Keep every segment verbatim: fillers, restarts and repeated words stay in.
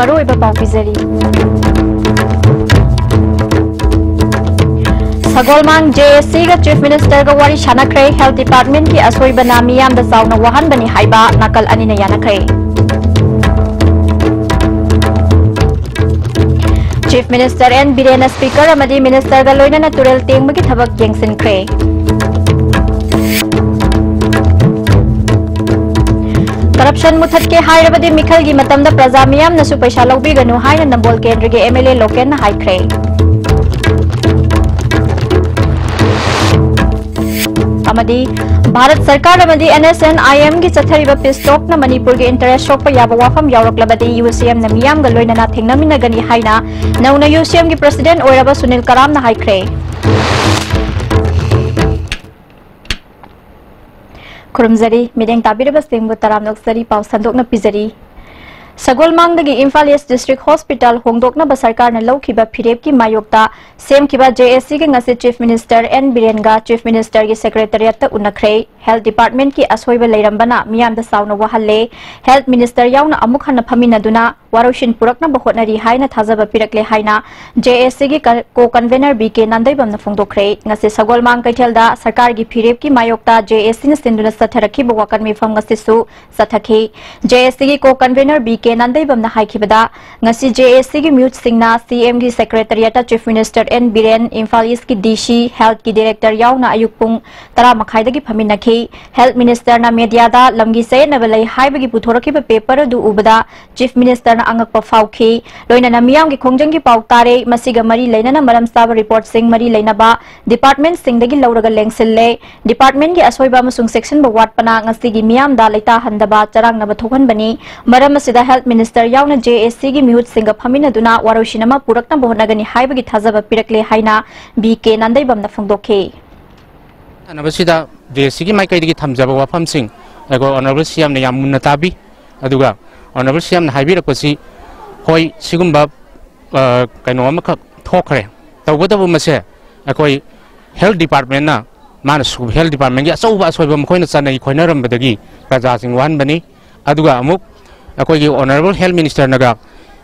ꯃꯔꯨꯑꯣꯏꯕ ꯄꯥꯎ ꯄꯤꯖꯔꯤ꯫ ꯁꯒꯣꯜꯃꯥꯡ ꯖꯦ ꯑꯦꯁ ꯁꯤꯒ ꯆꯤꯐ ꯃꯤꯅꯤꯁꯇꯔꯒ ꯋꯥꯔꯤ ꯁꯥꯟꯅꯈ꯭ꯔꯦ꯫ ꯍꯦꯜꯊ ꯗꯤꯄꯥꯔꯠꯃꯦꯟꯠꯀꯤ ꯑꯁꯣꯏꯕꯅ ꯃꯤꯌꯥꯝꯗ ꯆꯥꯎꯅ ꯋꯥꯍꯟꯕꯅꯤ ꯍꯥꯏꯕ ꯅꯥꯀꯜ ꯑꯅꯤꯅ ꯌꯥꯅꯈ꯭ꯔꯦ꯫ ꯆꯤꯐ ꯃꯤꯅꯤꯁꯇꯔ ꯑꯦꯟ ꯕꯤꯔꯦꯟꯅ ꯁ꯭ꯄꯤꯀꯔ ꯑꯃꯗꯤ ꯃꯤꯅꯤꯁꯇꯔꯒ ꯂꯣꯏꯅꯅ ꯇꯨꯔꯦꯜ ꯇꯦꯡꯕꯒꯤ ꯊꯕꯛ ꯌꯦꯡꯁꯤꯟꯈ꯭ꯔꯦ꯫ ꯀꯔꯞꯁꯟ ꯃꯨꯊꯠꯀꯦ ꯍꯥꯏꯔꯕꯗꯤ ꯃꯤꯈꯜꯒꯤ ꯃꯇꯝꯗ ꯄ꯭ꯔꯖꯥ ꯃꯤꯌꯥꯝꯅꯁꯨ ꯄꯩꯁꯥ ꯂꯧꯕꯤꯒꯅꯨ ꯍꯥꯏꯅ ꯅꯝꯕꯣꯜ ꯀꯦꯟꯗ꯭ꯔꯒꯤ ꯑꯦꯝ ꯑꯦꯜ ꯑꯦ ꯂꯣꯀꯦꯟꯅ ꯍꯥꯏꯈ꯭ꯔꯦ꯫ ꯑꯃꯗꯤ ꯚꯥꯔꯠ ꯁꯔꯀꯥꯔ ꯑꯃꯗꯤ ꯑꯦꯟ ꯑꯦꯁ ꯑꯦꯟ ꯑꯥꯏ ꯑꯦꯝꯒꯤ ꯆꯠꯊꯔꯤꯕ ꯄꯤꯁ ꯇꯣꯛꯅ ꯃꯅꯤꯄꯨꯔꯒꯤ ꯏꯟꯇꯔꯦꯁ ꯁꯣꯛꯄ ꯌꯥꯕ ꯋꯥꯐꯝ ꯌꯥꯎꯔꯛꯂꯕꯗꯤ ꯌꯨ ꯁꯤ ꯑꯦꯝꯅ ꯃꯤꯌꯥꯝꯒ ꯂꯣꯏꯅꯅ ꯊꯦꯡꯅꯃꯤꯟꯅꯒꯅꯤ ꯍꯥꯏꯅ ꯅꯧꯅ ꯌꯨ ꯁꯤ ꯑꯦꯝꯒꯤ ꯄ꯭ꯔꯁꯤꯗꯦꯟꯠ ꯑꯣꯏꯔꯕ ꯁꯨꯅꯤꯜ ꯀꯔꯥꯝꯅ ꯍꯥꯏꯈ꯭ꯔꯦ꯫ ꯈꯨꯔꯨꯝꯖꯔꯤ꯫ ꯃꯤꯠꯌꯦꯡ ꯇꯥꯕꯤꯔꯤꯕꯁꯤꯡꯕꯨ ꯇꯔꯥꯝꯅ ꯑꯣꯛꯆꯔꯤ꯫ ꯄꯥꯎ ꯁꯟꯗꯣꯛꯅ ꯄꯤꯖꯔꯤ꯫ ꯁꯒꯣꯜꯃꯥꯡꯗꯒꯤ ꯏꯝꯐꯥꯜ ꯏꯁ ꯗꯤꯁꯇ꯭ꯔꯤꯛ ꯍꯣꯁꯄꯤꯇꯥꯜ ꯍꯣꯡꯗꯣꯛꯅꯕ ꯁꯔꯀꯥꯔꯅ ꯂꯧꯈꯤꯕ ꯐꯤꯔꯦꯞꯀꯤ ꯃꯥꯌꯣꯛꯇ ꯁꯦꯝꯈꯤꯕ ꯖꯦ ꯑꯦꯁ ꯁꯤꯒ ꯉꯁꯤ ꯆꯤꯐ ꯃꯤꯅꯤꯁꯇꯔ ꯑꯦꯟ ꯕꯤꯔꯦꯟꯒ ꯆꯤꯐ ꯃꯤꯅꯤꯁꯇꯔꯒꯤ ꯁꯦꯀ꯭ꯔꯦꯇꯔꯤꯌꯦꯠꯇ ꯎꯅꯈ꯭ꯔꯦ꯫ ꯍꯦꯜꯊ ꯗꯤꯄꯥꯔꯠꯃꯦꯟꯠꯀꯤ ꯑꯁꯣꯏꯕ ꯂꯩꯔꯝꯕꯅ ꯃꯤꯌꯥꯝꯗ ꯆꯥꯎꯅ ꯋꯥꯍꯜꯂꯦ꯫ ꯍꯦꯜꯊ ꯃꯤꯅꯤꯁꯇꯔ ꯌꯥꯎꯅ ꯑꯃꯨꯛ ꯍꯟꯅ ꯐꯝꯃꯤꯟꯅꯗꯨꯅ ꯋꯥꯔꯣꯏꯁꯤꯟ ꯄꯨꯔꯛꯅꯕ ꯍꯣꯠꯅꯔꯤ ꯍꯥꯏꯅ ꯊꯥꯖꯕ ꯄꯤꯔꯛꯂꯦ ꯍꯥꯏꯅ ꯖꯦ ꯑꯦꯁ ꯁꯤꯒꯤ ꯀ-, ꯀꯣ ꯀꯟꯚꯦꯅꯔ ꯕꯤ ꯀꯦ ꯅꯥꯟꯗꯩꯕꯝꯅ ꯐꯣꯡꯗꯣꯛꯈ꯭ꯔꯦ꯫ ꯉꯁꯤ ꯁꯒꯣꯜꯃꯥꯡ ꯀꯩꯊꯦꯜꯗ ꯁꯔꯀꯥꯔꯒꯤ ꯐꯤꯔꯦꯞꯀꯤ ꯃꯥꯌꯣꯛꯇ ꯖꯦ ꯑꯦꯁ ꯁꯤꯅ ꯁꯤꯟꯗꯨꯅ ꯆꯠꯊꯔꯛꯈꯤꯕ ꯋꯥꯀꯠ ꯃꯤꯐꯝ ꯉꯁꯤꯁꯨ ꯆꯠꯊꯈꯤ꯫ ꯖꯦ ꯑꯦꯁ ꯁꯤꯒꯤ ꯀꯣ ꯀꯟꯚꯦꯅꯔ ꯕꯤ ꯀꯦ ꯅꯥꯟꯗꯩꯕꯝꯅ ꯍꯥꯏꯈꯤꯕꯗ, ꯉꯁꯤ ꯖꯦ ꯑꯦꯁ ꯁꯤꯒꯤ ꯃꯤꯍꯨꯠꯁꯤꯡꯅ ꯁꯤ ꯑꯦꯝꯒꯤ ꯁꯦꯀ꯭ꯔꯦꯇꯔꯤꯌꯦꯠꯇ chief minister N Biren, Imphal ꯏꯁꯀꯤ ꯗꯤ ꯁꯤ, ꯍꯦꯜꯊꯀꯤ ꯗꯤꯔꯦꯛꯇꯔ ꯌꯥꯎꯅ ꯑꯌꯨꯛ ꯄꯨꯡ ꯇꯔꯥ ꯃꯈꯥꯏꯗꯒꯤ ꯐꯝꯃꯤꯟꯅꯈꯤ꯫ ꯍꯦꯜꯊ ꯃꯤꯅꯤꯁꯇꯔꯅ ꯃꯦꯗꯤꯌꯥꯗ ꯂꯝꯒꯤ ꯆꯌꯦꯠꯅꯕ ꯂꯩ ꯍꯥꯏꯕꯒꯤ ꯄꯨꯊꯣꯔꯛꯈꯤꯕ ꯄꯦꯄꯔ ꯑꯗꯨ ꯎꯕꯗ ꯆꯤꯐ ꯃꯤꯅꯤꯁꯇꯔꯅ ꯑꯉꯛꯄ ꯐꯥꯎꯈꯤ꯫ ꯂꯣꯏꯅꯅ ꯃꯤꯌꯥꯝꯒꯤ ꯈꯣꯡꯖꯪꯒꯤ ꯄꯥꯎ ꯇꯥꯔꯦ꯫ ꯃꯁꯤꯒ ꯃꯔꯤ ꯂꯩꯅꯅ ꯃꯔꯝ ꯆꯥꯕ ꯔꯤꯄꯣꯔꯠꯁꯤꯡ ꯃꯔꯤ ꯂꯩꯅꯕ ꯗꯤꯄꯥꯔꯠꯃꯦꯟꯠꯁꯤꯡꯗꯒꯤ ꯂꯧꯔꯒ ꯂꯦꯡꯁꯤꯜꯂꯦ꯫ ꯗꯤꯄꯥꯔꯠꯃꯦꯟꯠꯀꯤ ꯑꯁꯣꯏꯕ ꯑꯃꯁꯨꯡ ꯆꯦꯛꯁꯤꯟꯕ ꯋꯥꯠꯄꯅ ꯉꯁꯤꯒꯤ ꯃꯤꯌꯥꯝꯗ ꯂꯩꯇꯥꯍꯟꯗꯕ, ꯆꯔꯥꯡꯅꯕ ꯊꯣꯛꯍꯟꯕꯅꯤ꯫ ꯃꯔꯝ ꯑꯁꯤꯗ ꯍꯦꯜꯊ ꯃꯤꯅꯤꯁꯇꯔ ꯌꯥꯎꯅ ꯖꯦ ꯑꯦꯁ ꯁꯤꯒꯤ ꯃꯤꯍꯨꯠꯁꯤꯡꯒ ꯐꯝꯃꯤꯟꯅꯗꯨꯅ ꯋꯥꯔꯣꯏꯁꯤꯟ ꯑꯃ ꯄꯨꯔꯛꯅꯕ ꯍꯣꯠꯅꯒꯅꯤ ꯍꯥꯏꯕꯒꯤ ꯊꯥꯖꯕ ꯄꯤꯔꯛꯂꯦ ꯍꯥꯏꯅ ꯕꯤ ꯀꯦ ꯅꯥꯟꯗꯩꯕꯝꯅ ꯐꯣꯡꯗꯣꯛꯈꯤ꯫ ꯁꯥꯟꯅꯕꯁꯤꯗ ꯖꯦ ꯑꯦꯁ ꯁꯤꯒꯤ ꯃꯥꯏꯀꯩꯗꯒꯤ ꯊꯝꯖꯕ ꯋꯥꯐꯝꯁꯤꯡ ꯑꯩꯈꯣꯏ ꯑꯣꯅꯔꯦꯕꯜ ꯁꯤ ꯑꯦꯝꯅ ꯌꯥꯝ ꯃꯨꯟꯅ ꯇꯥꯕꯤ꯫ ꯑꯗꯨꯒ ꯑꯣꯅꯔꯦꯕꯜ ꯁꯤ ꯑꯦꯝꯅ ꯍꯥꯏꯕꯤꯔꯛꯄꯁꯤ, ꯍꯣꯏ, ꯁꯤꯒꯨꯝꯕ, ꯑ, ꯀꯩꯅꯣ ꯑꯃꯈꯛ ꯊꯣꯛꯈ꯭ꯔꯦ, ꯇꯧꯕꯇꯕꯨ ꯃꯁꯦ ꯑꯩꯈꯣꯏ ꯍꯦꯜꯊ ꯗꯤꯄꯥꯔꯠꯃꯦꯟꯅ, ꯃꯥꯅ ꯁꯨ-, ꯍꯦꯜꯊ ꯗꯤꯄꯥꯔꯠꯃꯦꯟꯒꯤ ꯑꯆꯧꯕ ꯑꯁꯣꯏꯕ ꯃꯈꯣꯏꯅ ꯆꯠꯅꯩ ꯈꯣꯏꯅꯔꯝꯕꯗꯒꯤ ꯄ꯭ꯔꯖꯥꯁꯤꯡ ꯋꯥꯍꯟꯕꯅꯤ꯫ ꯑꯗꯨꯒ ꯑꯃꯨꯛ ꯑꯩꯈꯣꯏꯒꯤ ꯑꯣꯅꯔꯦꯕꯜ ꯍꯦꯜꯊ ꯃꯤꯅꯤꯁꯇꯔꯅꯒ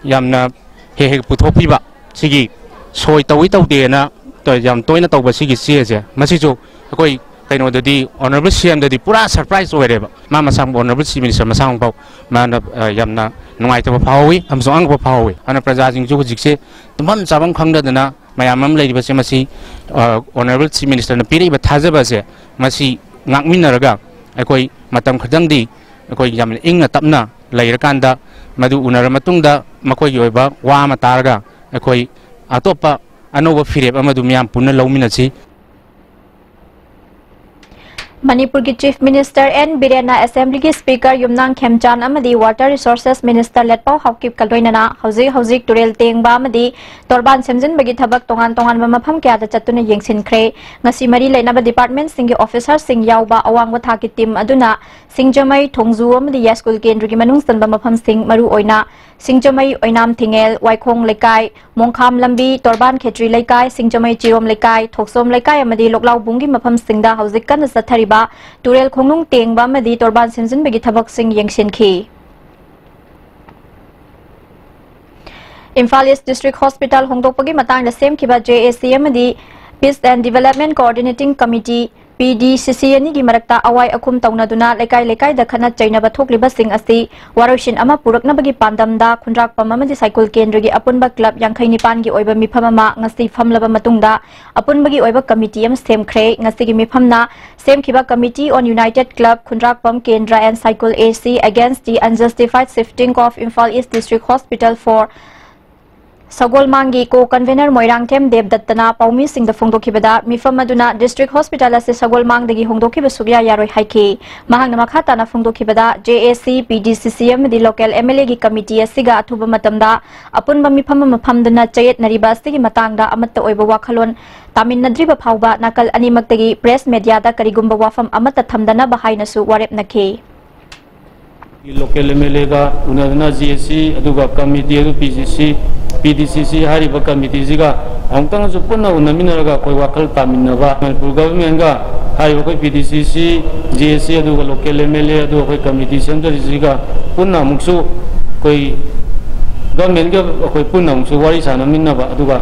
ꯌꯥꯝꯅ ꯍꯦꯛ ꯍꯦꯛ ꯄꯨꯊꯣꯛꯄꯤꯕ, ꯁꯤꯒꯤ ꯁꯣꯏ ꯇꯧꯏ ꯇꯧꯗꯦꯅ ꯇꯧ-, ꯌꯥꯝ ꯇꯣꯏꯅ ꯇꯧꯕ ꯁꯤꯒꯤ ꯆꯦꯁꯦ, ꯃꯁꯤꯁꯨ ꯑꯩꯈꯣꯏ ꯀꯩꯅꯣꯗꯗꯤ, ꯑꯣꯅꯔꯦꯕꯜ ꯁꯤ ꯑꯦꯝꯗꯗꯤ ꯄꯨꯔꯥ ꯁꯔꯄ꯭ꯔꯥꯏꯁ ꯑꯣꯏꯔꯦꯕ꯫ ꯃꯥ ꯃꯁꯥꯃꯛ, ꯑꯣꯅꯔꯦꯕꯜ ꯆꯤꯐ ꯃꯤꯅꯤꯁꯇꯔ ꯃꯁꯥꯃꯛꯐꯥꯎ ꯃꯥꯅ, ꯑ, ꯌꯥꯝꯅ ꯅꯨꯡꯉꯥꯏꯇꯕ ꯐꯥꯎꯍꯧꯋꯤ ꯑꯃꯁꯨꯡ ꯑꯉꯛꯄ ꯐꯥꯎꯍꯧꯋꯤ꯫ ꯑꯗꯨꯅ ꯄ꯭ꯔꯖꯥꯁꯤꯡꯁꯨ ꯍꯧꯖꯤꯛꯁꯦ ꯇꯨꯝꯐꯝ ꯆꯥꯐꯝ ꯈꯪꯗꯗꯅ ꯃꯌꯥꯝ ꯑꯃ ꯂꯩꯔꯤꯕꯁꯦ, ꯃꯁꯤ, ꯑ, ꯑꯣꯅꯔꯦꯕꯜ ꯆꯤꯐ ꯃꯤꯅꯤꯁꯇꯔꯅ ꯄꯤꯔꯛꯏꯕ ꯊꯥꯖꯕ ꯑꯁꯦ, ꯃꯁꯤ ꯉꯥꯛꯃꯤꯟꯅꯔꯒ ꯑꯩꯈꯣꯏ ꯃꯇꯝ ꯈꯛꯇꯪꯗꯤ ꯑꯩꯈꯣꯏ ꯌꯥꯝꯅ ꯏꯪꯅ ꯇꯞꯅ ꯂꯩꯔꯀꯥꯟꯗ, ꯃꯗꯨ ꯎꯅꯔ ꯃꯇꯨꯡꯗ ꯃꯈꯣꯏꯒꯤ ꯑꯣꯏꯕ ꯋꯥ ꯑꯃ ꯇꯥꯔꯒ, ꯑꯩꯈꯣꯏ ꯑꯇꯣꯞꯄ ꯑꯅꯧꯕ ꯐꯤꯔꯦꯞ ꯑꯃꯗꯨ ꯃꯤꯌꯥꯝ ꯄꯨꯟꯅ ꯂꯧꯃꯤꯟꯅꯁꯤ꯫ ꯃꯅꯤꯄꯨꯔꯒꯤ ꯆꯤꯐ ꯃꯤꯅꯤꯁꯇꯔ ꯑꯦꯟ ꯕꯤꯔꯦꯟꯅ ꯑꯦꯁꯦꯝꯕ꯭ꯂꯤꯒꯤ ꯁ꯭ꯄꯤꯀꯔ ꯌꯨꯝꯅꯥꯝ ꯈꯦꯝꯆꯥꯟ ꯑꯃꯗꯤ ꯋꯥꯇꯔ ꯔꯤꯁꯣꯔꯁꯦꯁ ꯃꯤꯅꯤꯁꯇꯔ ꯂꯦꯠꯄꯥꯎ ꯍꯥꯎꯀꯤꯞꯀ ꯂꯣꯏꯅꯅ ꯍꯧꯖꯤꯛ ꯍꯧꯖꯤꯛ ꯇꯨꯔꯦꯜ ꯇꯦꯡꯕ ꯑꯃꯗꯤ ꯇꯣꯔꯕꯥꯟ ꯁꯦꯝꯖꯤꯟꯕꯒꯤ ꯊꯕꯛ ꯇꯣꯉꯥꯟ ꯇꯣꯉꯥꯟꯕ ꯃꯐꯝ ꯀꯌꯥꯗ ꯆꯠꯇꯨꯅ ꯌꯦꯡꯁꯤꯟꯈ꯭ꯔꯦ꯫ ꯉꯁꯤ ꯃꯔꯤ ꯂꯩꯅꯕ ꯗꯤꯄꯥꯔꯠꯃꯦꯟꯠꯁꯤꯡꯒꯤ ꯑꯣꯐꯤꯁꯥꯔꯁꯤꯡ ꯌꯥꯎꯕ ꯑꯋꯥꯡꯕ ꯊꯥꯛꯀꯤ ꯇꯤꯝ ꯑꯗꯨꯅ ꯁꯤꯡꯖꯃꯩ, ꯊꯣꯡꯖꯨ ꯑꯃꯗꯤ ꯌꯥꯏꯁ꯭ꯀꯨꯜ ꯀꯦꯟꯗ꯭ꯔꯒꯤ ꯃꯅꯨꯡ ꯆꯟꯕ ꯃꯐꯝꯁꯤꯡ, ꯃꯔꯨ ꯑꯣꯏꯅ ꯁꯤꯡꯖꯃꯩ ꯑꯣꯏꯅꯥꯝ ꯊꯤꯡꯉꯦꯜ, ꯋꯥꯏꯈꯣꯡ ꯂꯩꯀꯥꯏ, ꯃꯣꯡꯈꯥꯝ ꯂꯝꯕꯤ, ꯇꯣꯔꯕꯥꯟ ꯈꯦꯇ꯭ꯔꯤ ꯂꯩꯀꯥꯏ, ꯁꯤꯡꯖꯃꯩ ꯆꯤꯔꯣꯝ ꯂꯩꯀꯥꯏ, ꯊꯣꯛꯆꯣꯝ ꯂꯩꯀꯥꯏ ꯑꯃꯗꯤ ꯂꯣꯛꯂꯥꯎꯕꯨꯡꯒꯤ ꯃꯐꯝꯁꯤꯡꯗ ꯍꯧꯖꯤꯛ ꯀꯟꯅ ꯆꯠꯊꯔꯤꯕ ꯇꯨꯔꯦꯜ ꯈꯣꯡꯅꯨꯡ ꯇꯦꯡꯕ ꯑꯃꯗꯤ ꯇꯣꯔꯕꯥꯟ ꯁꯦꯝꯖꯤꯟꯕꯒꯤ ꯊꯕꯛꯁꯤꯡ ꯌꯦꯡꯁꯤꯟꯈꯤ꯫ ꯏꯝꯐꯥꯜ ꯏꯁ꯭ꯠ ꯗꯤꯁ꯭ꯇ꯭ꯔꯤꯛ ꯍꯣꯁꯄꯤꯇꯥꯜ ꯍꯣꯡꯗꯣꯛꯄꯒꯤ ꯃꯇꯥꯡꯗ ꯁꯦꯝꯈꯤꯕ ꯖꯦ ꯑꯦ ꯁꯤ ꯑꯃꯗꯤ Peace and Development Coordinating Committee, ꯄꯤ ꯗꯤ ꯁꯤ ꯁꯤ, ꯑꯅꯤꯒꯤ ꯃꯔꯛꯇ ꯑꯋꯥꯏ ꯑꯈꯨꯝ ꯇꯧꯅꯗꯨꯅ ꯂꯩꯀꯥꯏ ꯂꯩꯀꯥꯏꯗ ꯈꯠꯅ ꯆꯩꯅꯕ ꯊꯣꯛꯂꯤꯕꯁꯤꯡ ꯑꯁꯤ ꯋꯥꯔꯣꯏꯁꯤꯟ ꯑꯃ ꯄꯨꯔꯛꯅꯕꯒꯤ ꯄꯥꯟꯗꯝꯗ ꯈꯨꯟꯗ꯭ꯔꯥꯛꯄꯝ ꯑꯃꯗꯤ ꯁꯥꯏꯀꯨꯜ ꯀꯦꯟꯗ꯭ꯔꯒꯤ ꯑꯄꯨꯟꯕ ꯀ꯭ꯂꯕ ꯌꯥꯡꯈꯩ ꯅꯤꯄꯥꯟꯒꯤ ꯑꯣꯏꯕ ꯃꯤꯐꯝ ꯑꯃ ꯉꯁꯤ ꯐꯝꯂꯕ ꯃꯇꯨꯡꯗ ꯑꯄꯨꯟꯕꯒꯤ ꯑꯣꯏꯕ ꯀꯃꯤꯇꯤ ꯑꯃ ꯁꯦꯝꯈ꯭ꯔꯦ꯫ ꯉꯁꯤꯒꯤ ꯃꯤꯐꯝꯅ ꯁꯦꯝꯈꯤꯕ Committee on United Club ꯈꯨꯟꯗ꯭ꯔꯥꯛꯄꯝ ꯀꯦꯟꯗ꯭ꯔ and ꯁꯥꯏꯀꯨꯜ ꯑꯦ ꯁꯤ against the unjustified shifting of Imphal East District Hospital for ꯁꯒꯣꯜꯃꯥꯡꯒꯤ ꯀꯣ ꯀꯟꯚꯦꯅꯔ ꯃꯣꯏꯔꯥꯡꯊꯦꯝ ꯗꯦꯕꯗꯠꯇꯅ ꯄꯥꯎꯃꯤꯁꯤꯡꯗ ꯐꯣꯡꯗꯣꯛꯈꯤꯕꯗ, ꯃꯤꯐꯝ ꯑꯗꯨꯅ ꯗꯤꯁꯇ꯭ꯔꯤꯛ ꯍꯣꯁꯄꯤꯇꯥꯜ ꯑꯁꯤ ꯁꯒꯣꯜꯃꯥꯡꯗꯒꯤ ꯍꯣꯡꯗꯣꯛꯈꯤꯕ ꯁꯨꯛꯌꯥ ꯌꯥꯔꯣꯏ ꯍꯥꯏꯈꯤ꯫ ꯃꯍꯥꯛꯅ ꯃꯈꯥ ꯇꯥꯅ ꯐꯣꯡꯗꯣꯛꯈꯤꯕꯗ, ꯖꯦ ꯑꯦ ꯁꯤ, ꯄꯤ ꯗꯤ ꯁꯤ ꯁꯤ ꯑꯃꯗꯤ ꯂꯣꯀꯦꯜ ꯑꯦꯝ ꯑꯦꯜ ꯑꯦꯒꯤ ꯀꯃꯤꯇꯤ ꯑꯁꯤꯒ ꯑꯊꯨꯕ ꯃꯇꯝꯗ ꯑꯄꯨꯟꯕ ꯃꯤꯐꯝ ꯑꯃ ꯐꯝꯗꯨꯅ ꯆꯌꯦꯠꯅꯔꯤꯕ ꯑꯁꯤꯒꯤ ꯃꯇꯥꯡꯗ ꯑꯃꯠꯇ ꯑꯣꯏꯕ ꯋꯥꯈꯜꯂꯣꯟ ꯇꯥꯃꯤꯟꯅꯗ꯭ꯔꯤꯕ ꯐꯥꯎꯕ ꯅꯥꯀꯜ ꯑꯅꯤꯃꯛꯇꯒꯤ ꯄ꯭ꯔꯦꯁ ꯃꯦꯗꯤꯌꯥꯗ ꯀꯔꯤꯒꯨꯝꯕ ꯋꯥꯐꯝ ꯑꯃꯠꯇ ꯊꯝꯗꯅꯕ ꯍꯥꯏꯅꯁꯨ ꯋꯥꯔꯦꯞꯅꯈꯤ꯫ ꯂꯣꯀꯦꯜ ꯑꯦꯝ ꯑꯦꯜ ꯑꯦꯒ ꯎꯅꯗꯨꯅ ꯖꯤ ꯑꯦ ꯁꯤ, ꯑꯗꯨꯒ ꯀꯃꯤꯇꯤ ꯑꯗꯨ ꯄꯤ ꯖꯤ ꯁꯤ, ꯄꯤ ꯗꯤ ꯁꯤ ꯁꯤ ꯍꯥꯏꯔꯤꯕ ꯀꯃꯤꯇꯤꯁꯤꯒ ꯑꯃꯨꯛꯇꯪꯁꯨ ꯄꯨꯟꯅ ꯎꯅꯃꯤꯟꯅꯔꯒ ꯑꯩꯈꯣꯏ ꯋꯥꯈꯜ ꯇꯥꯃꯤꯟꯅꯕ, ꯃꯅꯤꯄꯨꯔ ꯒꯚꯔꯟꯃꯦꯟꯒ ꯍꯥꯏꯔꯤꯕ ꯑꯩꯈꯣꯏ ꯄꯤ ꯗꯤ ꯁꯤ ꯁꯤ, ꯖꯤ ꯑꯦ ꯁꯤ, ꯑꯗꯨꯒ ꯂꯣꯀꯦꯜ ꯑꯦꯝ ꯑꯦꯜ ꯑꯦ, ꯑꯗꯨꯒ ꯑꯩꯈꯣꯏ ꯀꯃꯤꯇꯤ ꯁꯦꯝꯖꯔꯤꯁꯤꯒ ꯄꯨꯟꯅ ꯑꯃꯨꯛꯁꯨ ꯑꯩꯈꯣꯏ ꯒꯚꯔꯟꯃꯦꯟꯒ ꯑꯩꯈꯣꯏ ꯄꯨꯟꯅ ꯑꯃꯨꯛꯁꯨ ꯋꯥꯔꯤ ꯁꯥꯟꯅꯃꯤꯟꯅꯕ, ꯑꯗꯨꯒ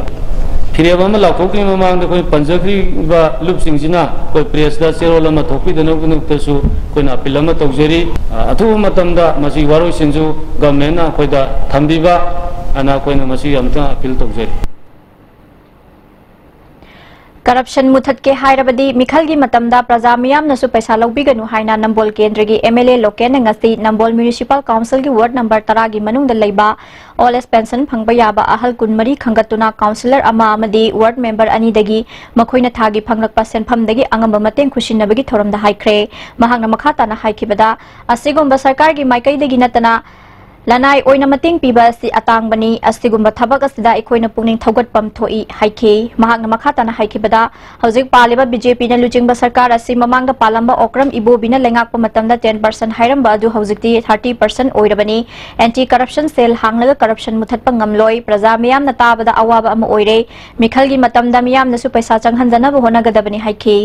ꯐꯤꯔꯦꯞ ꯑꯃ ꯂꯥꯎꯊꯣꯛꯇ꯭ꯔꯤꯉꯩ ꯃꯃꯥꯡꯗ ꯑꯩꯈꯣꯏ ꯄꯟꯖꯈ꯭ꯔꯤꯕ ꯂꯨꯞꯁꯤꯡꯁꯤꯅ ꯑꯩꯈꯣꯏ ꯄ꯭ꯔꯦꯁꯇ ꯆꯦꯔꯣꯜ ꯑꯃ ꯊꯣꯛꯄꯤꯗꯅꯕꯒꯤꯗꯃꯛꯇꯁꯨ ꯑꯩꯈꯣꯏꯅ ꯑꯄꯤꯜ ꯑꯃ ꯇꯧꯖꯔꯤ꯫ ꯑ, ꯑꯊꯨꯕ ꯃꯇꯝꯗ ꯃꯁꯤ ꯋꯥꯔꯣꯏꯁꯤꯟꯁꯨ ꯒꯚꯔꯟꯃꯦꯟꯅ ꯑꯩꯈꯣꯏꯗ ꯊꯝꯕꯤꯕ ꯑꯅ ꯑꯩꯈꯣꯏꯅ ꯃꯁꯤ ꯑꯃꯨꯛꯇꯪ ꯑꯄꯤꯜ ꯇꯧꯖꯔꯤ꯫ ꯀꯔꯞꯁꯟ ꯃꯨꯊꯠꯀꯦ ꯍꯥꯏꯔꯕꯗꯤ ꯃꯤꯈꯜꯒꯤ ꯃꯇꯝꯗ ꯄ꯭ꯔꯖꯥ ꯃꯤꯌꯥꯝꯅꯁꯨ ꯄꯩꯁꯥ ꯂꯧꯕꯤꯒꯅꯨ ꯍꯥꯏꯅ ꯅꯝꯕꯣꯜ ꯀꯦꯟꯗ꯭ꯔꯒꯤ ꯑꯦꯝ ꯑꯦꯜ ꯑꯦ ꯂꯣꯀꯦꯟꯅ ꯉꯁꯤ ꯅꯝꯕꯣꯜ ꯃ꯭ꯌꯨꯅꯤꯁꯤꯄꯥꯜ ꯀꯥꯎꯟꯁꯤꯜꯒꯤ ꯋꯥꯔꯗ ꯅꯝꯕꯔ ꯇꯔꯥꯒꯤ ꯃꯅꯨꯡꯗ ꯂꯩꯕ ꯑꯣꯜ ꯑꯦꯖ ꯄꯦꯟꯁꯟ ꯐꯪꯕ ꯌꯥꯕ ꯑꯍꯜ ꯀꯨꯟꯃꯔꯤ ꯈꯟꯒꯠꯇꯨꯅ ꯀꯥꯎꯟꯁꯤꯂꯔ ꯑꯃ ꯑꯃꯗꯤ ꯋꯥꯔꯗ ꯃꯦꯝꯕꯔ ꯑꯅꯤꯗꯒꯤ ꯃꯈꯣꯏꯅ ꯊꯥꯒꯤ ꯐꯪꯂꯛꯄ ꯁꯦꯟꯐꯝꯗꯒꯤ ꯑꯉꯝꯕ ꯃꯇꯦꯡ ꯈꯨꯠꯁꯤꯟꯅꯕꯒꯤ ꯊꯧꯔꯝꯗ ꯍꯥꯏꯈ꯭ꯔꯦ꯫ ꯃꯍꯥꯛꯅ ꯃꯈꯥ ꯇꯥꯅ ꯍꯥꯏꯈꯤꯕꯗ, ꯑꯁꯤꯒꯨꯝꯕ ꯁꯔꯀꯥꯔꯒꯤ ꯃꯥꯏꯀꯩꯗꯒꯤ ꯅꯠꯇꯅ ꯂꯅꯥꯏ ꯑꯣꯏꯅ ꯃꯇꯦꯡ ꯄꯤꯕ ꯑꯁꯤ ꯑꯇꯥꯡꯕꯅꯤ꯫ ꯑꯁꯤꯒꯨꯝꯕ ꯊꯕꯛ ꯑꯁꯤꯗ ꯑꯩꯈꯣꯏꯅ ꯄꯨꯛꯅꯤꯡ ꯊꯧꯒꯠꯐꯝ ꯊꯣꯛꯏ ꯍꯥꯏꯈꯤ꯫ ꯃꯍꯥꯛꯅ ꯃꯈꯥ ꯇꯥꯅ ꯍꯥꯏꯈꯤꯕꯗ, ꯍꯧꯖꯤꯛ ꯄꯥꯜꯂꯤꯕ ꯕꯤ ꯖꯦ ꯄꯤꯅ ꯂꯨꯆꯤꯡꯕ ꯁꯔꯀꯥꯔ ꯑꯁꯤ ꯃꯃꯥꯡꯗ ꯄꯥꯜꯂꯝꯕ ꯑꯣꯀ꯭ꯔꯝ ꯏꯕꯣꯕꯤꯅ ꯂꯩꯉꯥꯛꯄ ꯃꯇꯝꯗ ꯇꯦꯟ ꯄꯥꯔꯁꯦꯟ ꯍꯥꯏꯔꯝꯕ ꯑꯗꯨ ꯍꯧꯖꯤꯛꯇꯤ ꯊꯥꯔꯇꯤ ꯄꯥꯔꯁꯦꯟ ꯑꯣꯏꯔꯕꯅꯤ꯫ ꯑꯦꯟꯇꯤ ꯀꯔꯞꯁꯟ ꯁꯦꯜ ꯍꯥꯡꯂꯒ ꯀꯔꯞꯁꯟ ꯃꯨꯊꯠꯄ ꯉꯝꯂꯣꯏ꯫ ꯄ꯭ꯔꯖꯥ ꯃꯤꯌꯥꯝꯅ ꯇꯥꯕꯗ ꯑꯋꯥꯕ ꯑꯃ ꯑꯣꯏꯔꯦ꯫ ꯃꯤꯈꯜꯒꯤ ꯃꯇꯝꯗ ꯃꯤꯌꯥꯝꯅꯁꯨ ꯄꯩꯁꯥ ꯆꯪꯍꯟꯗꯅꯕ ꯍꯣꯠꯅꯒꯗꯕꯅꯤ ꯍꯥꯏꯈꯤ꯫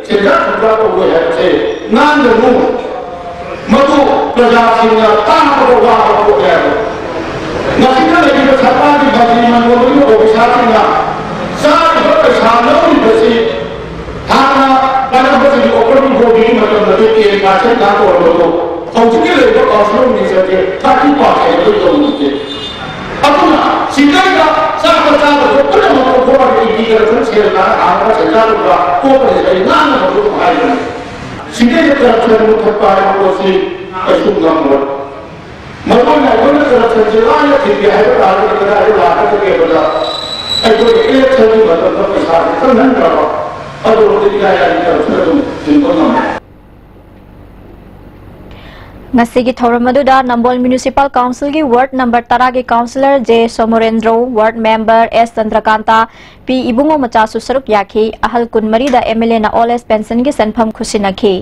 ꯁꯦꯟꯖꯥ ꯊꯨꯝꯖꯥ ꯇꯧꯔꯣꯏ ꯍꯥꯏꯕꯁꯦ ꯉꯥꯡꯒꯅꯨ꯫ ꯃꯗꯨ ꯄ꯭ꯔꯖꯥꯁꯤꯡꯅ ꯇꯥꯕꯗ ꯋꯥꯕ ꯄꯣꯠꯅꯦ ꯍꯥꯏꯕ꯫ ꯃꯁꯤꯗ ꯂꯩꯔꯤꯕ ꯁꯔꯀꯥꯔꯒꯤ ꯃꯟꯇ꯭ꯔꯤ ꯃꯟꯗꯣꯟꯗꯒꯤ ꯑꯣꯐꯤꯁꯥꯔꯁꯤꯡꯅ ꯆꯥꯔꯤꯕ ꯄꯩꯁꯥ ꯂꯧꯔꯤꯕꯁꯤ ꯍꯥꯟꯅ ꯄꯥꯏꯔꯝꯕꯁꯤꯡ ꯑꯣꯄꯔꯦꯇꯤꯡ ꯕꯣꯔꯗꯀꯤ ꯃꯇꯝꯗꯗꯤ ꯇꯦꯟ ꯄꯥꯔꯁꯦꯟ ꯈꯛ ꯑꯣꯏꯔꯝꯕꯗꯣ ꯍꯧꯖꯤꯛꯀꯤ ꯂꯩꯔꯤꯕ ꯀꯥꯎꯟꯁꯤꯜ ꯃꯤꯅꯤꯁꯇꯔꯁꯦ ꯊꯥꯔꯇꯤ ꯄꯥꯔꯁꯦꯟ ꯂꯣꯏ ꯇꯧꯔꯤꯁꯦ꯫ ꯑꯗꯨꯅ ꯁꯤꯗꯩꯗ ꯆꯥꯕ ꯆꯥꯗꯕ ꯄꯨꯝꯅꯃꯛ ꯀꯣꯛꯊꯣꯛꯑꯒ ꯏꯗꯤ ꯀꯔꯞꯁꯟ ꯁꯦꯜ ꯇꯥꯟ ꯍꯥꯡꯉꯒ ꯁꯦꯟꯖꯥ ꯊꯨꯝꯖꯥ ꯀꯣꯛꯄꯅꯦ ꯑꯩ ꯉꯥꯡꯅꯕꯁꯨ ꯍꯥꯏꯕꯅꯤ꯫ ꯁꯤꯗꯩꯗ ꯀꯔꯞꯁꯟ ꯃꯨꯊꯠꯄ ꯍꯥꯏꯕ ꯄꯣꯠꯁꯤ ꯀꯩꯁꯨ ꯉꯝꯃꯣꯏ꯫ ꯃꯔꯨꯑꯣꯏꯅ ꯑꯩꯈꯣꯏꯅ ꯀꯔꯞꯁꯟꯁꯦ ꯂꯥꯏꯅ ꯊꯤꯡꯒꯦ ꯍꯥꯏꯕ ꯇꯥꯔꯒꯗꯤ ꯀꯗꯥꯏꯗ ꯂꯥꯛꯀꯗꯒꯦ ꯍꯥꯏꯕꯗ ꯑꯩꯈꯣꯏ ꯏꯂꯦꯛꯁꯟꯒꯤ ꯃꯇꯝꯗ ꯄꯩꯁꯥꯁꯦ ꯆꯪꯍꯟꯗ꯭ꯔꯕ ꯑꯗꯨ ꯑꯣꯏꯔꯗꯤ ꯏꯔꯥꯏ ꯂꯥꯏꯅ ꯀꯔꯞꯁꯟ ꯑꯗꯨꯝ ꯊꯤꯡꯕ ꯉꯝꯃꯦ꯫ ꯉꯁꯤꯒꯤ ꯊꯧꯔꯝ ꯑꯗꯨꯗ ꯅꯝꯕꯣꯜ ꯃ꯭ꯌꯨꯅꯤꯁꯤꯄꯥꯜ ꯀꯥꯎꯟꯁꯤꯜꯒꯤ ꯋꯥꯔꯗ ꯅꯝꯕꯔ ꯇꯔꯥꯒꯤ ꯀꯥꯎꯟꯁꯤꯂꯔ ꯖꯦ ꯁꯣꯃꯣꯔꯦꯟꯗ꯭ꯔꯣ, ꯋꯥꯔꯗ ꯃꯦꯝꯕꯔ ꯑꯦꯁ ꯆꯟꯗ꯭ꯔꯀꯥꯟꯇ, ꯄꯤ ꯏꯕꯨꯡꯉꯣ ꯃꯆꯥꯁꯨ ꯁꯔꯨꯛ ꯌꯥꯈꯤ꯫ ꯑꯍꯜ ꯀꯨꯟꯃꯔꯤꯗ ꯑꯦꯝ ꯑꯦꯜ ꯑꯦꯅ ꯑꯣꯜ ꯑꯦꯖ ꯄꯦꯟꯁꯟꯒꯤ ꯁꯦꯟꯐꯝ ꯈꯨꯠꯁꯤꯟꯅꯈꯤ꯫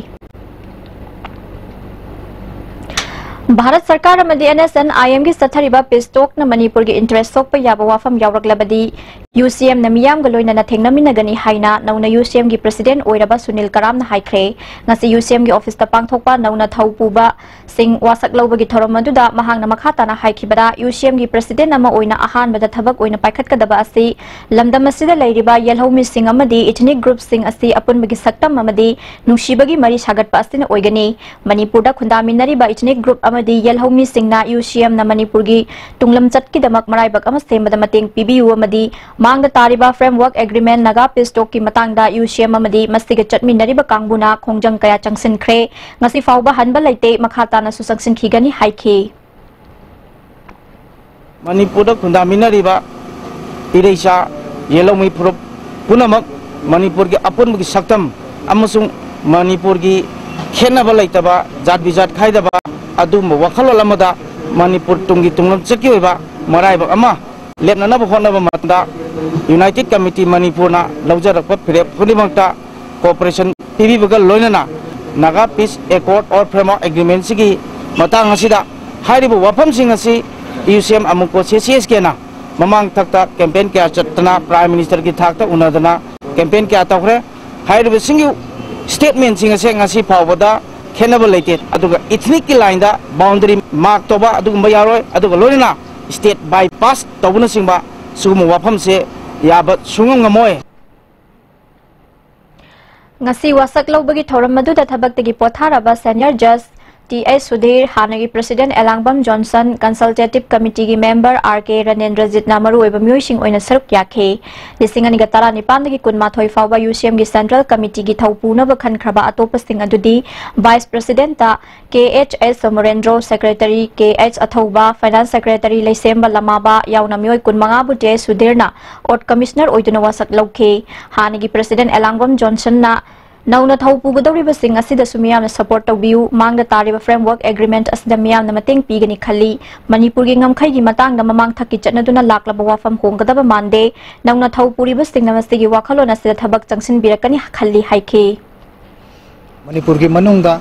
ꯚꯥꯔꯠ ꯁꯔꯀꯥꯔ ꯑꯃꯗꯤ NSCN-IM-ꯒꯤ ꯆꯠꯊꯔꯤꯕ peace talk-ꯅ ꯃꯅꯤꯄꯨꯔꯒꯤ interest ꯁꯣꯛꯄ ꯌꯥꯕ ꯋꯥꯐꯝ ꯌꯥꯎꯔꯛꯂꯕꯗꯤ UCM-ꯅ ꯃꯤꯌꯥꯝꯒ ꯂꯣꯏꯅꯅ ꯊꯦꯡꯅꯃꯤꯟꯅꯒꯅꯤ ꯍꯥꯏꯅ ꯅꯧꯅ UCM-ꯒꯤ president ꯑꯣꯏꯔꯕ ꯁꯨꯅꯤꯜ ꯀꯔꯥꯝꯅ ꯍꯥꯏꯈ꯭ꯔꯦ꯫ ꯉꯁꯤ UCM-ꯒꯤ office-ꯇ ꯄꯥꯡꯊꯣꯛꯄ ꯅꯧꯅ ꯊꯧ ꯄꯨꯕ ꯁꯤꯡ ꯋꯥꯁꯛ ꯂꯧꯕꯒꯤ ꯊꯧꯔꯝ ꯑꯗꯨꯗ ꯃꯍꯥꯛꯅ ꯃꯈꯥ ꯇꯥꯅ ꯍꯥꯏꯈꯤꯕꯗ, UCM-ꯒꯤ president ꯑꯃ ꯑꯣꯏꯅ ꯑꯍꯥꯟꯕꯗ ꯊꯕꯛ ꯑꯣꯏꯅ ꯄꯥꯏꯈꯠꯀꯗꯕ ꯑꯁꯤ ꯂꯝꯗꯝ ꯑꯁꯤꯗ ꯂꯩꯔꯤꯕ ꯌꯦꯜꯍꯧꯃꯤꯁꯤꯡ ꯑꯃꯗꯤ ethnic group-ꯁꯤꯡ ꯑꯁꯤ ꯑꯄꯨꯟꯕꯒꯤ ꯁꯛꯇꯝ ꯑꯃꯗꯤ ꯅꯨꯡꯁꯤꯕꯒꯤ ꯃꯔꯤ ꯁꯥꯒꯠꯄ ꯑꯁꯤꯅ ꯑꯣꯏꯒꯅꯤ꯫ ꯃꯅꯤꯄꯨꯔꯗ ꯈꯨꯟꯗꯥꯃꯤꯟꯅꯔꯤꯕ ethnic group ꯑꯃꯗꯤ ꯌꯦꯜꯍꯧꯃꯤꯁꯤꯡꯅ UCM-ꯅ ꯃꯅꯤꯄꯨꯔꯒꯤ ꯇꯨꯡꯂꯝꯆꯠꯀꯤꯗꯃꯛ ꯃꯔꯥꯏꯕꯛ ꯑꯃ ꯁꯦꯝꯕꯗ ꯃꯇꯦꯡ ꯄꯤꯕꯤꯌꯨ ꯑꯃꯗꯤ ꯃꯥꯡꯗ ꯇꯥꯔꯤꯕ framework agreement, ꯅꯥꯒꯥ peace talk-ꯀꯤ ꯃꯇꯥꯡꯗ UCM ꯑꯃꯗꯤ ꯃꯁꯤꯒ ꯆꯠꯃꯤꯟꯅꯔꯤꯕ ꯀꯥꯡꯕꯨꯅ ꯈꯣꯡꯖꯪ ꯀꯌꯥ ꯆꯪꯁꯤꯟꯈ꯭ꯔꯦ꯫ ꯉꯁꯤ ꯐꯥꯎꯕ ꯍꯟꯕ ꯂꯩꯇꯦ, ꯃꯈꯥ ꯇꯥꯅꯁꯨ ꯆꯪꯁꯤꯟꯈꯤꯒꯅꯤ ꯍꯥꯏꯈꯤ꯫ ꯃꯅꯤꯄꯨꯔꯗ ꯈꯨꯟꯗꯥꯃꯤꯟꯅꯔꯤꯕ ꯏꯔꯩꯆꯥ ꯌꯦꯜꯍꯧꯃꯤ ꯐꯨꯔꯨꯞ ꯄꯨꯝꯅꯃꯛ ꯃꯅꯤꯄꯨꯔꯒꯤ ꯑꯄꯨꯟꯕꯒꯤ ꯁꯛꯇꯝ ꯑꯃꯁꯨꯡ ꯃꯅꯤꯄꯨꯔꯒꯤ ꯈꯦꯠꯅꯕ ꯂꯩꯇꯕ, ꯖꯥꯠ ꯕꯤꯖꯥꯠ ꯈꯥꯏꯗꯕ ꯑꯗꯨꯒꯨꯝꯕ ꯋꯥꯈꯜꯂꯣꯟ ꯑꯃꯗ ꯃꯅꯤꯄꯨꯔ ꯇꯨꯡꯒꯤ ꯇꯨꯡꯂꯝꯆꯠꯀꯤ ꯑꯣꯏꯕ ꯃꯔꯥꯏꯕꯛ ꯑꯃ ꯂꯦꯞꯅꯅꯕ ꯍꯣꯠꯅꯕ ꯃꯇꯝꯗ United Committee ꯃꯅꯤꯄꯨꯔꯅ ꯂꯧꯖꯔꯛꯄ ꯐꯤꯔꯦꯞ ꯈꯨꯗꯤꯡꯃꯛꯇ cooperation ꯄꯤꯕꯤꯕꯒ ꯂꯣꯏꯅꯅ Naga Peace Accord or Framework Agreement-ꯁꯤꯒꯤ ꯃꯇꯥꯡ ꯑꯁꯤꯗ ꯍꯥꯏꯔꯤꯕ ꯋꯥꯐꯝꯁꯤꯡ ꯑꯁꯤ UCM ꯑꯃꯨꯛꯀꯣ CCSK-ꯅ ꯃꯃꯥꯡ ꯊꯛꯇ campaign ꯀꯌꯥ ꯆꯠꯇꯅ Prime Minister-ꯒꯤ ꯊꯥꯛꯇ ꯎꯅꯗꯅ campaign ꯀꯌꯥ ꯇꯧꯈ꯭ꯔꯦ꯫ ꯍꯥꯏꯔꯤꯕꯁꯤꯡꯒꯤ statement-ꯁꯤꯡ ꯑꯁꯦ ꯉꯁꯤ ꯐꯥꯎꯕꯗ ꯈꯦꯠꯅꯕ ꯂꯩꯇꯦ꯫ ꯑꯗꯨꯒ ethnic-ꯀꯤ line-ꯗ boundary mark ꯇꯧꯕ ꯑꯗꯨꯒꯨꯝꯕ ꯌꯥꯔꯣꯏ꯫ ꯑꯗꯨꯒ ꯂꯣꯏꯅꯅ state bypass ꯇꯧꯕꯅꯆꯤꯡꯕ ꯁꯤꯒꯨꯝꯕ ꯋꯥꯐꯝꯁꯦ ꯌꯥꯕ ꯁꯨꯡꯉꯝ ꯉꯝꯃꯣꯏ꯫ ꯉꯁꯤ ꯋꯥꯁꯛ ꯂꯧꯕꯒꯤ ꯊꯧꯔꯝ ꯑꯗꯨꯗ ꯊꯕꯛꯇꯒꯤ ꯄꯣꯊꯥꯔꯕ senior judge T H Sudhir, ꯍꯥꯟꯅꯒꯤ president ꯑꯦꯂꯥꯡꯕꯝ ꯖꯣꯟꯁꯟ, consultative committee-ꯒꯤ member R K ꯔꯅꯦꯟꯗ꯭ꯔꯖꯤꯠꯅ ꯃꯔꯨꯑꯣꯏꯕ ꯃꯤꯑꯣꯏꯁꯤꯡ ꯑꯣꯏꯅ ꯁꯔꯨꯛ ꯌꯥꯈꯤ꯫ ꯂꯤꯁꯤꯡ ꯑꯅꯤꯒ ꯇꯔꯥꯅꯤꯄꯥꯟꯗꯒꯤ ꯀꯨꯟꯃꯥꯊꯣꯏ ꯐꯥꯎꯕ UCM-ꯒꯤ central committee-ꯒꯤ ꯊꯧ ꯄꯨꯅꯕ ꯈꯟꯈ꯭ꯔꯕ ꯑꯇꯣꯞꯄꯁꯤꯡ ꯑꯗꯨꯗꯤ vice president-ꯇ K H S Somorendro, secretary K H ꯑꯊꯧꯕ, finance secretary ꯂꯩꯁꯦꯝꯕ ꯂꯃꯥꯕ ꯌꯥꯎꯅ ꯃꯤꯑꯣꯏ ꯀꯨꯟꯃꯉꯥꯕꯨ T H ꯁꯨꯙꯤꯔꯅ ꯑꯣꯠ commissioner ꯑꯣꯏꯗꯨꯅ ꯋꯥꯁꯛ ꯂꯧꯈꯤ꯫ ꯍꯥꯟꯅꯒꯤ president ꯑꯦꯂꯥꯡꯕꯝ ꯖꯣꯟꯁꯟꯅ ꯅꯧꯅ ꯊꯧ ꯄꯨꯒꯗꯧꯔꯤꯕꯁꯤꯡ ꯑꯁꯤꯗꯁꯨ ꯃꯤꯌꯥꯝꯅ support ꯇꯧꯕꯤꯌꯨ, ꯃꯥꯡꯗ ꯇꯥꯔꯤꯕ framework agreement ꯑꯁꯤꯗ ꯃꯤꯌꯥꯝꯅ ꯃꯇꯦꯡ ꯄꯤꯒꯅꯤ ꯈꯜꯂꯤ, ꯃꯅꯤꯄꯨꯔꯒꯤ ꯉꯝꯈꯩꯒꯤ ꯃꯇꯥꯡꯗ ꯃꯃꯥꯡꯊꯛꯀꯤ ꯆꯠꯅꯗꯨꯅ ꯂꯥꯛꯂꯕ ꯋꯥꯐꯝ ꯍꯣꯡꯒꯗꯕ ꯃꯥꯟꯗꯦ, ꯅꯧꯅ ꯊꯧ ꯄꯨꯔꯤꯕꯁꯤꯡꯅ ꯃꯁꯤꯒꯤ ꯋꯥꯈꯜꯂꯣꯟ ꯑꯁꯤꯗ ꯊꯕꯛ ꯆꯪꯁꯤꯟꯕꯤꯔꯛꯀꯅꯤ ꯈꯜꯂꯤ ꯍꯥꯏꯈꯤ꯫ ꯃꯅꯤꯄꯨꯔꯒꯤ ꯃꯅꯨꯡꯗ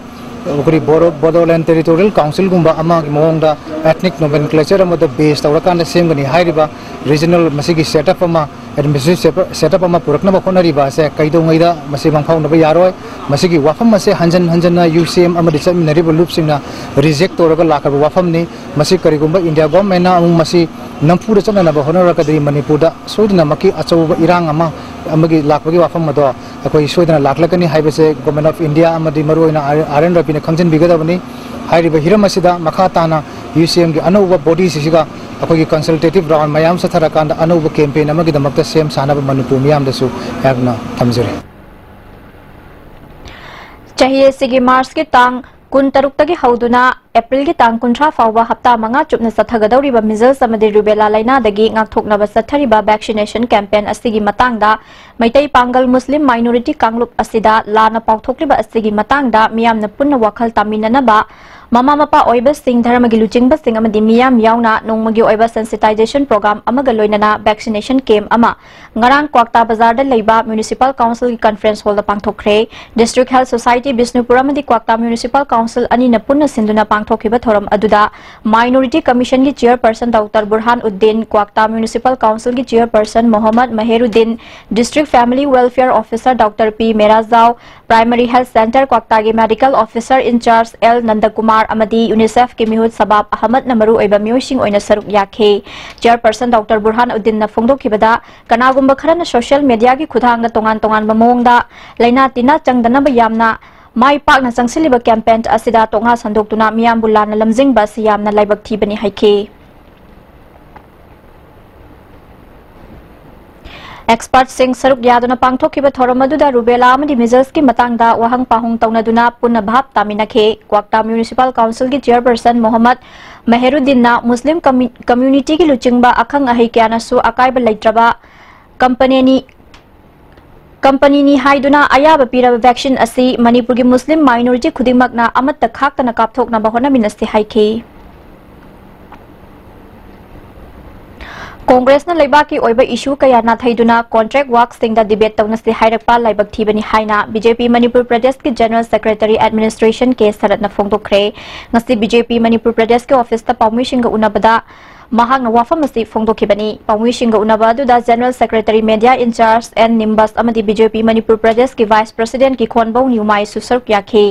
ꯑꯩꯈꯣꯏ ꯕꯣꯗꯣ ꯕꯣꯗꯣꯂꯦꯟ ꯇꯦꯔꯤꯇꯣꯔꯤꯌꯦꯜ ꯀꯥꯎꯟꯁꯤꯜꯒꯨꯝꯕ ꯑꯃꯒꯤ ꯃꯑꯣꯡꯗ ethnic nomenclature ꯑꯃꯗ base ꯇꯧꯔꯀꯥꯟꯗ ꯁꯦꯝꯒꯅꯤ ꯍꯥꯏꯔꯤꯕ regional ꯃꯁꯤꯒꯤ setup ꯑꯃ, administrative setup ꯑꯃ ꯄꯨꯔꯛꯅꯕ ꯍꯣꯠꯅꯔꯤꯕ ꯑꯁꯦ ꯀꯩꯗꯧꯉꯩꯗ ꯃꯁꯤ ꯃꯪꯐꯥꯎꯅꯕ ꯌꯥꯔꯣꯏ꯫ ꯃꯁꯤꯒꯤ ꯋꯥꯐꯝ ꯑꯁꯦ ꯍꯟꯖꯟ ꯍꯟꯖꯟꯅ ꯌꯨ ꯁꯤ ꯑꯦꯝ ꯑꯃꯗꯤ ꯆꯠꯃꯤꯟꯅꯔꯤꯕ ꯂꯨꯞꯁꯤꯡꯅ reject ꯇꯧꯔꯒ ꯂꯥꯛꯈ꯭ꯔꯕ ꯋꯥꯐꯝꯅꯤ꯫ ꯃꯁꯤ ꯀꯔꯤꯒꯨꯝꯕ ꯏꯟꯗꯤꯌꯥ ꯒꯣꯔꯃꯦꯟꯅ ꯑꯃꯨꯛ ꯃꯁꯤ ꯅꯝꯐꯨꯗ ꯆꯠꯅꯅꯕ ꯍꯣꯠꯅꯔꯒꯗꯤ ꯃꯅꯤꯄꯨꯔꯗ ꯁꯣꯏꯗꯅꯃꯛꯀꯤ ꯑꯆꯧꯕ ꯏꯔꯥꯡ ꯑꯃ ꯑꯃꯒꯤ ꯂꯥꯛꯄꯒꯤ ꯋꯥꯐꯝ ꯑꯗꯣ ꯑꯩꯈꯣꯏ ꯁꯣꯏꯗꯅ ꯂꯥꯛꯂꯛꯀꯅꯤ ꯍꯥꯏꯕꯁꯦ Government of India ꯑꯃꯗꯤ ꯃꯔꯨꯑꯣꯏꯅ ꯑꯥꯔ ꯑꯦꯟ ꯔꯕꯤꯅ ꯈꯪꯖꯤꯟꯕꯤꯒꯗꯕꯅꯤ꯫ ꯍꯥꯏꯔꯤꯕ ꯍꯤꯔꯝ ꯑꯁꯤꯗ ꯃꯈꯥ ꯇꯥꯅ ꯌꯨ ꯁꯤ ꯑꯦꯝꯒꯤ ꯑꯅꯧꯕ bodies ꯁꯤꯒ ꯑꯩꯈꯣꯏꯒꯤ consultative round ꯃꯌꯥꯝ ꯆꯠꯊꯔꯀꯥꯟꯗ ꯑꯅꯧꯕ campaign ꯑꯃꯒꯤꯗꯃꯛꯇ ꯁꯦꯝ ꯁꯥꯅꯕ ꯃꯅꯤꯄꯨꯔ ꯃꯤꯌꯥꯝꯗꯁꯨ ꯑꯩꯍꯥꯛꯅ ꯊꯝꯖꯔꯤ꯫ ꯆꯍꯤ ꯑꯁꯤꯒꯤ ꯃꯥꯔꯆꯀꯤ ꯇꯥꯡ ꯀꯨꯟꯇꯔꯨꯛꯇꯒꯤ ꯍꯧꯗꯨꯅ ꯑꯦꯄ꯭ꯔꯤꯜꯒꯤ ꯇꯥꯡ ꯀꯨꯟꯊ꯭ꯔꯥ ꯐꯥꯎꯕ ꯍꯞꯇꯥ ꯃꯉꯥ ꯆꯨꯞꯅ ꯆꯠꯊꯒꯗꯧꯔꯤꯕ measles ꯑꯃꯗꯤ rubella ꯂꯥꯏꯅꯥꯗꯒꯤ ꯉꯥꯛꯊꯣꯛꯅꯕ ꯆꯠꯊꯔꯤꯕ vaccination campaign ꯑꯁꯤꯒꯤ ꯃꯇꯥꯡꯗ ꯃꯩꯇꯩ ꯄꯥꯡꯒꯜ ꯃꯨꯁꯂꯤꯝ minority ꯀꯥꯡꯂꯨꯞ ꯑꯁꯤꯗ ꯂꯥꯟꯅ ꯄꯥꯎꯊꯣꯛꯂꯤꯕ ꯑꯁꯤꯒꯤ ꯃꯇꯥꯡꯗ ꯃꯤꯌꯥꯝꯅ ꯄꯨꯟꯅ ꯋꯥꯈꯜ ꯇꯥꯃꯤꯟꯅꯅꯕ ꯃꯃꯥ ꯃꯄꯥ ꯑꯣꯏꯕꯁꯤꯡ, ꯙꯔꯃꯒꯤ ꯂꯨꯆꯤꯡꯕꯁꯤꯡ ꯑꯃꯗꯤ ꯃꯤꯌꯥꯝ ꯌꯥꯎꯅ ꯅꯣꯡꯃꯒꯤ ꯑꯣꯏꯕ sensitization program ꯑꯃꯒ ꯂꯣꯏꯅꯅ vaccination camp ꯑꯃ ꯉꯔꯥꯡ ꯀ꯭ꯋꯥꯛꯇꯥ ꯕꯖꯥꯔꯗ ꯂꯩꯕ Municipal Councilꯒꯤ conference hallꯗ ꯄꯥꯡꯊꯣꯛꯈ꯭ꯔꯦ꯫ District Health Society Bishnupur ꯑꯃꯗꯤ ꯀ꯭ꯋꯥꯛꯇꯥ Municipal Council ꯑꯅꯤꯅ ꯄꯨꯟꯅ ꯁꯤꯟꯗꯨꯅ ꯄꯥꯡꯊꯣꯛꯈꯤꯕ ꯊꯧꯔꯝ ꯑꯗꯨꯗ Minority Commissionꯒꯤ chairperson Doctor ꯕꯨꯔꯍꯥꯟ Uddin, Kwakta Municipal Councilꯒꯤ chairperson Mohammad Meheruddin, District Family Welfare Officer Doctor P Merajao, Primary Health Centre ꯀ꯭ꯋꯥꯛꯇꯥꯒꯤ medical officer in charge L Nandakumar ꯑꯃꯗꯤ UNICEFꯀꯤ ꯃꯤꯍꯨꯠ ꯁꯕꯥꯕ ꯑꯍꯃꯗꯅ ꯃꯔꯨꯑꯣꯏꯕ ꯃꯤꯑꯣꯏꯁꯤꯡ ꯑꯣꯏꯅ ꯁꯔꯨꯛ ꯌꯥꯈꯤ꯫ Chairperson Doctor ꯕꯨꯔꯍꯥꯟ ꯎꯗꯤꯟꯅ ꯐꯣꯡꯗꯣꯛꯈꯤꯕꯗ, ꯀꯅꯥꯒꯨꯝꯕ ꯈꯔꯅ social mediaꯒꯤ ꯈꯨꯠꯊꯥꯡꯗ ꯇꯣꯉꯥꯟ ꯇꯣꯉꯥꯟꯕ ꯃꯑꯣꯡꯗ ꯂꯥꯏꯅꯥ ꯇꯤꯟꯅꯥ ꯆꯪꯗꯅꯕ ꯌꯥꯝꯅ ꯃꯥꯏ ꯄꯥꯛꯅ ꯆꯪꯁꯤꯜꯂꯤꯕ campaign ꯑꯁꯤꯗ ꯇꯣꯛꯉꯥ ꯁꯟꯗꯣꯛꯇꯨꯅ ꯃꯤꯌꯥꯝꯕꯨ ꯂꯥꯟꯅ ꯂꯝꯖꯤꯡꯕ ꯑꯁꯤ ꯌꯥꯝꯅ ꯂꯥꯏꯕꯛ ꯊꯤꯕꯅꯤ ꯍꯥꯏꯈꯤ꯫ Expertꯁꯤꯡ ꯁꯔꯨꯛ ꯌꯥꯗꯨꯅ ꯄꯥꯡꯊꯣꯛꯈꯤꯕ ꯊꯧꯔꯝ ꯑꯗꯨꯗ rubella ꯑꯃꯗꯤ measlesꯀꯤ ꯃꯇꯥꯡꯗ ꯋꯥꯍꯪ ꯄꯥꯎꯍꯪ ꯇꯧꯅꯗꯨꯅ ꯄꯨꯟꯅ ꯚꯥꯞ ꯇꯥꯃꯤꯟꯅꯈꯤ꯫ ꯀ꯭ꯋꯥꯛꯇꯥ Municipal Councilꯒꯤ chairperson ꯃꯣꯍꯝꯃꯗ ꯃꯦꯍꯦꯔꯨꯗꯤꯟꯅ ꯃꯨꯁꯂꯤꯝ commu-, communityꯒꯤ ꯂꯨꯆꯤꯡꯕ ꯑꯈꯪ ꯑꯍꯩ ꯀꯌꯥꯅꯁꯨ ꯑꯀꯥꯏꯕ ꯂꯩꯇ꯭ꯔꯕ company ꯑꯅꯤ companyꯅꯤ ꯍꯥꯏꯗꯨꯅ ꯑꯌꯥꯕ ꯄꯤꯔꯕ vaccine ꯑꯁꯤ ꯃꯅꯤꯄꯨꯔꯒꯤ ꯃꯨꯁꯂꯤꯝ minority ꯈꯨꯗꯤꯡꯃꯛꯅ ꯑꯃꯠꯇ ꯈꯥꯛꯇꯅ ꯀꯥꯞꯊꯣꯛꯅꯕ ꯍꯣꯠꯅꯃꯤꯟꯅꯁꯤ ꯍꯥꯏꯈꯤ꯫ ꯀꯣꯡꯒ꯭ꯔꯦꯁꯅ ꯂꯩꯕꯥꯛꯀꯤ ꯑꯣꯏꯕ ꯏꯁꯨ ꯀꯌꯥ ꯅꯥꯊꯩꯗꯨꯅ ꯀꯣꯟꯇ꯭ꯔꯦꯛ ꯋꯥꯔꯛꯁꯤꯡꯗ ꯗꯤꯕꯦꯠ ꯇꯧꯅꯁꯤ ꯍꯥꯏꯔꯛꯄ ꯂꯥꯏꯕꯛ ꯊꯤꯕꯅꯤ ꯍꯥꯏꯅ ꯕꯤ ꯖꯦ ꯄꯤ ꯃꯅꯤꯄꯨꯔ ꯄ꯭ꯔꯗꯦꯁꯀꯤ ꯖꯦꯅꯔꯦꯜ ꯁꯦꯀ꯭ꯔꯦꯇꯔꯤ ꯑꯦꯗꯃꯤꯅꯤꯁꯇ꯭ꯔꯦꯁꯟ ꯀꯦ ꯁꯔꯠꯅ ꯐꯣꯡꯗꯣꯛꯈ꯭ꯔꯦ꯫ ꯉꯁꯤ ꯕꯤ ꯖꯦ ꯄꯤ ꯃꯅꯤꯄꯨꯔ ꯄ꯭ꯔꯗꯦꯁꯀꯤ ꯑꯣꯐꯤꯁꯇ ꯄꯥꯎꯃꯤꯁꯤꯡꯒ ꯎꯅꯕꯗ ꯃꯍꯥꯛꯅ ꯋꯥꯐꯝ ꯑꯁꯤ ꯐꯣꯡꯗꯣꯛꯈꯤꯕꯅꯤ꯫ ꯄꯥꯎꯃꯤꯁꯤꯡꯒ ꯎꯅꯕ ꯑꯗꯨꯗ general secretary media in charge N Nimbus ꯑꯃꯗꯤ ꯕꯤ ꯖꯦ ꯄꯤ ꯃꯅꯤꯄꯨꯔ ꯄ꯭ꯔꯗꯦꯁꯀꯤ ꯚꯥꯏꯁ ꯄ꯭ꯔꯁꯤꯗꯦꯟꯠ ꯀꯤꯈꯣꯟꯕꯧ ꯅ꯭ꯌꯨꯃꯥꯏꯁꯨ ꯁꯔꯨꯛ ꯌꯥꯈꯤ꯫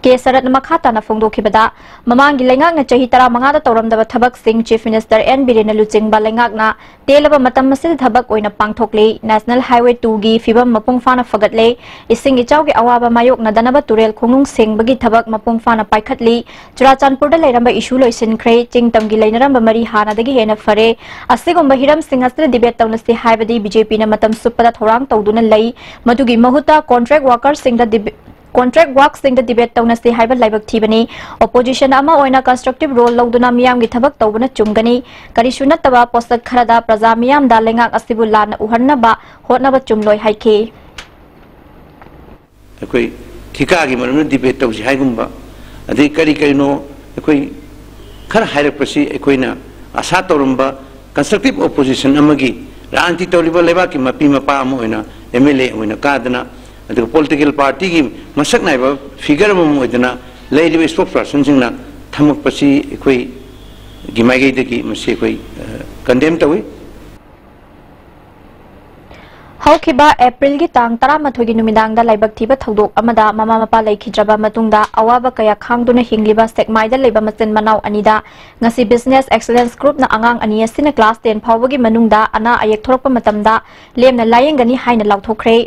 ꯀꯦ ꯁꯔꯠꯅ ꯃꯈꯥ ꯇꯥꯅ ꯐꯣꯡꯗꯣꯛꯈꯤꯕꯗ, ꯃꯃꯥꯡꯒꯤ ꯂꯩꯉꯥꯛꯅ ꯆꯍꯤ ꯇꯔꯥꯃꯉꯥꯗ ꯇꯧꯔꯝꯗꯕ ꯊꯕꯛꯁꯤꯡ ꯆꯤꯐ ꯃꯤꯅꯤꯁꯇꯔ ꯑꯦꯟ ꯕꯤꯔꯦꯟꯅ ꯂꯨꯆꯤꯡꯕ ꯂꯩꯉꯥꯛꯅ ꯇꯦꯜꯂꯕ ꯃꯇꯝ ꯑꯁꯤꯗ ꯊꯕꯛ ꯑꯣꯏꯅ ꯄꯥꯡꯊꯣꯛꯂꯤ꯫ ꯅꯦꯁꯅꯦꯜ ꯍꯥꯏꯋꯦ ꯇꯨꯒꯤ ꯐꯤꯕꯝ ꯃꯄꯨꯡ ꯐꯥꯅ ꯐꯒꯠꯂꯦ꯫ ꯏꯁꯤꯡ ꯏꯆꯥꯎꯒꯤ ꯑꯋꯥꯕ ꯃꯥꯌꯣꯛꯅꯗꯅꯕ ꯇꯨꯔꯦꯜ ꯈꯣꯡꯅꯨꯡ ꯁꯦꯡꯕꯒꯤ ꯊꯕꯛ ꯃꯄꯨꯡ ꯐꯥꯅ ꯄꯥꯏꯈꯠꯂꯤ꯫ ꯆꯨꯔꯥꯆꯥꯟꯄꯨꯔꯗ ꯂꯩꯔꯝꯕ ꯏꯁꯨ ꯂꯣꯏꯁꯤꯟꯈ꯭ꯔꯦ꯫ ꯆꯤꯡ ꯇꯝꯒꯤ ꯂꯩꯅꯔꯝꯕ ꯃꯔꯤ ꯍꯥꯟꯅꯗꯒꯤ ꯍꯦꯟꯅ ꯐꯔꯦ꯫ ꯑꯁꯤꯒꯨꯝꯕ ꯍꯤꯔꯝꯁꯤꯡ ꯑꯁꯤꯗ ꯗꯤꯕꯦꯠ ꯇꯧꯅꯁꯤ ꯍꯥꯏꯕꯗꯤ ꯕꯤ ꯖꯦ ꯄꯤꯅ ꯃꯇꯝ ꯆꯨꯞꯄꯗ ꯊꯧꯔꯥꯡ ꯇꯧꯗꯨꯅ ꯂꯩ꯫ ꯃꯗꯨꯒꯤ ꯃꯍꯨꯠꯇ ꯀꯣꯟꯇ꯭ꯔꯦꯛ ꯋꯥꯔꯀꯔꯁꯤꯡꯗ ꯗꯤꯕꯦ-, ꯀꯣꯟꯇ꯭ꯔꯦꯛ ꯋꯥꯔꯛꯁꯤꯡꯗ ꯗꯤꯕꯦꯠ ꯇꯧꯅꯁꯤ ꯍꯥꯏꯕ ꯂꯥꯏꯕꯛ ꯊꯤꯕꯅꯤ꯫ ꯑꯣꯄꯣꯖꯤꯁꯟ ꯑꯃ ꯑꯣꯏꯅ ꯀꯟꯁꯇ꯭ꯔꯛꯇꯤꯚ ꯔꯣꯜ ꯂꯧꯗꯨꯅ ꯃꯤꯌꯥꯝꯒꯤ ꯊꯕꯛ ꯇꯧꯕꯅ ꯆꯨꯝꯒꯅꯤ꯫ ꯀꯔꯤꯁꯨ ꯅꯠꯇꯕ ꯄꯣꯠꯁꯛ ꯈꯔꯗ ꯄ꯭ꯔꯖꯥ ꯃꯤꯌꯥꯝꯗ ꯂꯩꯉꯥꯛ ꯑꯁꯤꯕꯨ ꯂꯥꯟꯅ ꯎꯍꯟꯅꯕ ꯍꯣꯠꯅꯕ ꯆꯨꯝꯂꯣꯏ ꯍꯥꯏꯈꯤ꯫ ꯑꯩꯈꯣꯏ ꯊꯤꯀꯥꯒꯤ ꯃꯔꯝꯗ ꯗꯤꯕꯦꯠ ꯇꯧꯁꯤ ꯍꯥꯏꯒꯨꯝꯕ, ꯑꯗꯩ ꯀꯔꯤ ꯀꯔꯤꯅꯣ ꯑꯩꯈꯣꯏ ꯈꯔ ꯍꯥꯏꯔꯛꯄꯁꯤ ꯑꯩꯈꯣꯏꯅ ꯑꯁꯥ ꯇꯧꯔꯝꯕ ꯀꯟꯁꯇ꯭ꯔꯛꯇꯤꯚ ꯑꯣꯄꯣꯖꯤꯁꯟ ꯑꯃꯒꯤ, ꯔꯥꯖꯅꯤꯇꯤ ꯇꯧꯔꯤꯕ ꯂꯩꯕꯥꯛꯀꯤ ꯃꯄꯤ ꯃꯄꯥ ꯑꯃ ꯑꯣꯏꯅ, ꯑꯦꯝ ꯑꯦꯜ ꯑꯦ ꯑꯣꯏꯅ ꯀꯥꯗꯅ, ꯑꯗꯨꯒ ꯄꯣꯂꯤꯇꯤꯀꯦꯜ ꯄꯥꯔꯇꯤꯒꯤ ꯃꯁꯛ ꯅꯥꯏꯕ ꯐꯤꯒꯔ ꯑꯃꯃꯝ ꯑꯣꯏꯗꯅ ꯂꯩꯔꯤꯕ ꯏꯁꯄꯣꯛꯁ ꯄꯥꯔꯁꯟꯁꯤꯡꯅ ꯊꯝꯃꯛꯄꯁꯤ ꯑꯩꯈꯣꯏꯒꯤ ꯃꯥꯏꯀꯩꯗꯒꯤ ꯃꯁꯤ ꯑꯩꯈꯣꯏ ꯀꯟꯗꯦꯝ ꯇꯧꯏ꯫ ꯍꯧꯈꯤꯕ ꯑꯦꯄ꯭ꯔꯤꯜꯒꯤ ꯇꯥꯡ ꯇꯔꯥꯃꯥꯊꯣꯏꯒꯤ ꯅꯨꯃꯤꯗꯥꯡꯗ ꯂꯥꯏꯕꯛ ꯊꯤꯕ ꯊꯧꯗꯣꯛ ꯑꯃꯗ ꯃꯃꯥ ꯃꯄꯥ ꯂꯩꯈꯤꯗ꯭ꯔꯕ ꯃꯇꯨꯡꯗ ꯑꯋꯥꯕ ꯀꯌꯥ ꯈꯥꯡꯗꯨꯅ ꯍꯤꯡꯂꯤꯕ ꯁꯦꯛꯃꯥꯏꯗ ꯂꯩꯕ ꯃꯆꯤꯟ ꯃꯅꯥꯎ ꯑꯅꯤꯗ ꯉꯁꯤ ꯕꯤꯖꯤꯅꯦꯁ ꯑꯦꯛꯁꯂꯦꯟꯁ ꯒ꯭ꯔꯨꯞꯅ ꯑꯉꯥꯡ ꯑꯅꯤ ꯑꯁꯤꯅ ꯀ꯭ꯂꯥꯁ ꯇꯦꯟ ꯐꯥꯎꯕꯒꯤ ꯃꯅꯨꯡꯗ ꯑꯅꯥ ꯑꯌꯦꯛ ꯊꯣꯛꯂꯛꯄ ꯃꯇꯝꯗ ꯂꯦꯝꯅ ꯂꯥꯌꯦꯡꯒꯅꯤ ꯍꯥꯏꯅ ꯂꯥꯎꯊꯣꯛꯈ꯭ꯔꯦ꯫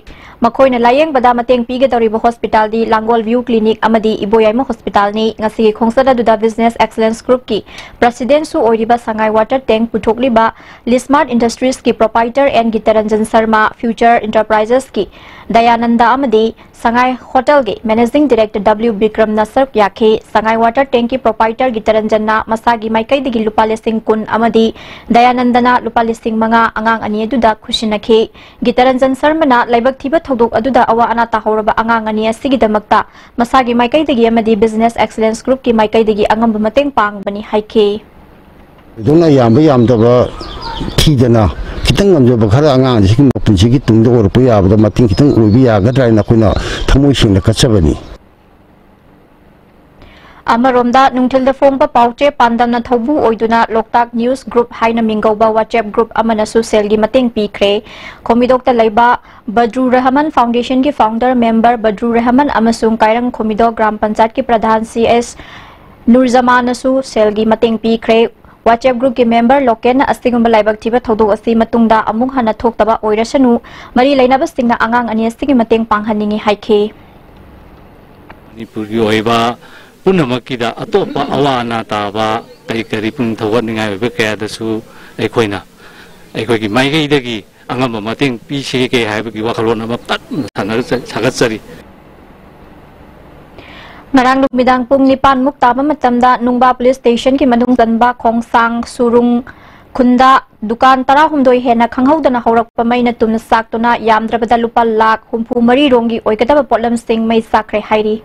ꯃꯈꯣꯏꯅ ꯂꯥꯌꯦꯡꯕꯗ ꯃꯇꯦꯡ ꯄꯤꯒꯗꯧꯔꯤꯕ ꯍꯣꯁꯄꯤꯇꯥꯜꯗꯤ ꯂꯥꯡꯒꯣꯜ ꯚ꯭ꯌꯨ ꯀ꯭ꯂꯤꯅꯤꯛ ꯑꯃꯗꯤ ꯏꯕꯣꯌꯥꯏꯃ ꯍꯣꯁꯄꯤꯇꯥꯜꯅꯤ꯫ ꯉꯁꯤꯒꯤ ꯈꯣꯡꯆꯠ ꯑꯗꯨꯗ ꯕꯤꯖꯤꯅꯦꯁ ꯑꯦꯛꯁꯂꯦꯟꯁ ꯒ꯭ꯔꯨꯞꯀꯤ ꯄ꯭ꯔꯁꯤꯗꯦꯟꯠꯁꯨ ꯑꯣꯏꯔꯤꯕ ꯁꯉꯥꯏ ꯋꯥꯇꯔ ꯇꯦꯡꯛ ꯄꯨꯊꯣꯛꯂꯤꯕ ꯂꯤꯁꯃꯥꯔꯠ ꯏꯟꯗꯁꯇ꯭ꯔꯤꯁꯀꯤ proprietor and ꯒꯤꯇꯔꯟꯖꯟ Sharma, future ꯏꯟꯇꯔꯄ꯭ꯔꯥꯏꯖꯦꯁꯀꯤ Dayananda ꯑꯃꯗꯤ ꯁꯉꯥꯏ ꯍꯣꯇꯦꯜꯒꯤ ꯃꯦꯅꯦꯖꯤꯡ ꯗꯤꯔꯦꯛꯇꯔ ꯗꯕ꯭ꯂꯤꯎ ꯕꯤꯀ꯭ꯔꯝꯅ ꯁꯔꯨꯛ ꯌꯥꯈꯤ꯫ ꯁꯉꯥꯏ ꯋꯥꯇꯔ ꯇꯦꯡꯛꯀꯤ ꯄ꯭ꯔꯣꯄꯥꯏꯇꯔ ꯒꯤꯇꯔꯟꯖꯟꯅ ꯃꯁꯥꯒꯤ ꯃꯥꯏꯀꯩꯗꯒꯤ ꯂꯨꯄꯥ ꯂꯤꯁꯤꯡ ꯀꯨꯟ ꯑꯃꯗꯤ ꯗꯌꯥꯅꯟꯗꯅ ꯂꯨꯄꯥ ꯂꯤꯁꯤꯡ ꯃꯉꯥ ꯑꯉꯥꯡ ꯑꯅꯤ ꯑꯗꯨꯗ ꯈꯨꯠꯁꯤꯟꯅꯈꯤ꯫ ꯒꯤꯇꯔꯟꯖꯟ ꯁꯔꯃꯅ ꯂꯥꯏꯕꯛ ꯊꯤꯕ ꯊꯧꯗꯣꯛ ꯑꯗꯨꯗ ꯑꯋꯥ ꯑꯅꯥ ꯇꯥꯍꯧꯔꯕ ꯑꯉꯥꯡ ꯑꯅꯤ ꯑꯁꯤꯒꯤꯗꯃꯛꯇ ꯃꯁꯥꯒꯤ ꯃꯥꯏꯀꯩꯗꯒꯤ ꯑꯃꯗꯤ ꯕꯤꯖꯤꯅꯦꯁ ꯑꯦꯛꯁꯂꯦꯟꯁ ꯒ꯭ꯔꯨꯞꯀꯤ ꯃꯥꯏꯀꯩꯗꯒꯤ ꯑꯉꯝꯕ ꯃꯇꯦꯡ ꯄꯥꯡꯕꯅꯤ ꯍꯥꯏꯈꯤ꯫ ꯊꯣꯏꯗꯣꯛꯅ ꯌꯥꯝꯕ ꯌꯥꯝꯗꯕ ꯊꯤꯗꯅ ꯈꯤꯇꯪ ꯉꯝꯖꯕ ꯈꯔ ꯑꯉꯥꯡꯁꯤꯒꯤ ꯃꯄꯨꯟꯁꯤꯒꯤ ꯇꯨꯡꯗ ꯑꯣꯏꯔꯛꯄ ꯌꯥꯕꯗ ꯃꯇꯦꯡ ꯈꯤꯇꯪ ꯑꯣꯏꯕ ꯌꯥꯒꯗ꯭ꯔꯥ ꯍꯥꯏꯅ ꯑꯩꯈꯣꯏꯅ ꯊꯃꯣꯏ ꯁꯦꯡꯅ ꯀꯠꯆꯕꯅꯤ꯫ ꯑꯃꯔꯣꯝꯗ, ꯅꯨꯡꯊꯤꯜꯗ ꯐꯣꯡꯕ ꯄꯥꯎꯆꯦ ꯄꯥꯟꯗꯝꯅ ꯊꯧꯕꯨ ꯑꯣꯏꯗꯨꯅ ꯂꯣꯛꯇꯥꯛ ꯅ꯭ꯌꯨꯁ ꯒ꯭ꯔꯨꯞ ꯍꯥꯏꯅ ꯃꯤꯡꯒꯧꯕ WhatsApp ꯒ꯭ꯔꯨꯞ ꯑꯃꯅꯁꯨ ꯁꯦꯜꯒꯤ ꯃꯇꯦꯡ ꯄꯤꯈ꯭ꯔꯦ꯫ ꯈꯣꯝꯕꯤꯗꯣꯛꯇ ꯂꯩꯕ ꯕꯗ꯭ꯔꯨ ꯔꯍꯃꯟ ꯐꯥꯎꯟꯗꯦꯁꯟꯒꯤ ꯐꯥꯎꯟꯗꯔ ꯃꯦꯝꯕꯔ ꯕꯗ꯭ꯔꯨ ꯔꯍꯃꯟ ꯑꯃꯁꯨꯡ ꯀꯥꯏꯔꯪ ꯈꯣꯝꯕꯤꯗꯣꯛ ꯒ꯭ꯔꯥꯝ ꯄꯟꯆꯥꯌꯠꯀꯤ ꯄ꯭ꯔꯙꯥꯟ ꯁꯤ ꯑꯦꯁ ꯅꯨꯔꯖꯃꯥꯟꯅꯁꯨ ꯁꯦꯜꯒꯤ ꯃꯇꯦꯡ ꯄꯤꯈ꯭ꯔꯦ꯫ WhatsApp ꯒ꯭ꯔꯨꯞꯀꯤ ꯃꯦꯝꯕꯔ ꯂꯣꯀꯦꯟꯅ ꯑꯁꯤꯒꯨꯝꯕ ꯂꯥꯏꯕꯛ ꯊꯤꯕ ꯊꯧꯗꯣꯛ ꯑꯁꯤ ꯃꯇꯨꯡꯗ ꯑꯃꯨꯛ ꯍꯟꯅ ꯊꯣꯛꯇꯕ ꯑꯣꯏꯔꯁꯅꯨ, ꯃꯔꯤ ꯂꯩꯅꯕꯁꯤꯡꯅ ꯑꯉꯥꯡ ꯑꯅꯤ ꯑꯁꯤꯒꯤ ꯃꯇꯦꯡ ꯄꯥꯡꯍꯟꯅꯤꯡꯏ ꯍꯥꯏꯈꯤ꯫ ꯃꯅꯤꯄꯨꯔꯒꯤ ꯑꯣꯏꯕ ꯄꯨꯝꯅꯃꯛꯀꯤꯗ ꯑꯇꯣꯞꯄ ꯑꯋꯥ ꯑꯅꯥ ꯇꯥꯕ ꯀꯔꯤ ꯀꯔꯤ ꯄꯨꯛꯅꯤꯡ ꯊꯧꯒꯠꯅꯤꯡꯉꯥꯏ ꯑꯣꯏꯕ ꯀꯌꯥꯗꯁꯨ ꯑꯩꯈꯣꯏꯅ ꯑꯩꯈꯣꯏꯒꯤ ꯃꯥꯏꯀꯩꯗꯒꯤ ꯑꯉꯝꯕ ꯃꯇꯦꯡ ꯄꯤꯁꯤꯒꯦ ꯍꯥꯏꯕꯒꯤ ꯋꯥꯈꯜꯂꯣꯟ ꯑꯃ ꯇꯞꯅ ꯁꯥꯟꯅ-, ꯁꯥꯒꯠꯆꯔꯤ꯫ ꯉꯔꯥꯡ ꯅꯨꯃꯤꯗꯥꯡ ꯄꯨꯡ ꯅꯤꯄꯥꯟ ꯃꯨꯛ ꯇꯥꯕ ꯃꯇꯝꯗ ꯅꯨꯡꯕꯥ ꯄꯨꯂꯤꯁ ꯁ꯭ꯇꯦꯁꯟꯒꯤ ꯃꯅꯨꯡ ꯆꯟꯕ ꯈꯣꯡꯁꯥꯡ ꯁꯨꯔꯨꯡ ꯈꯨꯟꯗ ꯗꯨꯀꯥꯟ ꯇꯔꯥꯍꯨꯝꯗꯣꯏ ꯍꯦꯟꯅ ꯈꯪꯍꯧꯗꯅ ꯍꯧꯔꯛꯄ ꯃꯩꯅ ꯇꯨꯝꯅ ꯆꯥꯛꯇꯨꯅ ꯌꯥꯝꯗ꯭ꯔꯕꯗ ꯂꯨꯄꯥ ꯂꯥꯈ ꯍꯨꯝꯐꯨ ꯃꯔꯤ ꯔꯣꯝꯒꯤ ꯑꯣꯏꯒꯗꯕ ꯄꯣꯠꯂꯝꯁꯤꯡ ꯃꯩ ꯆꯥꯛꯈ꯭ꯔꯦ ꯍꯥꯏꯔꯤ꯫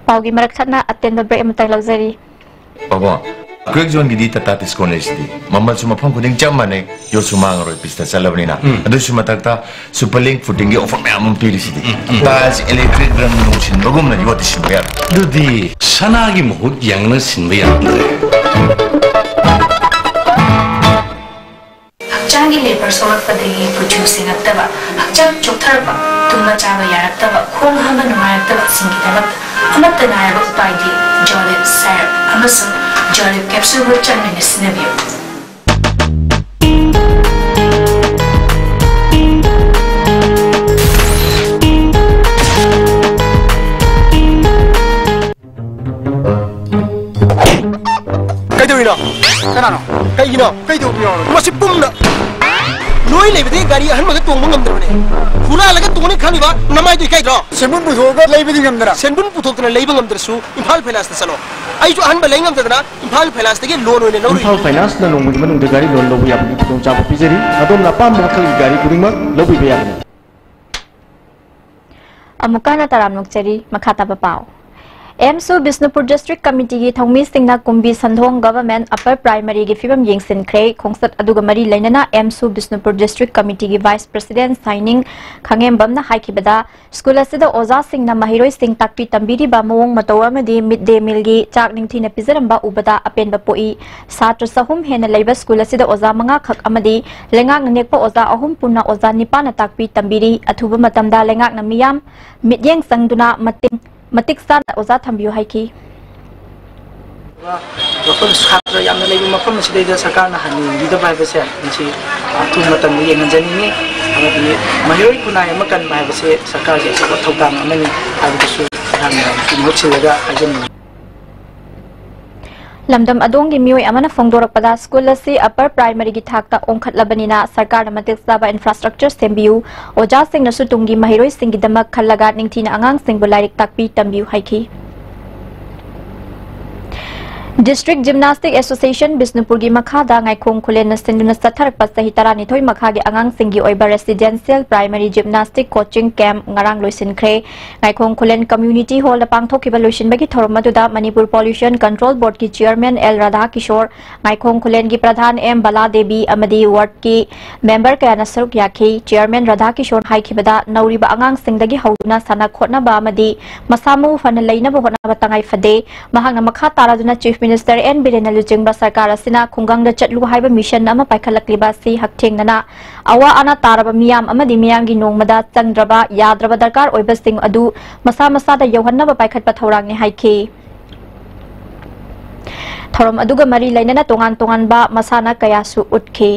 ꯄꯥꯎꯒꯤ ꯃꯔꯛ ꯊꯠꯅ ꯑꯇꯦꯟꯕ ꯕ꯭ꯔꯦꯛ ꯑꯃꯇꯪ ꯂꯧꯖꯔꯤ꯫ ꯄꯥꯕꯣ, ꯀ꯭ꯔꯦꯛ ꯖꯣꯟꯒꯤꯗꯤ ꯇꯥꯇꯥ ꯗꯤꯁꯀꯥꯎꯟ ꯂꯩꯁꯤꯗꯤ꯫ ꯃꯃꯜꯁꯨ ꯃꯐꯝ ꯈꯨꯗꯤꯡ ꯆꯞ ꯃꯥꯟꯅꯩ, ꯌꯣꯠꯁꯨ ꯃꯥꯡꯉꯔꯣꯏ ꯄꯤꯁꯇ ꯆꯠꯂꯕꯅꯤꯅ꯫ ꯎꯝ꯫ ꯑꯗꯨꯁꯨ ꯃꯊꯛꯇ ꯁꯨꯄꯔ ꯂꯤꯡ ꯐꯨꯇꯤꯡꯒꯤ ꯑꯣꯐꯔ ꯃꯌꯥꯝ ꯑꯃ ꯄꯤꯔꯤꯁꯤꯗꯤ꯫ ꯎꯝ, ꯎꯝ꯫ ꯇꯥꯏꯜꯁ, ꯏꯂꯦꯛꯇ꯭ꯔꯤꯛ, ꯔꯪ ꯅꯨꯡ ꯁꯤꯟꯕꯒꯨꯝꯅ ꯌꯣꯠꯇꯤ ꯁꯤꯟꯕ ꯌꯥꯔꯣꯏ꯫ ꯑꯗꯨꯗꯤ ꯁꯅꯥꯒꯤ ꯃꯍꯨꯠ ꯌꯥꯡꯅ ꯁꯤꯟꯕ ꯌꯥꯔꯝꯗ꯭ꯔꯦ꯫ ꯍꯛꯆꯥꯡꯒꯤ ꯂꯦꯕꯔ ꯁꯣꯛꯂꯛꯄꯗꯒꯤ ꯀꯨꯆꯨ ꯁꯦꯡꯉꯛꯇꯕ, ꯍꯛꯆꯥꯡ ꯆꯣꯛꯊꯔꯛꯄ, ꯇꯨꯝꯕ ꯆꯥꯕ ꯌꯥꯔꯛꯇꯕ, ꯈꯣꯡ ꯍꯥꯝꯕ ꯅꯨꯡꯉꯥꯏꯔꯛꯇꯕꯁꯤꯡꯒꯤꯗꯃꯛꯇ ꯑꯃꯠꯇ ꯉꯥꯏꯔꯕ ꯎꯄꯥꯏꯗꯤ ꯖꯣꯂꯤꯞ ꯁꯥꯏꯔꯞ ꯑꯃꯁꯨꯡ ꯖꯣꯂꯤꯞ ꯀꯦꯞꯁꯨꯜꯕꯨ ꯆꯥꯡ ꯅꯥꯏꯅ ꯁꯤꯖꯤꯟꯅꯕꯤꯌꯨ꯫ ꯀꯩꯗꯧꯔꯤꯅꯣ? ꯀꯅꯥꯅꯣ? ꯀꯩꯒꯤꯅꯣ? ꯀꯩꯗꯧꯕꯤꯔꯣ? ꯃꯁꯤ ꯄꯨꯝꯅ ꯅꯣꯏ ꯂꯩꯕꯗꯤ ꯒꯥꯔꯤ ꯑꯍꯟꯕꯗ ꯇꯣꯡꯕ ꯉꯝꯗ꯭ꯔꯕꯅꯦ꯫ ꯍꯨꯔꯥꯜꯂꯒ ꯇꯣꯡꯅꯤ ꯈꯜꯂꯤꯕ ꯅꯃꯥꯏꯗꯨ ꯏꯀꯥꯏꯗ꯭ꯔꯣ? ꯁꯦꯟꯕꯨꯟ ꯄꯨꯊꯣꯛꯑꯒ ꯂꯩꯕꯗꯤ ꯉꯝꯗꯅ? ꯁꯦꯟꯕꯨꯟ ꯄꯨꯊꯣꯛꯇꯅ ꯂꯩꯕ ꯉꯝꯗ꯭ꯔꯁꯨ ꯏꯝꯐꯥꯜ ꯐꯥꯏꯅꯥꯟꯁꯇ ꯆꯠꯂꯣ꯫ ꯑꯩꯁꯨ ꯑꯍꯟꯕ ꯂꯩ ꯉꯝꯗꯗꯅ ꯏꯝꯐꯥꯜ ꯐꯥꯏꯅꯥꯟꯁꯇꯒꯤ ꯂꯣꯟ ꯑꯣꯏꯅ ꯂꯧꯔꯨꯏ꯫ ꯏꯝꯐꯥꯜ ꯐꯥꯏꯅꯥꯟꯁꯅ ꯅꯣꯡꯃꯒꯤ ꯃꯅꯨꯡꯗ ꯒꯥꯔꯤ ꯂꯣꯟ ꯂꯧꯕ ꯌꯥꯕꯒꯤ ꯈꯨꯗꯣꯡꯆꯥꯕ ꯄꯤꯖꯔꯤ꯫ ꯑꯗꯣꯝꯅ ꯑꯄꯥꯝꯕ ꯃꯈꯜꯒꯤ ꯒꯥꯔꯤ ꯈꯨꯗꯤꯡꯃꯛ ꯂꯧꯕꯤꯕ ꯌꯥꯒꯅꯤ꯫ ꯑꯃꯨꯛꯀ ꯍꯟꯅ ꯇꯔꯥꯝꯅ ꯑꯣꯛꯆꯔꯤ꯫ ꯃꯈꯥ ꯇꯥꯕ ꯄꯥꯎ꯫ ꯑꯦꯝꯁꯨ ꯕꯤꯁꯅꯨꯄꯨꯔ District Committeeꯒꯤ ꯊꯧꯃꯤꯁꯤꯡꯅ ꯀꯨꯝꯕꯤ ꯁꯟꯗꯣꯡ Government Upper Primaryꯒꯤ ꯐꯤꯕꯝ ꯌꯦꯡꯁꯤꯟꯈ꯭ꯔꯦ꯫ ꯈꯣꯡꯆꯠ ꯑꯗꯨꯒ ꯃꯔꯤ ꯂꯩꯅꯅ ꯑꯦꯝꯁꯨ ꯕꯤꯁꯅꯨꯄꯨꯔ District Committeeꯒꯤ Vice President ꯁꯥꯏꯅꯤꯡ ꯈꯥꯉꯦꯝꯕꯝꯅ ꯍꯥꯏꯈꯤꯕꯗ, ꯁ꯭ꯀꯨꯜ ꯑꯁꯤꯗ ꯑꯣꯖꯥꯁꯤꯡꯅ ꯃꯍꯩꯔꯣꯏꯁꯤꯡ ꯇꯥꯛꯄꯤ ꯇꯝꯕꯤꯔꯤꯕ ꯃꯑꯣꯡ ꯃꯇꯧ ꯑꯃꯗꯤ Mid Day Mealꯒꯤ ꯆꯥꯛ ꯅꯤꯡꯊꯤꯅ ꯄꯤꯖꯔꯝꯕ ꯎꯕꯗ ꯑꯄꯦꯟꯕ ꯄꯣꯛꯏ꯫ ꯁꯥꯇ꯭ꯔ ꯆꯍꯨꯝ ꯍꯦꯟꯅ ꯂꯩꯕ ꯁ꯭ꯀꯨꯜ ꯑꯁꯤꯗ ꯑꯣꯖꯥ ꯃꯉꯥꯈꯛ ꯑꯃꯗꯤ ꯂꯩꯉꯥꯛꯅ ꯅꯦꯛꯄ ꯑꯣꯖꯥ ꯑꯍꯨꯝ ꯄꯨꯟꯅ ꯑꯣꯖꯥ ꯅꯤꯄꯥꯟꯅ ꯇꯥꯛꯄꯤ ꯇꯝꯕꯤꯔꯤ꯫ ꯑꯊꯨꯕ ꯃꯇꯝꯗ ꯂꯩꯉꯥꯛꯅ ꯃꯤꯌꯥꯝ ꯃꯤꯠꯌꯦꯡ ꯆꯪꯗꯨꯅ ꯃꯇꯤꯛ ꯃꯇꯤꯛ ꯆꯥꯅ ꯑꯣꯖꯥ ꯊꯝꯕꯤꯌꯨ ꯍꯥꯏꯈꯤ꯫ ꯃꯐꯝ, ꯁꯥꯇ꯭ꯔ ꯌꯥꯝꯅ ꯂꯩꯕ ꯃꯐꯝ ꯑꯁꯤꯗꯩꯗ ꯁꯔꯀꯥꯔꯅ ꯍꯟꯕꯤꯗꯕ ꯍꯥꯏꯕꯁꯦ ꯃꯁꯤ ꯑꯊꯨꯕ ꯃꯇꯝꯗ ꯌꯦꯡꯍꯟꯖꯅꯤꯡꯉꯤ꯫ ꯑꯃꯗꯤ ꯃꯍꯩꯔꯣꯏ ꯈꯨꯟꯅꯥꯏ ꯑꯃ ꯀꯟꯕ ꯍꯥꯏꯕꯁꯦ ꯁꯔꯀꯥꯔꯒꯤ ꯑꯆꯧꯕ ꯊꯧꯗꯥꯡ ꯑꯃꯅꯤ ꯍꯥꯏꯕꯗꯨꯁꯨ ꯑꯩꯍꯥꯛꯅ ꯃꯍꯨꯠ ꯁꯤꯜꯂꯒ ꯍꯥꯏꯖꯅꯤꯡꯉꯤ꯫ ꯂꯝꯗꯝ ꯑꯗꯣꯝꯒꯤ ꯃꯤꯑꯣꯏ ꯑꯃꯅ ꯐꯣꯡꯗꯣꯔꯛꯄꯗ, ꯁ꯭ꯀꯨꯜ ꯑꯁꯤ Upper Primaryꯒꯤ ꯊꯥꯛꯇ ꯑꯣꯟꯈꯠꯂꯕꯅꯤꯅ ꯁꯔꯀꯥꯔꯅ ꯃꯇꯤꯛ ꯆꯥꯕ infrastructure ꯁꯦꯝꯕꯤꯌꯨ, ꯑꯣꯖꯥꯁꯤꯡꯅꯁꯨ ꯇꯨꯡꯒꯤ ꯃꯍꯩꯔꯣꯏꯁꯤꯡꯒꯤꯗꯃꯛ ꯈꯜꯂꯒ ꯅꯤꯡꯊꯤꯅ ꯑꯉꯥꯡꯁꯤꯡꯕꯨ ꯂꯥꯏꯔꯤꯛ ꯇꯥꯛꯄꯤ ꯇꯝꯕꯤꯌꯨ ꯍꯥꯏꯈꯤ꯫ District Gymnastic Association ꯕꯤꯁꯅꯨꯄꯨꯔꯒꯤ ꯃꯈꯥꯗ ꯉꯥꯏꯈꯣꯡ ꯈꯨꯂꯦꯟꯅ ꯁꯤꯟꯗꯨꯅ ꯆꯠꯊꯔꯛꯄ ꯆꯍꯤ ꯇꯔꯥꯅꯤꯊꯣꯏ ꯃꯈꯥꯒꯤ ꯑꯉꯥꯡꯁꯤꯡꯒꯤ ꯑꯣꯏꯕ Residential Primary Gymnastic Coaching Camp ꯉꯔꯥꯡ ꯂꯣꯏꯁꯤꯟꯈ꯭ꯔꯦ꯫ ꯉꯥꯏꯈꯣꯡ ꯈꯨꯂꯦꯟ Community Hallꯗ ꯄꯥꯡꯊꯣꯛꯈꯤꯕ ꯂꯣꯏꯁꯤꯟꯕꯒꯤ ꯊꯧꯔꯝ ꯑꯗꯨꯗ ꯃꯅꯤꯄꯨꯔ Pollution Control Boardꯀꯤ Chairman ꯑꯦꯜ ꯔꯥꯙꯥꯀꯤꯁꯣꯔ, ꯉꯥꯏꯈꯣꯡ ꯈꯨꯂꯦꯟꯒꯤ ꯄ꯭ꯔꯙꯥꯟ ꯑꯦꯝ ꯕꯂꯥ ꯗꯦꯕꯤ ꯑꯃꯗꯤ wardꯀꯤ member ꯀꯌꯥꯅ ꯁꯔꯨꯛ ꯌꯥꯈꯤ꯫ Chairman ꯔꯥꯙꯥꯀꯤꯁꯣꯔ ꯍꯥꯏꯈꯤꯕꯗ, ꯅꯧꯔꯤꯕ ꯑꯉꯥꯡꯁꯤꯡꯗꯒꯤ ꯍꯧꯗꯨꯅ ꯁꯥꯟꯅ ꯈꯣꯠꯅꯕ ꯑꯃꯗꯤ ꯃꯁꯥ ꯃꯎ ꯐꯅ ꯂꯩꯅꯕ ꯍꯣꯠꯅꯕ ꯇꯉꯥꯏ ꯐꯗꯦ꯫ ꯃꯍꯥꯛꯅ ꯃꯈꯥ ꯇꯥꯔꯗꯨꯅ Chief Minister ꯑꯦꯟ ꯕꯤꯔꯦꯟꯅ ꯂꯨꯆꯤꯡꯕ ꯁꯔꯀꯥꯔ ꯑꯁꯤꯅ ꯈꯨꯡꯒꯪꯗ ꯆꯠꯂꯨ ꯍꯥꯏꯕ mission ꯑꯃ ꯄꯥꯏꯈꯠꯂꯛꯂꯤꯕ ꯑꯁꯤ ꯍꯛꯊꯦꯡꯅꯅ ꯑꯋꯥ ꯑꯅꯥ ꯇꯥꯔꯕ ꯃꯤꯌꯥꯝ ꯑꯃꯗꯤ ꯃꯤꯌꯥꯝꯒꯤ ꯅꯣꯡꯃꯗ ꯆꯪꯗ꯭ꯔꯕ ꯌꯥꯗ꯭ꯔꯕ ꯗꯔꯀꯥꯔ ꯑꯣꯏꯕꯁꯤꯡ ꯑꯗꯨ ꯃꯁꯥ ꯃꯁꯥꯗ ꯌꯧꯍꯟꯅꯕ ꯄꯥꯏꯈꯠꯄ ꯊꯧꯔꯥꯡꯅꯤ ꯍꯥꯏꯈꯤ꯫ ꯊꯧꯔꯝ ꯑꯗꯨꯒ ꯃꯔꯤ ꯂꯩꯅꯅ ꯇꯣꯉꯥꯟ ꯇꯣꯉꯥꯟꯕ ꯃꯁꯥꯟꯅ ꯀꯌꯥꯁꯨ ꯎꯠꯈꯤ꯫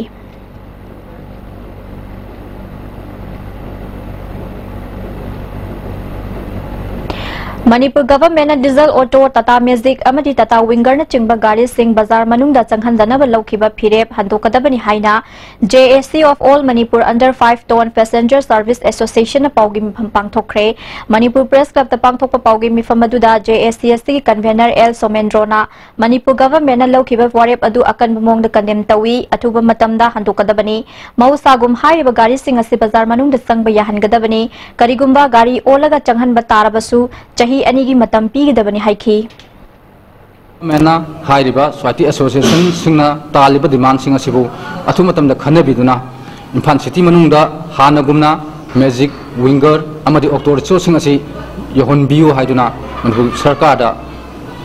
Manipur Governmentꯅ diesel auto, Tata Magic ꯑꯃꯗꯤ Tata Wingerꯅꯆꯤꯡꯕ ꯒꯥꯔꯤꯁꯤꯡ ꯕꯖꯥꯔ ꯃꯅꯨꯡꯗ ꯆꯪꯍꯟꯗꯅꯕ ꯂꯧꯈꯤꯕ ꯐꯤꯔꯦꯞ ꯍꯟꯗꯣꯛꯀꯗꯕꯅꯤ ꯍꯥꯏꯅ J A C of All Manipur Under Five Ton Passenger Service Associationꯅ ꯄꯥꯎꯒꯤ ꯃꯤꯐꯝ ꯄꯥꯡꯊꯣꯛꯈ꯭ꯔꯦ꯫ ꯃꯅꯤꯄꯨꯔ Press Clubꯇ ꯄꯥꯡꯊꯣꯛꯄ ꯄꯥꯎꯒꯤ ꯃꯤꯐꯝ ꯑꯗꯨꯗ J A C ꯑꯁꯤꯒꯤ convener ꯑꯦꯜ ꯁꯣꯃꯦꯟꯗ꯭ꯔꯣꯅ ꯃꯅꯤꯄꯨꯔ Governmentꯅ ꯂꯧꯈꯤꯕ ꯋꯥꯔꯦꯞ ꯑꯗꯨ ꯑꯀꯟꯕ ꯃꯑꯣꯡꯗ condemn ꯇꯧꯏ, ꯑꯊꯨꯕ ꯃꯇꯝꯗ ꯍꯟꯗꯣꯛꯀꯗꯕꯅꯤ꯫ ꯃꯍꯧꯁꯥꯒꯨꯝ ꯍꯥꯏꯔꯤꯕ ꯒꯥꯔꯤꯁꯤꯡ ꯑꯁꯤ ꯕꯖꯥꯔ ꯃꯅꯨꯡꯗ ꯆꯪꯕ ꯌꯥꯍꯟꯒꯗꯕꯅꯤ꯫ ꯀꯔꯤꯒꯨꯝꯕ ꯒꯥꯔꯤ ꯑꯣꯜꯂꯒ ꯆꯪꯍꯟꯕ ꯇꯥꯔꯕꯁꯨ ꯆꯍꯤ ꯑꯅꯤꯒꯤ ꯃꯇꯝ ꯄꯤꯒꯗꯕꯅꯤ ꯍꯥꯏꯈꯤ꯫ ꯒꯣꯚꯔꯟꯃꯦꯟꯅ ꯍꯥꯏꯔꯤꯕ ꯁꯣꯁꯥꯏꯇꯤ ꯑꯦꯁꯣꯁꯤꯌꯦꯁꯟꯁꯤꯡꯅ ꯇꯥꯜꯂꯤꯕ ꯗꯤꯃꯥꯟꯁꯤꯡ ꯑꯁꯤꯕꯨ ꯑꯊꯨꯕ ꯃꯇꯝꯗ ꯈꯟꯅꯕꯤꯗꯨꯅ ꯏꯝꯐꯥꯜ ꯁꯤꯇꯤ ꯃꯅꯨꯡꯗ ꯍꯥꯟꯅꯒꯨꯝꯅ ꯃꯦꯖꯤꯛ, ꯋꯤꯡꯒꯔ ꯑꯃꯗꯤ ꯑꯣꯛꯇꯣ ꯔꯤꯛꯁꯣꯁꯤꯡ ꯑꯁꯤ ꯌꯧꯍꯟꯕꯤꯌꯨ ꯍꯥꯏꯗꯨꯅ ꯃꯅꯤꯄꯨꯔ ꯁꯔꯀꯥꯔꯗ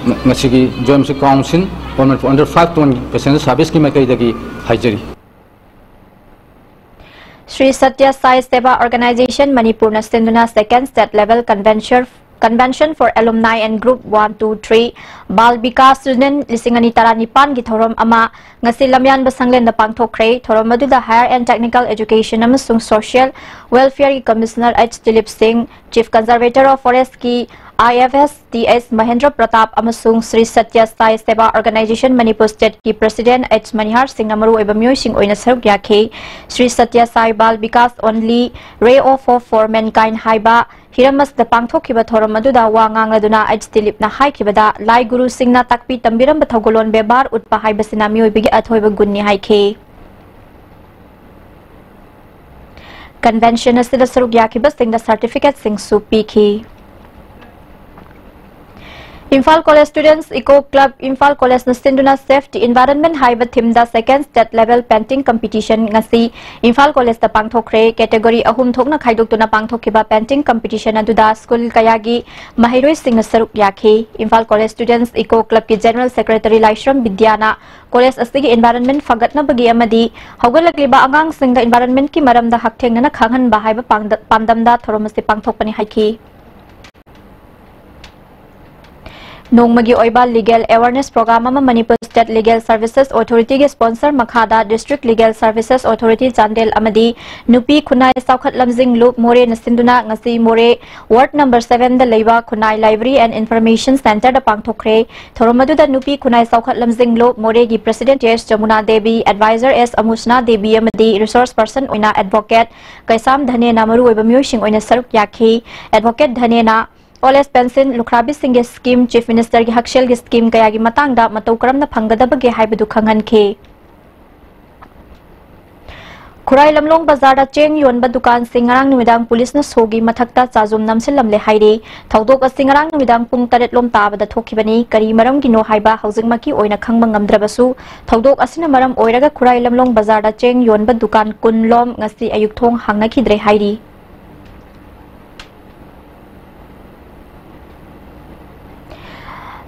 ꯉ-, ꯉꯁꯤꯒꯤ joint council on Manipur under five ton passenger ꯁꯥꯔꯚꯤꯁꯀꯤ ꯃꯥꯏꯀꯩꯗꯒꯤ ꯍꯥꯏꯖꯔꯤ꯫ ꯁ꯭ꯔꯤ ꯁꯇ꯭ꯌ ꯁꯥꯏ ꯁꯦꯕꯥ ꯑꯣꯔꯒꯅꯥꯏꯖꯦꯁꯟ ꯃꯅꯤꯄꯨꯔꯅ ꯁꯤꯟꯗꯨꯅ Second State Level Convention, Convention for Alumni and Group one, two, three, ꯕꯥꯜ ꯕꯤꯀꯥꯁ ꯌꯣꯖꯅꯥ ꯂꯤꯁꯤꯡ ꯑꯅꯤ ꯇꯔꯥꯅꯤꯄꯥꯟꯒꯤ ꯊꯧꯔꯝ ꯑꯃ ꯉꯁꯤ ꯂꯝꯌꯥꯟꯕ ꯁꯪꯂꯦꯟꯗ ꯄꯥꯡꯊꯣꯛꯈ꯭ꯔꯦ꯫ ꯊꯧꯔꯝ ꯑꯗꯨꯗ Higher and Technical Education ꯑꯃꯁꯨꯡ Social Welfareꯒꯤ Commissioner H ꯗꯤꯂꯤꯞ ꯁꯤꯡ, Chief Conservator of Forestꯀꯤ I F S T S Mahendra Pratap ꯑꯃꯁꯨꯡ ꯁ꯭ꯔꯤ ꯁꯇ꯭ꯌ ꯁꯥꯏ ꯁꯦꯕꯥ ꯑꯣꯔꯒꯅꯥꯏꯖꯦꯁꯟ ꯃꯅꯤꯄꯨꯔ Stateꯀꯤ President H ꯃꯅꯤꯍꯥꯔ ꯁꯤꯡꯅ ꯃꯔꯨꯑꯣꯏꯕ ꯃꯤꯑꯣꯏꯁꯤꯡ ꯑꯣꯏꯅ ꯁꯔꯨꯛ ꯌꯥꯈꯤ꯫ ꯁ꯭ꯔꯤ ꯁꯇ꯭ꯌ ꯁꯥꯏ ꯕꯥꯜ Vikas Only Ray of Hope for Mankind ꯍꯥꯏꯕ ꯍꯤꯔꯝ ꯑꯁꯤꯗ ꯄꯥꯡꯊꯣꯛꯈꯤꯕ ꯊꯧꯔꯝ ꯑꯗꯨꯗ ꯋꯥ ꯉꯥꯡꯂꯗꯨꯅ H ꯗꯤꯂꯤꯞꯅ ꯍꯥꯏꯈꯤꯕꯗ, ꯂꯥꯏ ꯒꯨꯔꯨꯁꯤꯡꯅ ꯇꯥꯛꯄꯤ ꯇꯝꯕꯤꯔꯝꯕ ꯊꯧꯒꯜꯂꯣꯟ ꯕꯦꯕꯥꯔ ꯎꯠꯄ ꯍꯥꯏꯕꯁꯤꯅ ꯃꯤꯑꯣꯏꯕꯒꯤ ꯑꯊꯣꯏꯕ ꯒꯨꯟꯅꯤ ꯍꯥꯏꯈꯤ꯫ Convention ꯑꯁꯤꯗ ꯁꯔꯨꯛ ꯌꯥꯈꯤꯕꯁꯤꯡꯗ ꯁꯔꯇꯤꯐꯤꯀꯦꯠꯁꯤꯡꯁꯨ ꯄꯤꯈꯤ꯫ Imphal college Students Eco Club Imphal ꯀꯣꯂꯦꯖꯅ ꯁꯤꯟꯗꯨꯅ Safety Environment ꯍꯥꯏꯕ themeꯗ Second State Level Painting Competition ꯉꯁꯤ ꯏꯝꯐꯥꯜ ꯀꯣꯂꯦꯖꯇ ꯄꯥꯡꯊꯣꯛꯈ꯭ꯔꯦ꯫ Category ꯑꯍꯨꯝ ꯊꯣꯛꯅ ꯈꯥꯏꯗꯣꯛꯇꯨꯅ ꯄꯥꯡꯊꯣꯛꯈꯤꯕ painting competition ꯑꯗꯨꯗ ꯁ꯭ꯀꯨꯜ ꯀꯌꯥꯒꯤ ꯃꯍꯩꯔꯣꯏꯁꯤꯡꯅ ꯁꯔꯨꯛ ꯌꯥꯈꯤ꯫ Imphal college Students Eco Clubꯀꯤ General Secretary ꯂꯥꯏꯁ꯭ꯔꯝ ꯕꯤꯗ꯭ꯌꯥꯅ ꯀꯣꯂꯦꯖ ꯑꯁꯤꯒꯤ environment ꯐꯒꯠꯅꯕꯒꯤ ꯑꯃꯗꯤ ꯍꯧꯒꯠꯂꯛꯂꯤꯕ ꯑꯉꯥꯡꯁꯤꯡꯗ environmentꯀꯤ ꯃꯔꯝꯗ ꯍꯛꯊꯦꯡꯅꯅ ꯈꯪꯍꯟꯕ ꯍꯥꯏꯕ ꯄꯥꯡꯗ-, ꯄꯥꯟꯗꯝꯗ ꯊꯧꯔꯝ ꯑꯁꯤ ꯄꯥꯡꯊꯣꯛꯄꯅꯤ ꯍꯥꯏꯈꯤ꯫ ꯅꯣꯡꯃꯒꯤ ꯑꯣꯏꯕ Legal Awareness Program ꯑꯃ Manipur State Legal Services Authorityꯒꯤ sponsor ꯃꯈꯥꯗ District Legal Services Authority Chandel ꯑꯃꯗꯤ ꯅꯨꯄꯤ ꯈꯨꯟꯅꯥꯏ ꯆꯥꯎꯈꯠ ꯂꯝꯖꯤꯡ ꯂꯨꯞ ꯃꯣꯔꯦꯅ ꯁꯤꯟꯗꯨꯅ ꯉꯁꯤ ꯃꯣꯔꯦ Ward number sevenꯗ ꯂꯩꯕ ꯈꯨꯟꯅꯥꯏ Library and Information Centreꯗ ꯄꯥꯡꯊꯣꯛꯈ꯭ꯔꯦ꯫ ꯊꯧꯔꯝ ꯑꯗꯨꯗ ꯅꯨꯄꯤ ꯈꯨꯟꯅꯥꯏ ꯆꯥꯎꯈꯠ ꯂꯝꯖꯤꯡ ꯂꯨꯞ ꯃꯣꯔꯦꯒꯤ President H Yamuna Devi, Advisor S ꯑꯃꯨꯁꯅꯥ Devi ꯑꯃꯗꯤ resource person ꯑꯣꯏꯅ Advocate ꯀꯩꯁꯥꯝ ꯙꯅꯦꯅ ꯃꯔꯨꯑꯣꯏꯕ ꯃꯤꯑꯣꯏꯁꯤꯡ ꯑꯣꯏꯅ ꯁꯔꯨꯛ ꯌꯥꯈꯤ꯫ Advocate ꯙꯅꯦꯅ Old Age Pension, ꯂꯨꯈ꯭ꯔꯥꯕꯤꯁꯤꯡꯒꯤ scheme, Chief Ministerꯒꯤ ꯍꯛꯁꯦꯜꯒꯤ scheme ꯀꯌꯥꯒꯤ ꯃꯇꯥꯡꯗ ꯃꯇꯧ ꯀꯔꯝꯅ ꯐꯪꯒꯗꯕꯒꯦ ꯍꯥꯏꯕꯗꯨ ꯈꯪꯍꯟꯈꯤ꯫ ꯈꯨꯔꯥꯏ ꯂꯝꯂꯣꯡ ꯕꯖꯥꯔꯗ ꯆꯦꯡ ꯌꯣꯟꯕ ꯗꯨꯀꯥꯟꯁꯤꯡ ꯉꯔꯥꯡ ꯅꯨꯃꯤꯗꯥꯡ ꯄꯨꯂꯤꯁꯅ ꯁꯣꯒꯤ ꯃꯊꯛꯇ ꯆꯥꯖꯨꯝ ꯅꯝꯁꯤꯜꯂꯝꯂꯦ ꯍꯥꯏꯔꯤ꯫ ꯊꯧꯗꯣꯛ ꯑꯁꯤ ꯉꯔꯥꯡ ꯅꯨꯃꯤꯗꯥꯡ ꯄꯨꯡ ꯇꯔꯦꯠ ꯂꯣꯝ ꯇꯥꯕꯗ ꯊꯣꯛꯈꯤꯕꯅꯤ꯫ ꯀꯔꯤ ꯃꯔꯝꯒꯤꯅꯣ ꯍꯥꯏꯕ ꯍꯧꯖꯤꯛꯃꯛꯀꯤ ꯑꯣꯏꯅ ꯈꯪꯕ ꯉꯝꯗ꯭ꯔꯕꯁꯨ, ꯊꯧꯗꯣꯛ ꯑꯁꯤꯅ ꯃꯔꯝ ꯑꯣꯏꯔꯒ ꯈꯨꯔꯥꯏ ꯂꯝꯂꯣꯡ ꯕꯖꯥꯔꯗ ꯆꯦꯡ ꯌꯣꯟꯕ ꯗꯨꯀꯥꯟ ꯀꯨꯟ ꯂꯣꯝ ꯉꯁꯤ ꯑꯌꯨꯛ ꯊꯣꯡ ꯍꯥꯡꯅꯈꯤꯗ꯭ꯔꯦ ꯍꯥꯏꯔꯤ꯫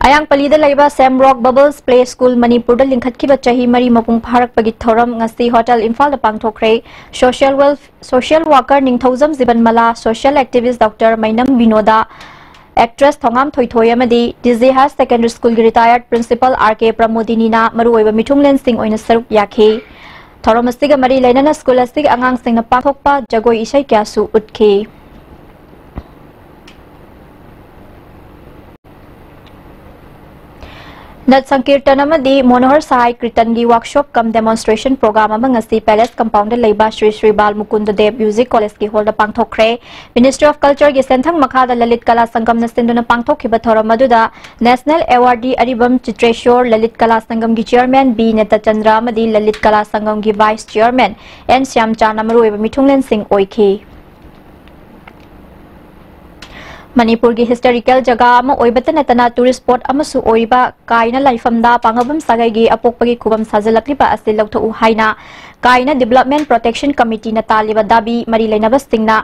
ꯑꯌꯥꯡꯄꯜꯂꯤꯗ ꯂꯩꯕ ꯁꯦꯝꯔꯣꯛ ꯕꯕꯜꯁ ꯄ꯭ꯂꯦ ꯁ꯭ꯀꯨꯜ ꯃꯅꯤꯄꯨꯔꯗ ꯂꯤꯡꯈꯠꯈꯤꯕ ꯆꯍꯤ ꯃꯔꯤ ꯃꯄꯨꯡ ꯐꯥꯔꯛꯄꯒꯤ ꯊꯧꯔꯝ ꯉꯁꯤ ꯍꯣꯇꯦꯜ ꯏꯝꯐꯥꯜꯗ ꯄꯥꯡꯊꯣꯛꯈ꯭ꯔꯦ꯫ ꯁꯣꯁꯤꯌꯦꯜ ꯋꯦꯜ-, ꯁꯣꯁꯤꯌꯦꯜ ꯋꯥꯀꯔ ꯅꯤꯡꯊꯧꯖꯝ ꯖꯤꯕꯟꯃꯂꯥ, ꯁꯣꯁꯤꯌꯦꯜ ꯑꯦꯛꯇꯤꯚꯤꯁ꯭ꯠ ꯗꯣꯛꯇꯔ ꯃꯩꯅꯝ ꯕꯤꯅꯣꯗꯥ, ꯑꯦꯛꯇ꯭ꯔꯦꯁ ꯊꯣꯉꯥꯝ ꯊꯣꯏꯊꯣꯏ ꯑꯃꯗꯤ ꯇꯤ ꯖꯦ ꯍꯥꯌꯔ ꯁꯦꯀꯦꯟꯗꯔꯤ ꯁ꯭ꯀꯨꯜꯒꯤ ꯔꯤꯇꯥꯌꯔꯗ ꯄ꯭ꯔꯤꯟꯁꯤꯄꯥꯜ ꯑꯥꯔ ꯀꯦ ꯄ꯭ꯔꯃꯣꯗꯤꯅꯤꯅ ꯃꯔꯨꯑꯣꯏꯕ ꯃꯤꯊꯨꯡꯂꯦꯟꯁꯤꯡ ꯑꯣꯏꯅ ꯁꯔꯨꯛ ꯌꯥꯈꯤ꯫ ꯊꯧꯔꯝ ꯑꯁꯤꯒ ꯃꯔꯤ ꯂꯩꯅꯅ ꯁ꯭ꯀꯨꯜ ꯑꯁꯤꯒꯤ ꯑꯉꯥꯡꯁꯤꯡꯅ ꯄꯥꯡꯊꯣꯛꯄ ꯖꯒꯣꯏ ꯏꯁꯩ ꯀꯌꯥꯁꯨ ꯎꯠꯈꯤ꯫ ꯅꯠ ꯁꯪꯀꯤꯔꯇꯟ ꯑꯃꯗꯤ ꯃꯣꯅꯣꯍꯔ ꯁꯍꯥꯏ ꯀꯤꯔꯇꯟꯒꯤ ꯋꯥꯔꯛꯁꯣꯞ ꯀꯝ ꯗꯦꯃꯣꯟꯁꯇ꯭ꯔꯦꯁꯟ ꯄ꯭ꯔꯣꯒ꯭ꯔꯥꯝ ꯑꯃ ꯉꯁꯤ ꯄꯦꯂꯦꯁ ꯀꯝꯄꯥꯎꯟꯗ ꯂꯩꯕ ꯁ꯭ꯔꯤ ꯁ꯭ꯔꯤ ꯕꯥꯜ ꯃꯨꯀꯨꯟꯗ ꯗꯦꯕ ꯃ꯭ꯌꯨꯖꯤꯛ ꯀꯣꯂꯦꯖꯀꯤ ꯍꯣꯜꯗ ꯄꯥꯡꯊꯣꯛꯈ꯭ꯔꯦ꯫ ꯃꯤꯅꯤꯁꯇ꯭ꯔꯤ ꯑꯣꯐ ꯀꯜꯆꯔꯒꯤ ꯁꯦꯟꯊꯪ ꯃꯈꯥꯗ ꯂꯂꯤꯠ ꯀꯂꯥ ꯁꯪꯒꯝꯅ ꯁꯤꯟꯗꯨꯅ ꯄꯥꯡꯊꯣꯛꯈꯤꯕ ꯊꯧꯔꯝ ꯑꯗꯨꯗ ꯅꯦꯁꯅꯦꯜ ꯑꯦꯋꯥꯔꯗꯤ ꯑꯔꯤꯕꯝ ꯆꯤꯇ꯭ꯔꯦꯁꯣꯔ, ꯂꯂꯤꯠ ꯀꯂꯥ ꯁꯪꯒꯝꯒꯤ ꯆꯤꯌꯔꯃꯦꯟ ꯕꯤ ꯅꯦꯇꯆꯟꯗ꯭ꯔ ꯑꯃꯗꯤ ꯂꯂꯤꯠ ꯀꯂꯥ ꯁꯪꯒꯝꯒꯤ ꯚꯥꯏꯁ ꯆꯤꯌꯔꯃꯦꯟ ꯑꯦꯟ ꯁ꯭ꯌꯥꯝꯆꯥꯟꯅ ꯃꯔꯨꯑꯣꯏꯕ ꯃꯤꯊꯨꯡꯂꯦꯟꯁꯤꯡ ꯑꯣꯏꯈꯤ꯫ ꯃꯅꯤꯄꯨꯔꯒꯤ ꯍꯤꯁꯇꯣꯔꯤꯀꯦꯜ ꯖꯒꯥ ꯑꯃ ꯑꯣꯏꯕꯇ ꯅꯠꯇꯅ ꯇꯨꯔꯤꯁ ꯁ꯭ꯄꯣꯠ ꯑꯃꯁꯨ ꯑꯣꯏꯔꯤꯕ ꯀꯥꯏꯅ ꯂꯥꯏꯐꯝꯗ ꯄꯥꯡꯉꯕꯝ ꯁꯥꯒꯩꯒꯤ ꯑꯄꯣꯛꯄꯒꯤ ꯈꯨꯕꯝ ꯁꯥꯖꯤꯜꯂꯛꯂꯤꯕ ꯑꯁꯤ ꯂꯧꯊꯣꯛꯎ ꯍꯥꯏꯅ ꯀꯥꯏꯅ ꯗꯤꯕꯦꯂꯞꯃꯦꯟ ꯄ꯭ꯔꯣꯇꯦꯛꯁꯟ ꯀꯃꯤꯇꯤꯅ ꯇꯥꯜꯂꯤꯕ ꯗꯥꯕꯤ ꯃꯔꯤ ꯂꯩꯅꯕꯁꯤꯡꯅ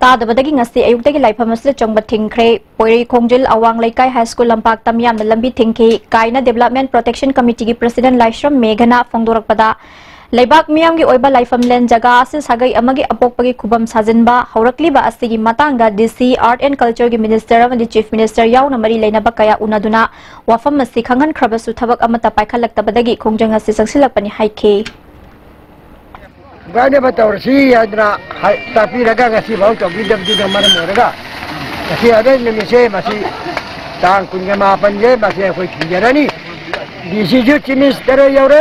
ꯇꯥꯗꯕꯗꯒꯤ ꯉꯁꯤ ꯑꯌꯨꯛꯇꯒꯤ ꯂꯥꯏꯐꯝ ꯑꯁꯤꯗ ꯆꯪꯕ ꯊꯤꯡꯈ꯭ꯔꯦ꯫ ꯄꯣꯏꯔꯩ ꯈꯣꯡꯖꯤꯜ ꯑꯋꯥꯡ ꯂꯩꯀꯥꯏ ꯍꯥꯏ ꯁ꯭ꯀꯨꯜ ꯂꯝꯄꯥꯛꯇ ꯃꯤꯌꯥꯝꯅ ꯂꯝꯕꯤ ꯊꯤꯡꯈꯤ꯫ ꯀꯥꯏꯅ ꯗꯤꯕꯦꯂꯞꯃꯦꯟ ꯄ꯭ꯔꯣꯇꯦꯛꯁꯟ ꯀꯃꯤꯇꯤꯒꯤ ꯄ꯭ꯔꯁꯤꯗꯦꯟ ꯂꯥꯏꯁ꯭ꯔꯝ ꯃꯦꯘꯅ ꯐꯣꯡꯗꯣꯔꯛꯄꯗ, ꯂꯩꯕꯥꯛ ꯃꯤꯌꯥꯝꯒꯤ ꯑꯣꯏꯕ ꯂꯥꯏꯐꯝꯂꯦꯟ ꯖꯒꯥ ꯑꯁꯤ ꯁꯥꯒꯩ ꯑꯃꯒꯤ ꯑꯄꯣꯛꯄꯒꯤ ꯈꯨꯕꯝ ꯁꯥꯖꯤꯟꯕ ꯍꯧꯔꯛꯂꯤꯕ ꯑꯁꯤꯒꯤ ꯃꯇꯥꯡꯗ ꯗꯤ ꯁꯤ ꯑꯥꯔꯠ ꯑꯦꯟ ꯀꯜꯆꯔꯒꯤ ꯃꯤꯅꯤꯁꯇꯔ ꯑꯃꯗꯤ ꯆꯤꯐ ꯃꯤꯅꯤꯁꯇꯔ ꯌꯥꯎꯅ ꯃꯔꯤ ꯂꯩꯅꯕ ꯀꯌꯥ ꯎꯅꯗꯨꯅ ꯋꯥꯐꯝ ꯑꯁꯤ ꯈꯪꯍꯟꯈ꯭ꯔꯕꯁꯨ ꯊꯕꯛ ꯑꯃꯠꯇ ꯄꯥꯏꯈꯠꯂꯛꯇꯕꯗꯒꯤ ꯈꯣꯡꯖꯪ ꯑꯁꯤ ꯆꯪꯁꯤꯜꯂꯛꯄꯅꯤ ꯍꯥꯏꯈꯤ꯫ ꯀꯥꯏꯅꯕ ꯇꯧꯔꯁꯤ ꯍꯥꯏꯗꯅ ꯍꯥꯏ-, ꯇꯥꯛꯄꯤꯔꯒ ꯉꯁꯤꯐꯥꯎ ꯇꯧꯕꯤꯗꯕꯗꯨꯅ ꯃꯔꯝ ꯑꯣꯏꯔꯒ ꯉꯁꯤ ꯑꯗꯩ ꯅꯨꯃꯤꯠꯁꯦ ꯃꯁꯤ ꯇꯥꯡ ꯀꯨꯟꯒ ꯃꯥꯄꯟꯁꯦ ꯃꯁꯤ ꯑꯩꯈꯣꯏ ꯊꯤꯡꯖꯔꯅꯤ꯫ ꯗꯤ ꯁꯤꯁꯨ ꯆꯤꯐ ꯃꯤꯅꯤꯁꯇꯔ ꯌꯧꯔꯦ꯫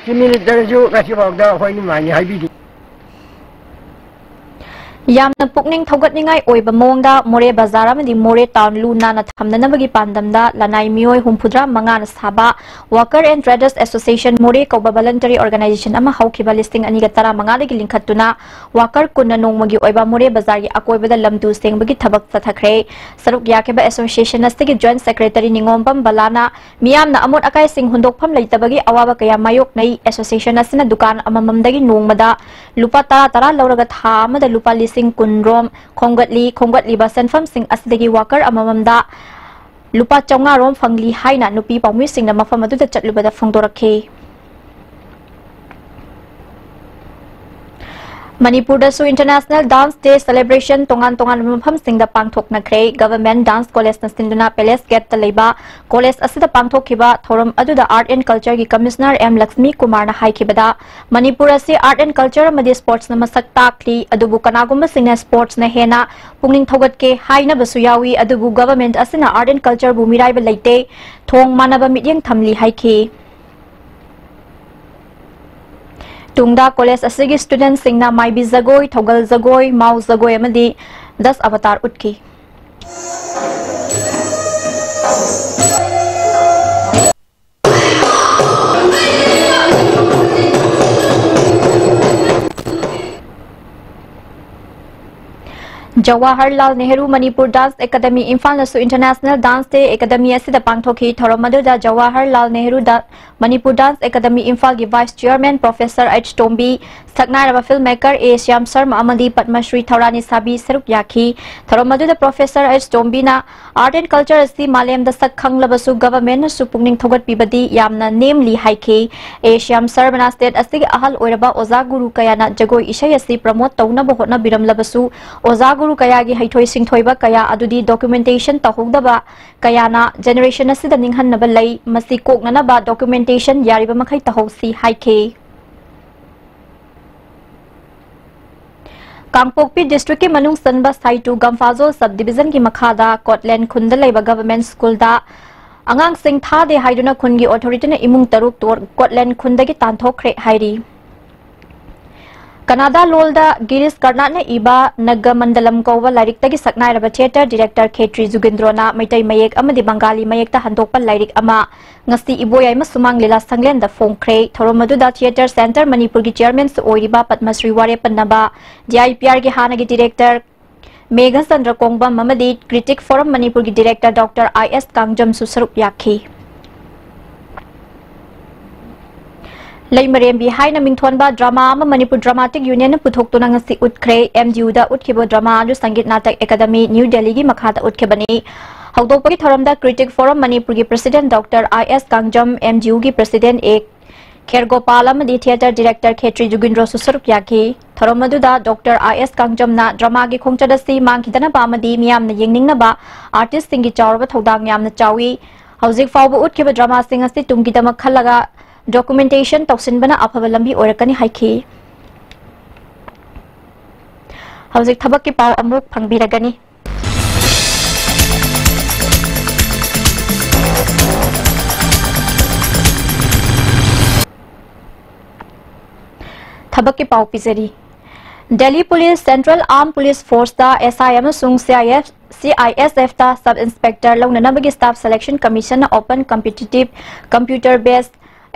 ꯆꯤꯐ ꯃꯤꯅꯤꯁꯇꯔꯁꯨ ꯉꯁꯤꯐꯥꯎꯗ ꯍꯣꯏ ꯅꯨꯡꯉꯥꯏꯅꯤ ꯍꯥꯏꯕꯤꯗꯦ꯫ ꯌꯥꯝꯅ ꯄꯨꯛꯅꯤꯡ ꯊꯧꯒꯠꯅꯤꯡꯉꯥꯏ ꯑꯣꯏꯕ ꯃꯑꯣꯡꯗ ꯃꯣꯔꯦ ꯕꯖꯥꯔ ꯑꯃꯗꯤ ꯃꯣꯔꯦ ꯇꯥꯎꯟ ꯂꯨ ꯅꯥꯟꯅ ꯊꯝꯅꯅꯕꯒꯤ ꯄꯥꯟꯗꯝꯗ ꯂꯅꯥꯏ ꯃꯤꯑꯣꯏ ꯍꯨꯝꯐꯨꯇꯔꯥ ꯃꯉꯥꯅ ꯁꯥꯕ Worker and Traders Association ꯃꯣꯔꯦ ꯀꯧꯕ voluntary organization ꯑꯃ ꯍꯧꯈꯤꯕ ꯂꯤꯁꯤꯡ ꯑꯅꯤꯒ ꯇꯔꯥꯃꯉꯥꯗꯒꯤ ꯂꯤꯡꯈꯠꯇꯨꯅ worker ꯀꯨꯟꯅ ꯅꯣꯡꯃꯒꯤ ꯑꯣꯏꯕ ꯃꯣꯔꯦ ꯕꯖꯥꯔꯒꯤ ꯑꯀꯣꯏꯕꯗ ꯂꯝ ꯇꯨ ꯁꯦꯡꯕꯒꯤ ꯊꯕꯛ ꯆꯠꯊꯈ꯭ꯔꯦ꯫ ꯁꯔꯨꯛ ꯌꯥꯈꯤꯕ association ꯑꯁꯤꯒꯤ joint secretary ꯅꯤꯉꯣꯝꯕꯝ ꯕꯂꯥꯅ ꯃꯤꯌꯥꯝꯅ ꯑꯃꯣꯠ ꯑꯀꯥꯏꯁꯤꯡ ꯍꯨꯟꯗꯣꯛꯐꯝ ꯂꯩꯇꯕꯒꯤ ꯑꯋꯥꯕ ꯀꯌꯥ ꯃꯥꯌꯣꯛꯅꯩ꯫ Association ꯑꯁꯤꯅ ꯗꯨꯀꯥꯟ ꯑꯃꯃꯝꯗꯒꯤ ꯅꯣꯡꯃꯗ ꯂꯨꯄꯥ ꯇꯔꯥ ꯇꯔꯥ ꯂꯧꯔꯒ ꯊꯥ ꯑꯃꯗ ꯂꯨꯄꯥ ꯂꯤꯁꯤꯡ ꯀꯨꯟ ꯔꯣꯝ ꯈꯣꯝꯒꯠꯂꯤ꯫ ꯈꯣꯝꯒꯠꯂꯤꯕ ꯁꯦꯟꯐꯝꯁꯤꯡ ꯑꯁꯤꯗꯒꯤ worker ꯑꯃꯃꯝꯗ ꯂꯨꯄꯥ ꯆꯥꯝꯃꯉꯥ ꯔꯣꯝ ꯐꯪꯂꯤ ꯍꯥꯏꯅ ꯅꯨꯄꯤ ꯄꯥꯎꯃꯤꯁꯤꯡꯅ ꯃꯐꯝ ꯑꯗꯨꯗ ꯆꯠꯂꯨꯕꯗ ꯐꯣꯡꯗꯣꯔꯛꯈꯤ꯫ ꯃꯅꯤꯄꯨꯔꯗꯁꯨ International Dance Day celebration ꯇꯣꯉꯥꯟ ꯇꯣꯉꯥꯟꯕ ꯃꯐꯝꯁꯤꯡꯗ ꯄꯥꯡꯊꯣꯛꯅꯈ꯭ꯔꯦ꯫ Government Dance Collegeꯅ ꯁꯤꯟꯗꯨꯅ Palace Gateꯇ ꯂꯩꯕ college ꯑꯁꯤꯗ ꯄꯥꯡꯊꯣꯛꯈꯤꯕ ꯊꯧꯔꯝ ꯑꯗꯨꯗ Art and Cultureꯒꯤ Commissioner M Lakshmi ꯀꯨꯃꯥꯔꯅ ꯍꯥꯏꯈꯤꯕꯗ, ꯃꯅꯤꯄꯨꯔ ꯑꯁꯤ art and culture ꯑꯃꯗꯤ sportsꯅ ꯃꯁꯛ ꯇꯥꯛꯂꯤ, ꯑꯗꯨꯕꯨ ꯀꯅꯥꯒꯨꯝꯕꯁꯤꯡꯅ sportsꯅ ꯍꯦꯟꯅ ꯄꯨꯛꯅꯤꯡ ꯊꯧꯒꯠꯀꯦ ꯍꯥꯏꯅꯕꯁꯨ ꯌꯥꯎꯏ꯫ ꯑꯗꯨꯕꯨ government ꯑꯁꯤꯅ art and cultureꯕꯨ ꯃꯤꯔꯥꯏꯕ ꯂꯩꯇꯦ, ꯊꯣꯡ ꯃꯥꯟꯅꯕ ꯃꯤꯠꯌꯦꯡ ꯊꯝꯂꯤ ꯍꯥꯏꯈꯤ꯫ ꯇꯨꯡꯗ college ꯑꯁꯤꯒꯤ studentꯁꯤꯡꯅ ꯃꯥꯏꯕꯤ ꯖꯒꯣꯏ, ꯊꯧꯒꯜ ꯖꯒꯣꯏ, ꯃꯥꯎ ꯖꯒꯣꯏ ꯑꯃꯗꯤ ꯗꯁ ꯑꯕꯇꯥꯔ ꯎꯠꯈꯤ꯫ Jawaharlal Nehru Manipur Dance Academy ꯏꯝꯐꯥꯜꯅꯁꯨ International Dance Day Academy ꯑꯁꯤꯗ ꯄꯥꯡꯊꯣꯛꯈꯤ꯫ ꯊꯧꯔꯝ ꯑꯗꯨꯗ ꯖꯋꯥꯍꯔꯂꯥꯜ ꯅꯦꯍꯔꯨ ꯗ-, ꯃꯅꯤꯄꯨꯔ Dance Academy ꯏꯝꯐꯥꯜꯒꯤ vice chairman Professor ꯑꯩꯆ ꯇꯣꯝꯕꯤ, ꯁꯛꯅꯥꯏꯔꯕ film maker ꯑꯦ ꯁ꯭ꯌꯥꯝ ꯁꯔꯃ ꯑꯃꯗꯤ ꯄꯗꯃ ꯁ꯭ꯔꯤ ꯊꯧꯔꯥ ꯅꯤꯁꯥꯕꯤ ꯁꯔꯨꯛ ꯌꯥꯈꯤ꯫ ꯊꯧꯔꯝ ꯑꯗꯨꯗ Professor ꯑꯩꯆ ꯇꯣꯝꯕꯤꯅ art and culture ꯑꯁꯤ ꯃꯥꯂꯦꯝꯗ ꯁꯛ ꯈꯪꯂꯕꯁꯨ governmentꯅꯁꯨ ꯄꯨꯛꯅꯤꯡ ꯊꯧꯒꯠꯄꯤꯕꯗꯤ ꯌꯥꯝꯅ ꯅꯦꯝꯂꯤ ꯍꯥꯏꯈꯤ꯫ ꯑꯦ ꯁ꯭ꯌꯥꯝ ꯁꯔꯃꯅ state ꯑꯁꯤꯒꯤ ꯑꯍꯜ ꯑꯣꯏꯔꯕ ꯑꯣꯖꯥ ꯒꯨꯔꯨ ꯀꯌꯥꯅ ꯖꯒꯣꯏ ꯏꯁꯩ ꯑꯁꯤ promote ꯇꯧꯅꯕ ꯍꯣꯠꯅꯕꯤꯔꯝꯂꯕꯁꯨ, ꯑꯣꯖꯥ ꯒꯨꯔꯨ ꯀꯌꯥꯒꯤ ꯍꯩꯊꯣꯏ ꯁꯤꯡꯊꯣꯏꯕ ꯀꯌꯥ ꯑꯗꯨꯗꯤ documentation ꯇꯧꯍꯧꯗꯕ ꯀꯌꯥꯅ generation ꯑꯁꯤꯗ ꯅꯤꯡꯍꯟꯅꯕ ꯂꯩ꯫ ꯃꯁꯤ ꯀꯣꯛꯅꯅꯕ documentation ꯌꯥꯔꯤꯕ ꯃꯈꯩ ꯇꯧꯍꯧꯁꯤ ꯍꯥꯏꯈꯤ꯫ ꯀꯥꯡꯄꯣꯛꯄꯤ districtꯀꯤ ꯃꯅꯨꯡ ꯆꯟꯕ ꯁꯥꯏꯇꯨ ꯒꯝꯐꯥꯖꯣꯜ sub divisionꯒꯤ ꯃꯈꯥꯗ ꯀꯣꯠꯂꯦꯟ ꯈꯨꯟꯗ ꯂꯩꯕ government schoolꯗ ꯑꯉꯥꯡꯁꯤꯡ ꯊꯥꯗꯦ ꯍꯥꯏꯗꯨꯅ ꯈꯨꯟꯒꯤ authorityꯅ ꯏꯃꯨꯡ ꯇꯔꯨꯛ ꯇꯣ-, ꯀꯣꯠꯂꯦꯟ ꯈꯨꯟꯗꯒꯤ ꯇꯥꯟꯊꯣꯛꯈ꯭ꯔꯦ ꯍꯥꯏꯔꯤ꯫ ꯀꯅꯥꯗꯥ ꯂꯣꯜꯗ ꯒꯤꯔꯤꯁ ꯀꯔꯅꯥꯠꯅ ꯏꯕ ꯅꯒ ꯃꯟꯗꯂꯝ ꯀꯧꯕ ꯂꯥꯏꯔꯤꯛꯇꯒꯤ ꯁꯛꯅꯥꯏꯔꯕ ꯊꯤꯌꯦꯇꯔ ꯗꯤꯔꯦꯛꯇꯔ ꯈꯦꯇ꯭ꯔꯤ ꯖꯨꯒꯤꯟꯗ꯭ꯔꯣꯅ ꯃꯩꯇꯩ ꯃꯌꯦꯛ ꯑꯃꯗꯤ ꯕꯪꯒꯥꯂꯤ ꯃꯌꯦꯛꯇ ꯍꯟꯗꯣꯛꯄ ꯂꯥꯏꯔꯤꯛ ꯑꯃ ꯉꯁꯤ ꯏꯕꯣꯌꯥꯏꯃ ꯁꯨꯃꯥꯡ ꯂꯤꯂꯥ ꯁꯪꯂꯦꯟꯗ ꯐꯣꯡꯈ꯭ꯔꯦ꯫ ꯊꯧꯔꯝ ꯑꯗꯨꯗ ꯊꯤꯌꯦꯇꯔ ꯁꯦꯟꯇꯔ ꯃꯅꯤꯄꯨꯔꯒꯤ ꯆꯤꯌꯔꯃꯦꯟꯁꯨ ꯑꯣꯏꯔꯤꯕ ꯄꯗꯃꯁ꯭ꯔꯤ ꯋꯥꯔꯦ ꯄꯟꯅꯕ, ꯗꯤ ꯑꯥꯏ ꯄꯤ ꯑꯥꯔꯒꯤ ꯍꯥꯟꯅꯒꯤ ꯗꯤꯔꯦꯛꯇꯔ ꯃꯦꯘꯆꯟꯗ꯭ꯔ ꯀꯣꯡꯕꯝ ꯑꯃꯗꯤ ꯀ꯭ꯔꯤꯇꯤꯛ ꯐꯣꯔꯝ ꯃꯅꯤꯄꯨꯔꯒꯤ ꯗꯤꯔꯦꯛꯇꯔ ꯗꯣꯛꯇꯔ ꯑꯥꯏ ꯑꯦꯁ ꯀꯥꯡꯖꯝꯁꯨ ꯁꯔꯨꯛ ꯌꯥꯈꯤ꯫ ꯂꯩꯃꯔꯦꯝꯕꯤ ꯍꯥꯏꯅ ꯃꯤꯡꯊꯣꯟꯕ ꯗ꯭ꯔꯃꯥ ꯑꯃ ꯃꯅꯤꯄꯨꯔ ꯗ꯭ꯔꯃꯥꯇꯤꯛ ꯌꯨꯅꯤꯌꯟꯅ ꯄꯨꯊꯣꯛꯇꯨꯅ ꯉꯁꯤ ꯎꯠꯈ꯭ꯔꯦ꯫ ꯑꯦꯝ ꯗꯤ ꯌꯨꯗ ꯎꯠꯈꯤꯕ ꯗ꯭ꯔꯃꯥ ꯑꯗꯨ ꯁꯪꯒꯤꯠ ꯅꯥꯇꯛ ꯑꯦꯀꯥꯗꯃꯤ, ꯅ꯭ꯌꯨ ꯗꯦꯜꯂꯤꯒꯤ ꯃꯈꯥꯗ ꯎꯠꯈꯤꯕꯅꯤ꯫ ꯍꯧꯗꯣꯛꯄꯒꯤ ꯊꯧꯔꯝꯗ ꯀ꯭ꯔꯤꯇꯤꯛ ꯐꯣꯔꯝ ꯃꯅꯤꯄꯨꯔꯒꯤ ꯄ꯭ꯔꯁꯤꯗꯦꯟꯠ ꯗꯣꯛꯇꯔ ꯑꯥꯏ ꯑꯦꯁ ꯀꯥꯡꯖꯝ, ꯑꯦꯝ ꯗꯤ ꯌꯨꯒꯤ ꯄ꯭ꯔꯁꯤꯗꯦꯟꯠ ꯑꯦ ꯈꯦꯔꯒꯣꯄꯥꯜ ꯑꯃꯗꯤ ꯊꯤꯌꯦꯇꯔ ꯗꯤꯔꯦꯛꯇꯔ ꯈꯦꯇ꯭ꯔꯤ ꯖꯨꯒꯤꯟꯗ꯭ꯔꯣꯁꯨ ꯁꯔꯨꯛ ꯌꯥꯈꯤ꯫ ꯊꯧꯔꯝ ꯑꯗꯨꯗ ꯗꯣꯛꯇꯔ ꯑꯥꯏ ꯑꯦꯁ ꯀꯥꯡꯖꯝꯅ ꯗ꯭ꯔꯃꯥꯒꯤ ꯈꯣꯡꯆꯠ ꯑꯁꯤ ꯃꯥꯡꯈꯤꯗꯅꯕ ꯑꯃꯗꯤ ꯃꯤꯌꯥꯝꯅ ꯌꯦꯡꯅꯤꯡꯅꯕ ꯑꯥꯔꯇꯤꯁꯁꯤꯡꯒꯤ ꯆꯥꯎꯔꯕ ꯊꯧꯗꯥꯡ ꯌꯥꯝꯅ ꯆꯥꯎꯏ꯫ ꯍꯧꯖꯤꯛ ꯐꯥꯎꯕ ꯎꯠꯈꯤꯕ ꯗ꯭ꯔꯃꯥꯁꯤꯡ ꯑꯁꯤ ꯇꯨꯡꯒꯤꯗꯃꯛ ꯈꯜꯂꯒ ꯗꯣꯀꯨꯃꯦꯟꯇꯦꯁꯟ ꯇꯧꯁꯤꯟꯕꯅ ꯑꯐꯕ ꯂꯝꯕꯤ ꯑꯣꯏꯔꯛꯀꯅꯤ ꯍꯥꯏꯈꯤ꯫ ꯍꯧꯖꯤꯛ ꯊꯕꯛꯀꯤ ꯄꯥꯎ ꯑꯃꯨꯛ ꯐꯪꯕꯤꯔꯒꯅꯤ꯫ ꯊꯕꯛꯀꯤ ꯄꯥꯎ ꯄꯤꯖꯔꯤ꯫ Delhi police, central armed police ꯐꯣꯔꯁꯇ ꯑꯦꯁ ꯑꯥꯏ ꯑꯃꯁꯨꯡ C I F, C I S ꯑꯦꯐꯇ ꯁꯕ ꯏꯟꯁꯄꯦꯛꯇꯔ ꯂꯧꯅꯅꯕꯒꯤ ꯁ꯭ꯇꯥꯐ ꯁꯦꯂꯦꯛꯁꯟ ꯀꯃꯤꯁꯟꯅ open competitive computer based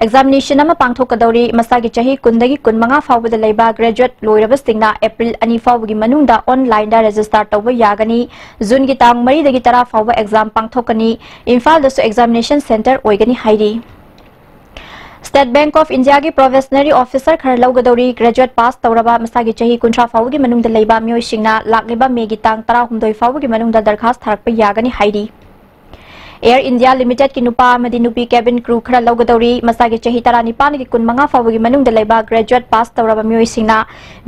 examination ꯑꯃ ꯄꯥꯡꯊꯣꯛꯀꯗꯧꯔꯤ꯫ ꯃꯁꯥꯒꯤ ꯆꯍꯤ ꯀꯨꯟꯗꯒꯤ ꯀꯨꯟꯃꯉꯥ ꯐꯥꯎꯕꯗ ꯂꯩꯕ ꯒ꯭ꯔꯦꯖꯨꯑꯦꯠ ꯂꯣꯏꯔꯕꯁꯤꯡꯅ ꯑꯦꯄ꯭ꯔꯤꯜ ꯑꯅꯤ ꯐꯥꯎꯕꯒꯤ ꯃꯅꯨꯡꯗ ꯑꯣꯟꯂꯥꯏꯟꯗ ꯔꯦꯖꯤꯁꯇꯥꯔ ꯇꯧꯕ ꯌꯥꯒꯅꯤ꯫ ꯖꯨꯟꯒꯤ ꯇꯥꯡ ꯃꯔꯤꯗꯒꯤ ꯇꯔꯥ ꯐꯥꯎꯕ ꯑꯦꯛꯖꯥꯝ ꯄꯥꯡꯊꯣꯛꯀꯅꯤ꯫ ꯏꯝꯐꯥꯜꯗꯁꯨ ꯑꯦꯛꯖꯥꯃꯤꯅꯦꯁꯟ ꯁꯦꯟꯇꯔ ꯑꯣꯏꯒꯅꯤ ꯍꯥꯏꯔꯤ꯫ ꯁ꯭ꯇꯦꯠ ꯕꯦꯡꯛ ꯑꯣꯐ ꯏꯟꯗꯤꯌꯥꯒꯤ ꯄ꯭ꯔꯣꯕꯦꯁꯅꯔꯤ ꯑꯣꯐꯤꯁꯔ ꯈꯔ ꯂꯧꯒꯗꯧꯔꯤ꯫ ꯒ꯭ꯔꯦꯖꯨꯑꯦꯠ ꯄꯥꯁ ꯇꯧꯔꯕ, ꯃꯁꯥꯒꯤ ꯆꯍꯤ ꯀꯨꯟꯊ꯭ꯔꯥ ꯐꯥꯎꯕꯒꯤ ꯃꯅꯨꯡꯗ ꯂꯩꯕ ꯃꯤꯑꯣꯏꯁꯤꯡꯅ ꯂꯥꯛꯂꯤꯕ ꯃꯦꯒꯤ ꯇꯥꯡ ꯇꯔꯥꯍꯨꯝꯗꯣꯏ ꯐꯥꯎꯕꯒꯤ ꯃꯅꯨꯡꯗ ꯗꯔꯈꯥꯁ ꯊꯥꯔꯛꯄ ꯌꯥꯒꯅꯤ ꯍꯥꯏꯔꯤ꯫ ꯑꯦꯌꯔ ꯏꯟꯗꯤꯌꯥ ꯂꯤꯃꯤꯇꯦꯗꯀꯤ ꯅꯨꯄꯥ ꯑꯃꯗꯤ ꯅꯨꯄꯤ ꯀꯦꯕꯤꯟ ꯀ꯭ꯔꯨ ꯈꯔ ꯂꯧꯒꯗꯧꯔꯤ꯫ ꯃꯁꯥꯒꯤ ꯆꯍꯤ ꯇꯔꯥꯅꯤꯄꯥꯟꯗꯒꯤ ꯀꯨꯟꯃꯉꯥ ꯐꯥꯎꯕꯒꯤ ꯃꯅꯨꯡꯗ ꯂꯩꯕ ꯒ꯭ꯔꯦꯖꯨꯑꯦꯠ ꯄꯥꯁ ꯇꯧꯔꯕ ꯃꯤꯑꯣꯏꯁꯤꯡꯅ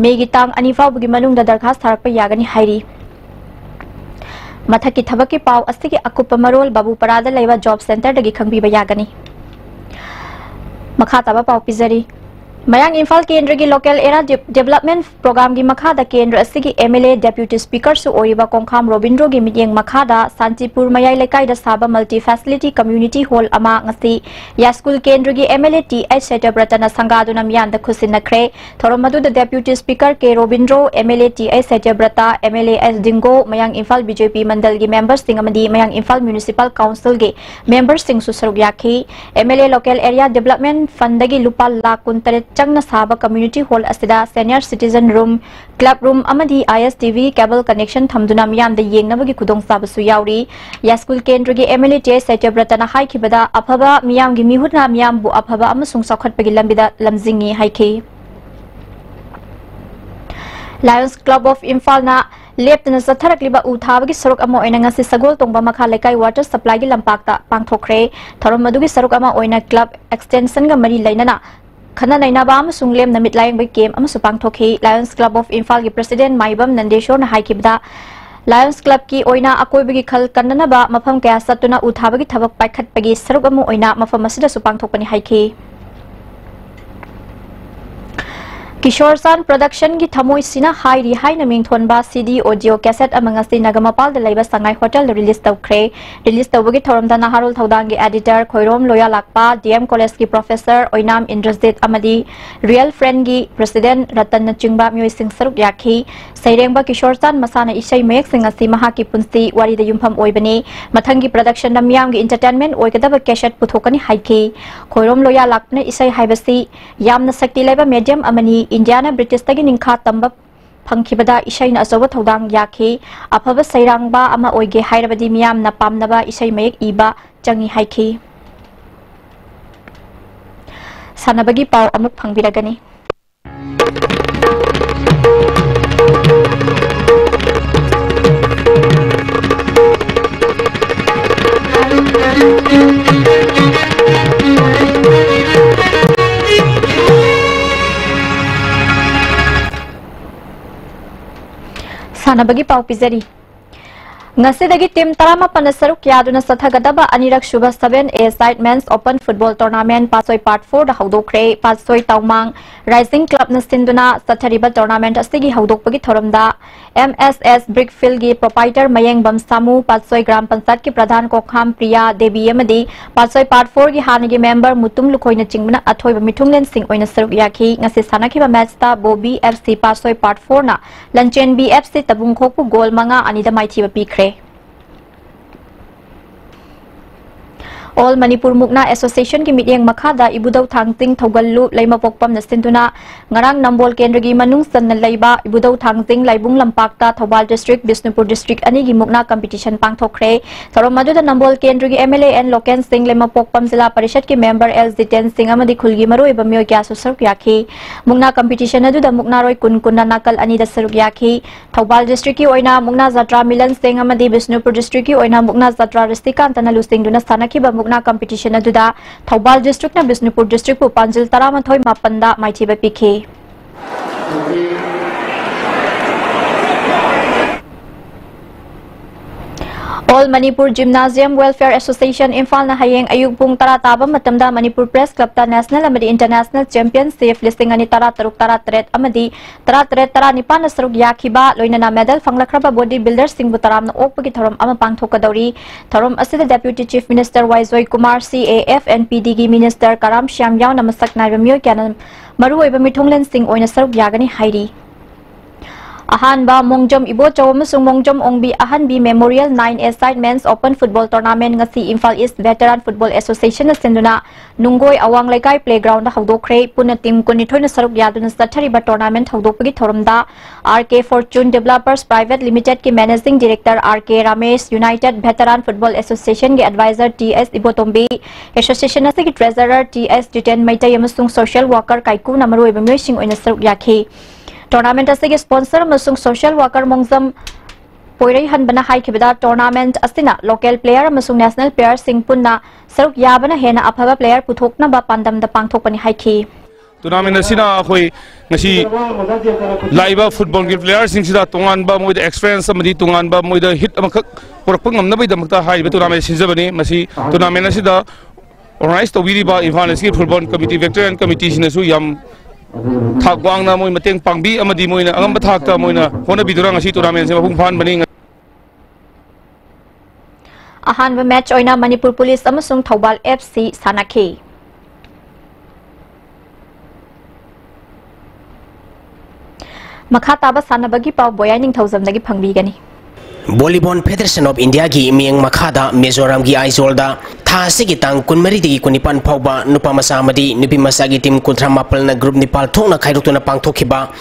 ꯃꯦꯒꯤ ꯇꯥꯡ ꯑꯅꯤ ꯐꯥꯎꯕꯒꯤ ꯃꯅꯨꯡꯗ ꯗꯔꯈꯥꯁ ꯊꯥꯔꯛꯄ ꯌꯥꯒꯅꯤ ꯍꯥꯏꯔꯤ꯫ ꯃꯊꯛꯀꯤ ꯊꯕꯛꯀꯤ ꯄꯥꯎ ꯑꯁꯤꯒꯤ ꯑꯀꯨꯞꯄ ꯃꯔꯣꯜ ꯕꯥꯕꯨꯄꯥꯔꯥꯗ ꯂꯩꯕ ꯖꯣꯕ ꯁꯦꯟꯇꯔꯗꯒꯤ ꯈꯪꯕꯤꯕ ꯌꯥꯒꯅꯤ꯫ ꯃꯈꯥ ꯇꯥꯕ ꯄꯥꯎ ꯄꯤꯖꯔꯤ꯫ ꯃꯌꯥꯡ ꯏꯝꯐꯥꯜ ꯀꯦꯟꯗ꯭ꯔꯒꯤ Local Area De-, Development Programꯒꯤ ꯃꯈꯥꯗ ꯀꯦꯟꯗ꯭ꯔ ꯑꯁꯤꯒꯤ MLA Deputy Speakerꯁꯨ ꯑꯣꯏꯔꯤꯕ ꯀꯣꯡꯈꯥꯝ ꯔꯣꯕꯤꯟꯗ꯭ꯔꯣꯒꯤ ꯃꯤꯠꯌꯦꯡ ꯃꯈꯥꯗ ꯁꯥꯟꯇꯤꯄꯨꯔ ꯃꯌꯥꯏ ꯂꯩꯀꯥꯏꯗ ꯁꯥꯕ Multi Facility Community Hall ꯑꯃ ꯉꯁꯤ ꯌꯥꯏꯁ꯭ꯀꯨꯜ ꯀꯦꯟꯗ꯭ꯔꯒꯤ MLA T H ꯁꯇ꯭ꯌꯕ꯭ꯔꯇꯅ ꯁꯪꯒꯥꯗꯨꯅ ꯃꯤꯌꯥꯝꯗ ꯈꯨꯠꯁꯤꯟꯅꯈ꯭ꯔꯦ꯫ ꯊꯧꯔꯝ ꯑꯗꯨꯗ Deputy Speaker K Robindro, MLA T H ꯁꯇ꯭ꯌꯕ꯭ꯔꯇ, MLA S ꯗꯤꯡꯒꯣ, ꯃꯌꯥꯡ ꯏꯝꯐꯥꯜ BJP ꯃꯟꯗꯜꯒꯤ memberꯁꯤꯡ ꯑꯃꯗꯤ ꯃꯌꯥꯡ ꯏꯝꯐꯥꯜ Municipal Councilꯒꯤ memberꯁꯤꯡꯁꯨ ꯁꯔꯨꯛ ꯌꯥꯈꯤ꯫ MLA Local Area Development Fundꯗꯒꯤ ꯂꯨꯄꯥ ꯂꯥꯈ ꯀꯨꯟꯇꯔꯦꯠ ꯆꯪꯅ ꯁꯥꯕ community hall ꯑꯁꯤꯗ senior citizen room, club room ꯑꯃꯗꯤ ISTV cable connection ꯊꯝꯗꯨꯅ ꯃꯤꯌꯥꯝꯗ ꯌꯦꯡꯅꯕꯒꯤ ꯈꯨꯗꯣꯡꯆꯥꯕꯁꯨ ꯌꯥꯎꯔꯤ꯫ ꯌꯥꯏꯁ꯭ꯀꯨꯜ ꯀꯦꯟꯗ꯭ꯔꯒꯤ MLA T H ꯁꯇ꯭ꯌꯕ꯭ꯔꯇꯅ ꯍꯥꯏꯈꯤꯕꯗ, ꯑꯐꯕ ꯃꯤꯌꯥꯝꯒꯤ ꯃꯤꯍꯨꯠꯅ ꯃꯤꯌꯥꯝꯕꯨ ꯑꯐꯕ ꯑꯃꯁꯨꯡ ꯆꯥꯎꯈꯠꯄꯒꯤ ꯂꯝꯕꯤꯗ ꯂꯝꯖꯤꯡꯏ ꯍꯥꯏꯈꯤ꯫ Lions Club of ꯏꯝꯐꯥꯜꯅ ꯂꯦꯞꯇꯅ ꯆꯠꯊꯔꯛꯂꯤꯕ ꯎ ꯊꯥꯕꯒꯤ ꯁꯔꯨꯛ ꯑꯃ ꯑꯣꯏꯅ ꯉꯁꯤ ꯁꯒꯣꯜ ꯇꯣꯡꯕ ꯃꯈꯥ ꯂꯩꯀꯥꯏ water supplyꯒꯤ ꯂꯝꯄꯥꯛꯇ ꯄꯥꯡꯊꯣꯛꯈ꯭ꯔꯦ꯫ ꯊꯧꯔꯝ ꯑꯗꯨꯒꯤ ꯁꯔꯨꯛ ꯑꯃ ꯑꯣꯏꯅ club extensionꯒ ꯃꯔꯤ ꯂꯩꯅꯅ ꯈꯟꯅ ꯅꯩꯅꯕ ꯑꯃꯁꯨꯡ ꯂꯦꯝꯅ ꯃꯤꯠ ꯂꯥꯌꯦꯡꯕꯒꯤ camp ꯑꯃꯁꯨ ꯄꯥꯡꯊꯣꯛꯈꯤ꯫ Lions Club of ꯏꯝꯐꯥꯜꯒꯤ President ꯃꯥꯏꯕꯝ ꯅꯟꯗꯦꯁꯣꯔꯅ ꯍꯥꯏꯈꯤꯕꯗ, Lions Clubꯀꯤ ꯑꯣꯏꯅ ꯑꯀꯣꯏꯕꯒꯤ ꯈꯜ ꯀꯟꯅꯅꯕ ꯃꯐꯝ ꯀꯌꯥ ꯆꯠꯇꯨꯅ ꯎ ꯊꯥꯕꯒꯤ ꯊꯕꯛ ꯄꯥꯏꯈꯠꯄꯒꯤ ꯁꯔꯨꯛ ꯑꯃ ꯑꯣꯏꯅ ꯃꯐꯝ ꯑꯁꯤꯗꯁꯨ ꯄꯥꯡꯊꯣꯛꯄꯅꯤ ꯍꯥꯏꯈꯤ꯫ ꯀꯤꯁꯣꯔ ꯆꯥꯟ Productionꯒꯤ ꯊꯃꯣꯏꯁꯤꯅ ꯍꯥꯏꯔꯤ ꯍꯥꯏꯅ ꯃꯤꯡꯊꯣꯟꯕ CD audio cassette ꯑꯃ ꯉꯁꯤ ꯅꯒꯃꯄꯥꯜꯗ ꯂꯩꯕ ꯁꯉꯥꯏ Hotelꯗ release ꯇꯧꯈ꯭ꯔꯦ꯫ Release ꯇꯧꯕꯒꯤ ꯊꯧꯔꯝꯗ ꯅꯍꯥꯔꯣꯜ ꯊꯧꯗꯥꯡꯒꯤ editor ꯈꯣꯏꯔꯣꯝ ꯂꯣꯌꯥꯂꯥꯛꯄ, DM Collegeꯀꯤ professor ꯑꯣꯏꯅꯥꯝ ꯏꯟꯗ꯭ꯔꯖꯤꯠ ꯑꯃꯗꯤ Real Friendꯒꯤ President ꯔꯇꯟꯅꯆꯤꯡꯕ ꯃꯤꯑꯣꯏꯁꯤꯡ ꯁꯔꯨꯛ ꯌꯥꯈꯤ꯫ ꯁꯩꯔꯦꯡꯕ ꯀꯤꯁꯣꯔ ꯆꯥꯟ ꯃꯁꯥꯅ ꯏꯁꯩ ꯃꯌꯦꯛꯁꯤꯡ ꯑꯁꯤ ꯃꯍꯥꯛꯀꯤ ꯄꯨꯟꯁꯤ ꯋꯥꯔꯤꯗ ꯌꯨꯝꯐꯝ ꯑꯣꯏꯕꯅꯤ꯫ ꯃꯊꯪꯒꯤ productionꯗ ꯃꯤꯌꯥꯝꯒꯤ entertainment ꯑꯣꯏꯒꯗꯕ cassette ꯄꯨꯊꯣꯛꯀꯅꯤ ꯍꯥꯏꯈꯤ꯫ ꯈꯣꯏꯔꯣꯝ ꯂꯣꯌꯥꯂꯥꯛꯄꯅ ꯏꯁꯩ ꯍꯥꯏꯕꯁꯤ ꯌꯥꯝꯅ ꯁꯛꯇꯤ ꯂꯩꯕ medium ꯑꯃꯅꯤ꯫ ꯏꯟꯗꯤꯌꯥꯅ ꯕ꯭ꯔꯤꯇꯤꯁꯇꯒꯤ ꯅꯤꯡꯈꯥ ꯇꯝꯕ ꯐꯪꯈꯤꯕꯗ ꯏꯁꯩꯅ ꯑꯆꯧꯕ ꯊꯧꯗꯥꯡ ꯌꯥꯈꯤ꯫ ꯑꯐꯕ ꯁꯩꯔꯥꯡꯕ ꯑꯃ ꯑꯣꯏꯒꯦ ꯍꯥꯏꯔꯕꯗꯤ ꯃꯤꯌꯥꯝꯅ ꯄꯥꯝꯅꯕ ꯏꯁꯩ ꯃꯌꯦꯛ ꯏꯕ ꯆꯪꯏ ꯍꯥꯏꯈꯤ꯫ ꯁꯥꯟꯅꯕꯒꯤ ꯄꯥꯎ ꯑꯃꯨꯛ ꯐꯪꯕꯤꯔꯒꯅꯤ꯫ ꯁꯥꯟꯅꯕꯒꯤ ꯄꯥꯎ ꯄꯤꯖꯔꯤ꯫ ꯉꯁꯤꯗꯒꯤ ꯇꯤꯝ ꯇꯔꯥꯃꯥꯄꯟꯅ ꯁꯔꯨꯛ ꯌꯥꯗꯨꯅ ꯆꯠꯊꯒꯗꯕ ꯑꯅꯤꯔꯛ ꯁꯨꯕ Seven A Side Men's Open Football Tournament Patsoi Part Four the ꯍꯧꯗꯣꯛꯈ꯭ꯔꯦ꯫ Patsoi ꯇꯥꯎꯃꯥꯡ Rising Club ꯅ ꯁꯤꯟꯗꯨꯅ ꯆꯠꯊꯔꯤꯕ tournament ꯑꯁꯤꯒꯤ ꯍꯧꯗꯣꯛꯄꯒꯤ ꯊꯧꯔꯝꯗ M S S Brick Field ꯒꯤ proprietor ꯃꯌꯦꯡꯕꯝ ꯁꯥꯃꯨ, ꯄꯥꯠꯁꯣꯏ ꯒ꯭ꯔꯥꯝ ꯄꯟꯆꯥꯌꯠꯀꯤ ꯄ꯭ꯔꯙꯥꯟ ꯀꯣꯛꯈꯥꯝ ꯄ꯭ꯔꯤꯌꯥ ꯗꯦꯕꯤ ꯑꯃꯗꯤ ꯄꯥꯠꯁꯣꯏ Part Four ꯒꯤ ꯍꯥꯟꯅꯒꯤ member ꯃꯨꯇꯨꯝ ꯂꯨꯈꯣꯏꯅꯆꯤꯡꯕꯅ ꯑꯊꯣꯏꯕ ꯃꯤꯊꯨꯡꯂꯦꯟꯁꯤꯡ ꯑꯣꯏꯅ ꯁꯔꯨꯛ ꯌꯥꯈꯤ꯫ ꯉꯁꯤ ꯁꯥꯟꯅꯈꯤꯕ match ꯇ ꯕꯣꯕꯤ F C ꯄꯥꯠꯁꯣꯏ Part Four ꯅ ꯂꯟꯆꯦꯟꯕꯤ F C ꯇꯕꯨꯡꯈꯣꯛꯄꯨ goal ꯃꯉꯥ ꯑꯅꯤꯗ ꯃꯥꯏꯊꯤꯕ ꯄꯤꯈ꯭ꯔꯦ꯫ All Manipur Mukna Association ꯒꯤ ꯃꯤꯠꯌꯦꯡ ꯃꯈꯥꯗ ꯏꯕꯨꯙꯧ ꯊꯥꯡꯆꯤꯡ ꯊꯧꯒꯜꯂꯨꯞ ꯂꯩꯃꯄꯣꯛꯄꯝꯅ ꯁꯤꯟꯗꯨꯅ ꯉꯔꯥꯡ ꯅꯝꯕꯣꯜ ꯀꯦꯟꯗ꯭ꯔꯒꯤ ꯃꯅꯨꯡ ꯆꯟꯅ ꯂꯩꯕ ꯏꯕꯨꯙꯧ ꯊꯥꯡꯆꯤꯡ ꯂꯥꯏꯕꯨꯡ ꯂꯝꯄꯥꯛꯇ ꯊꯧꯕꯥꯜ district, ꯕꯤꯁꯅꯨꯄꯨꯔ district ꯑꯅꯤꯒꯤ ꯃꯨꯛꯅꯥ competition ꯄꯥꯡꯊꯣꯛꯈ꯭ꯔꯦ꯫ ꯊꯧꯔꯝ ꯑꯗꯨꯗ ꯅꯝꯕꯣꯜ ꯀꯦꯟꯗ꯭ꯔꯒꯤ M L A N local ꯁꯤꯡ, ꯂꯩꯃꯄꯣꯛꯄꯝ ꯖꯤꯂꯥ ꯄꯔꯤꯁꯠꯀꯤ member L ꯖꯤꯇꯦꯟ ꯁꯤꯡ ꯑꯃꯗꯤ ꯈꯨꯜꯒꯤ ꯃꯔꯨꯑꯣꯏꯕ ꯃꯤꯑꯣꯏ ꯀꯌꯥꯁꯨ ꯁꯔꯨꯛ ꯌꯥꯈꯤ꯫ ꯃꯨꯛꯅꯥ competition ꯑꯗꯨꯗ ꯃꯨꯛꯅꯥꯔꯣꯏ ꯀꯨꯟ ꯀꯨꯟꯅ ꯅꯥꯀꯜ ꯑꯅꯤꯗ ꯁꯔꯨꯛ ꯌꯥꯈꯤ꯫ ꯊꯧꯕꯥꯜ district ꯀꯤ ꯑꯣꯏꯅ ꯃꯨꯛꯅꯥ ꯖꯇ꯭ꯔꯥ ꯃꯤꯂꯟ ꯁꯤꯡ ꯑꯃꯗꯤ ꯕꯤꯁꯅꯨꯄꯨꯔ district ꯀꯤ ꯑꯣꯏꯅ ꯃꯨꯛꯅꯥ ꯖꯇ꯭ꯔꯥ ꯔꯤꯁꯇꯤꯀꯥꯟꯇꯅ ꯂꯨꯆꯤꯡꯗꯨꯅ ꯁꯥꯟꯅꯈꯤꯕ ꯃꯨꯛꯅꯥ competition ꯑꯗꯨꯗ ꯊꯧꯕꯥꯜ district ꯅ ꯕꯤꯁꯅꯨꯄꯨꯔ district ꯄꯨ ꯄꯥꯟꯖꯤꯜ ꯇꯔꯥꯃꯥꯊꯣꯏ ꯃꯥꯄꯟꯗ ꯃꯥꯏꯊꯤꯕ ꯄꯤꯈꯤ꯫ All Manipur Gymnasium Welfare Association ꯏꯝꯐꯥꯜꯅ ꯍꯌꯦꯡ ꯑꯌꯨꯛ ꯄꯨꯡ ꯇꯔꯥ ꯇꯥꯕ ꯃꯇꯝꯗ ꯃꯅꯤꯄꯨꯔ Press Club ꯇ national ꯑꯃꯗꯤ international championship ꯂꯤꯁꯤꯡ ꯑꯅꯤ ꯇꯔꯥ ꯇꯔꯨꯛ ꯇꯔꯥ ꯇꯔꯦꯠ ꯑꯃꯗꯤ ꯇꯔꯥ ꯇꯔꯦꯠ ꯇꯔꯥ ꯅꯤꯄꯥꯟꯗ ꯁꯔꯨꯛ ꯌꯥꯈꯤꯕ, ꯂꯣꯏꯅꯅ medal ꯐꯪꯂꯛꯈ꯭ꯔꯕ body builder ꯁꯤꯡꯕꯨ ꯇꯔꯥꯝꯅ ꯑꯣꯛꯄꯒꯤ ꯊꯧꯔꯝ ꯑꯃ ꯄꯥꯡꯊꯣꯛꯀꯗꯧꯔꯤ꯫ ꯊꯧꯔꯝ ꯑꯁꯤꯗ Deputy Chief Minister ꯋꯥꯏꯖꯣꯏ Kumar, C A F and P D ꯒꯤ minister ꯀꯔꯥꯝ ꯁ꯭ꯌꯥꯝ ꯌꯥꯎꯅ ꯃꯁꯛ ꯅꯥꯏꯕ ꯃꯤꯑꯣꯏ ꯀꯌꯥꯅ ꯃꯔꯨꯑꯣꯏꯕ ꯃꯤꯊꯨꯡꯂꯦꯟꯁꯤꯡ ꯑꯣꯏꯅ ꯁꯔꯨꯛ ꯌꯥꯒꯅꯤ ꯍꯥꯏꯔꯤ꯫ ꯑꯍꯥꯟꯕ ꯃꯣꯡꯖꯝ ꯏꯕꯣꯆꯧ ꯑꯃꯁꯨꯡ ꯃꯣꯡꯖꯝ ꯑꯣꯡꯕꯤ ꯑꯍꯟꯕꯤ Memorial Nine A Side Men's Open Football Tournament ꯉꯁꯤ Imphal East Veteran Football Association ꯅ ꯁꯤꯟꯗꯨꯅ ꯅꯨꯡꯒꯣꯏ ꯑꯋꯥꯡ ꯂꯩꯀꯥꯏ playground ꯗ ꯍꯧꯗꯣꯛꯈ꯭ꯔꯦ꯫ ꯄꯨꯟꯅ team ꯀꯨꯟꯅꯤꯊꯣꯏꯅ ꯁꯔꯨꯛ ꯌꯥꯗꯨꯅ ꯆꯠꯊꯔꯤꯕ tournament ꯍꯧꯗꯣꯛꯄꯒꯤ ꯊꯧꯔꯝꯗ R K Fortune Developers Private Limited ꯀꯤ managing director R K Ramesh, United Veteran Football Association ꯒꯤ advisor T S ꯏꯕꯣꯇꯣꯝꯕꯤ, association ꯑꯁꯤꯒꯤ treasurer T S Jiten Meitei ꯑꯃꯁꯨꯡ social worker ꯀꯥꯏꯀꯨꯅ ꯃꯔꯨꯑꯣꯏꯕ ꯃꯤꯑꯣꯏꯁꯤꯡ ꯑꯣꯏꯅ ꯁꯔꯨꯛ ꯌꯥꯈꯤ꯫ Tournament ꯑꯁꯤꯒꯤ sponsor ꯑꯃꯁꯨꯡ social worker ꯃꯣꯡꯖꯝ ꯄꯣꯏꯔꯩꯍꯟꯕꯅ ꯍꯥꯏꯈꯤꯕꯗ, tournament ꯑꯁꯤꯅ local player ꯑꯃꯁꯨꯡ national player ꯁꯤꯡ ꯄꯨꯟꯅ ꯁꯔꯨꯛ ꯌꯥꯕꯅ ꯍꯦꯟꯅ ꯑꯐꯕ player ꯄꯨꯊꯣꯛꯅꯕ ꯄꯥꯟꯗꯝꯗ ꯄꯥꯡꯊꯣꯛꯄꯅꯤ ꯍꯥꯏꯈꯤ꯫ Tournament ꯑꯁꯤꯅ ꯑꯩꯈꯣꯏ ꯉꯁꯤ ꯂꯥꯛꯏꯕ football ꯒꯤ player ꯁꯤꯡꯁꯤꯗ ꯇꯣꯉꯥꯟꯕ, ꯃꯣꯏꯗ experience ꯑꯃꯗꯤ ꯇꯣꯉꯥꯟꯕ, ꯃꯣꯏꯗ hit ꯑꯃꯈꯛ ꯄꯨꯔꯛꯄ ꯉꯝꯅꯕꯒꯤꯗꯃꯛꯇ ꯍꯥꯏꯔꯤꯕ tournament ꯁꯤꯟꯖꯕꯅꯤ꯫ ꯃꯁꯤ tournament ꯑꯁꯤꯗ organize ꯇꯧꯕꯤꯔꯤꯕ ꯏꯝꯐꯥꯜ ꯏꯁꯀꯤ football committee, veteran committee ꯁꯤꯅꯁꯨ ꯌꯥꯝ ꯊꯥꯛ ꯋꯥꯡꯅ ꯃꯣꯏ ꯃꯇꯦꯡ ꯄꯥꯡꯕꯤ ꯑꯃꯗꯤ ꯃꯣꯏꯅ ꯑꯉꯝꯕ ꯊꯥꯛꯇ ꯃꯣꯏꯅ ꯍꯣꯠꯅꯕꯤꯗꯨꯅ ꯉꯁꯤ tournament ꯑꯁꯤ ꯃꯄꯨꯡ ꯐꯥꯍꯟꯕꯅꯤ꯫ ꯑꯍꯥꯟꯕ match ꯑꯣꯏꯅ ꯃꯅꯤꯄꯨꯔ ꯄꯨꯂꯤꯁ ꯑꯃꯁꯨꯡ ꯊꯧꯕꯥꯜ F C ꯁꯥꯟꯅꯈꯤ꯫ ꯃꯈꯥ ꯇꯥꯕ ꯁꯥꯟꯅꯕꯒꯤ ꯄꯥꯎ ꯕꯣꯌꯥꯏ ꯅꯤꯡꯊꯧꯖꯝꯗꯒꯤ ꯐꯪꯕꯤꯒꯅꯤ꯫ Volleyball Federation of India ꯒꯤ ꯃꯤꯠꯌꯦꯡ ꯃꯈꯥꯗ ꯃꯤꯖꯣꯔꯥꯝꯒꯤ ꯑꯥꯏꯖꯣꯜꯗ ꯊꯥ ꯑꯁꯤꯒꯤ ꯇꯥꯡ ꯀꯨꯟꯃꯔꯤꯗꯒꯤ ꯀꯨꯟꯅꯤꯄꯥꯟ ꯐꯥꯎꯕ ꯅꯨꯄꯥ ꯃꯆꯥ ꯑꯃꯗꯤ ꯅꯨꯄꯤ ꯃꯆꯥꯒꯤ team ꯀꯨꯟꯊ꯭ꯔꯥ ꯃꯥꯄꯜꯅ group ꯅꯤꯄꯥꯜ ꯊꯣꯛꯅ ꯈꯥꯏꯗꯣꯛꯇꯨꯅ ꯄꯥꯡꯊꯣꯛꯈꯤꯕ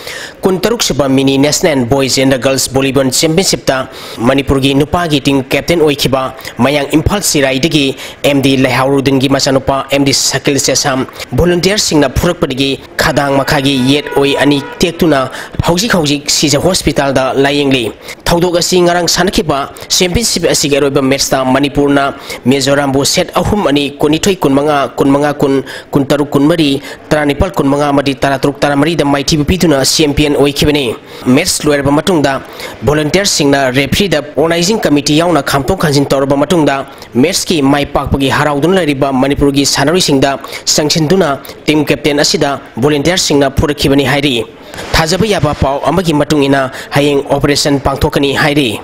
ꯀꯨꯟꯇꯔꯨꯛ ꯁꯨꯕ Mini National Boys and Girls Volleyball Championship ꯇ ꯃꯅꯤꯄꯨꯔꯒꯤ ꯅꯨꯄꯥꯒꯤ team captain ꯑꯣꯏꯈꯤꯕ ꯃꯌꯥꯡ ꯏꯝꯐꯥꯜ ꯆꯤꯔꯥꯏꯗꯒꯤ M D ꯂꯩꯍꯥꯎꯔꯨꯗꯤꯟꯒꯤ ꯃꯆꯥꯅꯨꯄꯥ M D ꯁꯀꯤꯜ ꯆꯦꯁꯥꯝ volunteer ꯁꯤꯡꯅ ꯐꯨꯔꯛꯄꯗꯒꯤ ꯈꯗꯥꯡ ꯃꯈꯥꯒꯤ ꯌꯦꯠ ꯑꯣꯏ ꯑꯅꯤ ꯇꯦꯛꯇꯨꯅ ꯍꯧꯖꯤꯛ ꯍꯧꯖꯤꯛ ꯁꯤꯖ hospital ꯗ ꯂꯥꯌꯦꯡꯂꯤ꯫ ꯊꯧꯗꯣꯛ ꯑꯁꯤ ꯉꯔꯥꯡ ꯁꯥꯟꯅꯈꯤꯕ championship ꯑꯁꯤꯒꯤ ꯑꯔꯣꯏꯕ match ꯇ ꯃꯅꯤꯄꯨꯔꯅ ꯃꯤꯖꯣꯔꯥꯝꯕꯨ set ꯑꯍꯨꯝ ꯑꯅꯤ, ꯀꯨꯟꯅꯤꯊꯣꯏ ꯀꯨꯟꯃꯉꯥ, ꯀꯨꯟꯃꯉꯥ ꯀꯨꯟ, ꯀꯨꯟꯇꯔꯨꯛ ꯀꯨꯟꯃꯔꯤ, ꯇꯔꯥꯅꯤꯄꯥꯜ ꯀꯨꯟꯃꯉꯥ ꯑꯃꯗꯤ ꯇꯔꯥꯇꯔꯨꯛ ꯇꯔꯥꯃꯔꯤꯗ ꯃꯥꯏꯊꯤꯕ ꯄꯤꯗꯨꯅ champion ꯑꯣꯏꯈꯤꯕꯅꯤ꯫ Match ꯂꯣꯏꯔꯕ ꯃꯇꯨꯡꯗ volunteer ꯁꯤꯡꯅ referee ꯗ organizing committee ꯌꯥꯎꯅ ꯈꯥꯝꯇꯣꯛ ꯈꯥꯝꯖꯤꯟ ꯇꯧꯔꯕ ꯃꯇꯨꯡꯗ match ꯀꯤ ꯃꯥꯏ ꯄꯥꯛꯄꯒꯤ ꯍꯔꯥꯎꯗꯨꯅ ꯂꯩꯔꯤꯕ ꯃꯅꯤꯄꯨꯔꯒꯤ ꯁꯥꯟꯅꯔꯣꯏꯁꯤꯡꯗ ꯆꯪꯁꯤꯟꯗꯨꯅ team captain ꯑꯁꯤꯗ volunteer ꯁꯤꯡꯅ ꯐꯨꯔꯛꯈꯤꯕꯅꯤ ꯍꯥꯏꯔꯤ꯫ ꯊꯥꯖꯕ ꯌꯥꯕ ꯄꯥꯎ ꯑꯃꯒꯤ ꯃꯇꯨꯡ ꯏꯟꯅ ꯍꯌꯦꯡ operation ꯄꯥꯡꯊꯣꯛꯀꯅꯤ ꯍꯥꯏꯔꯤ꯫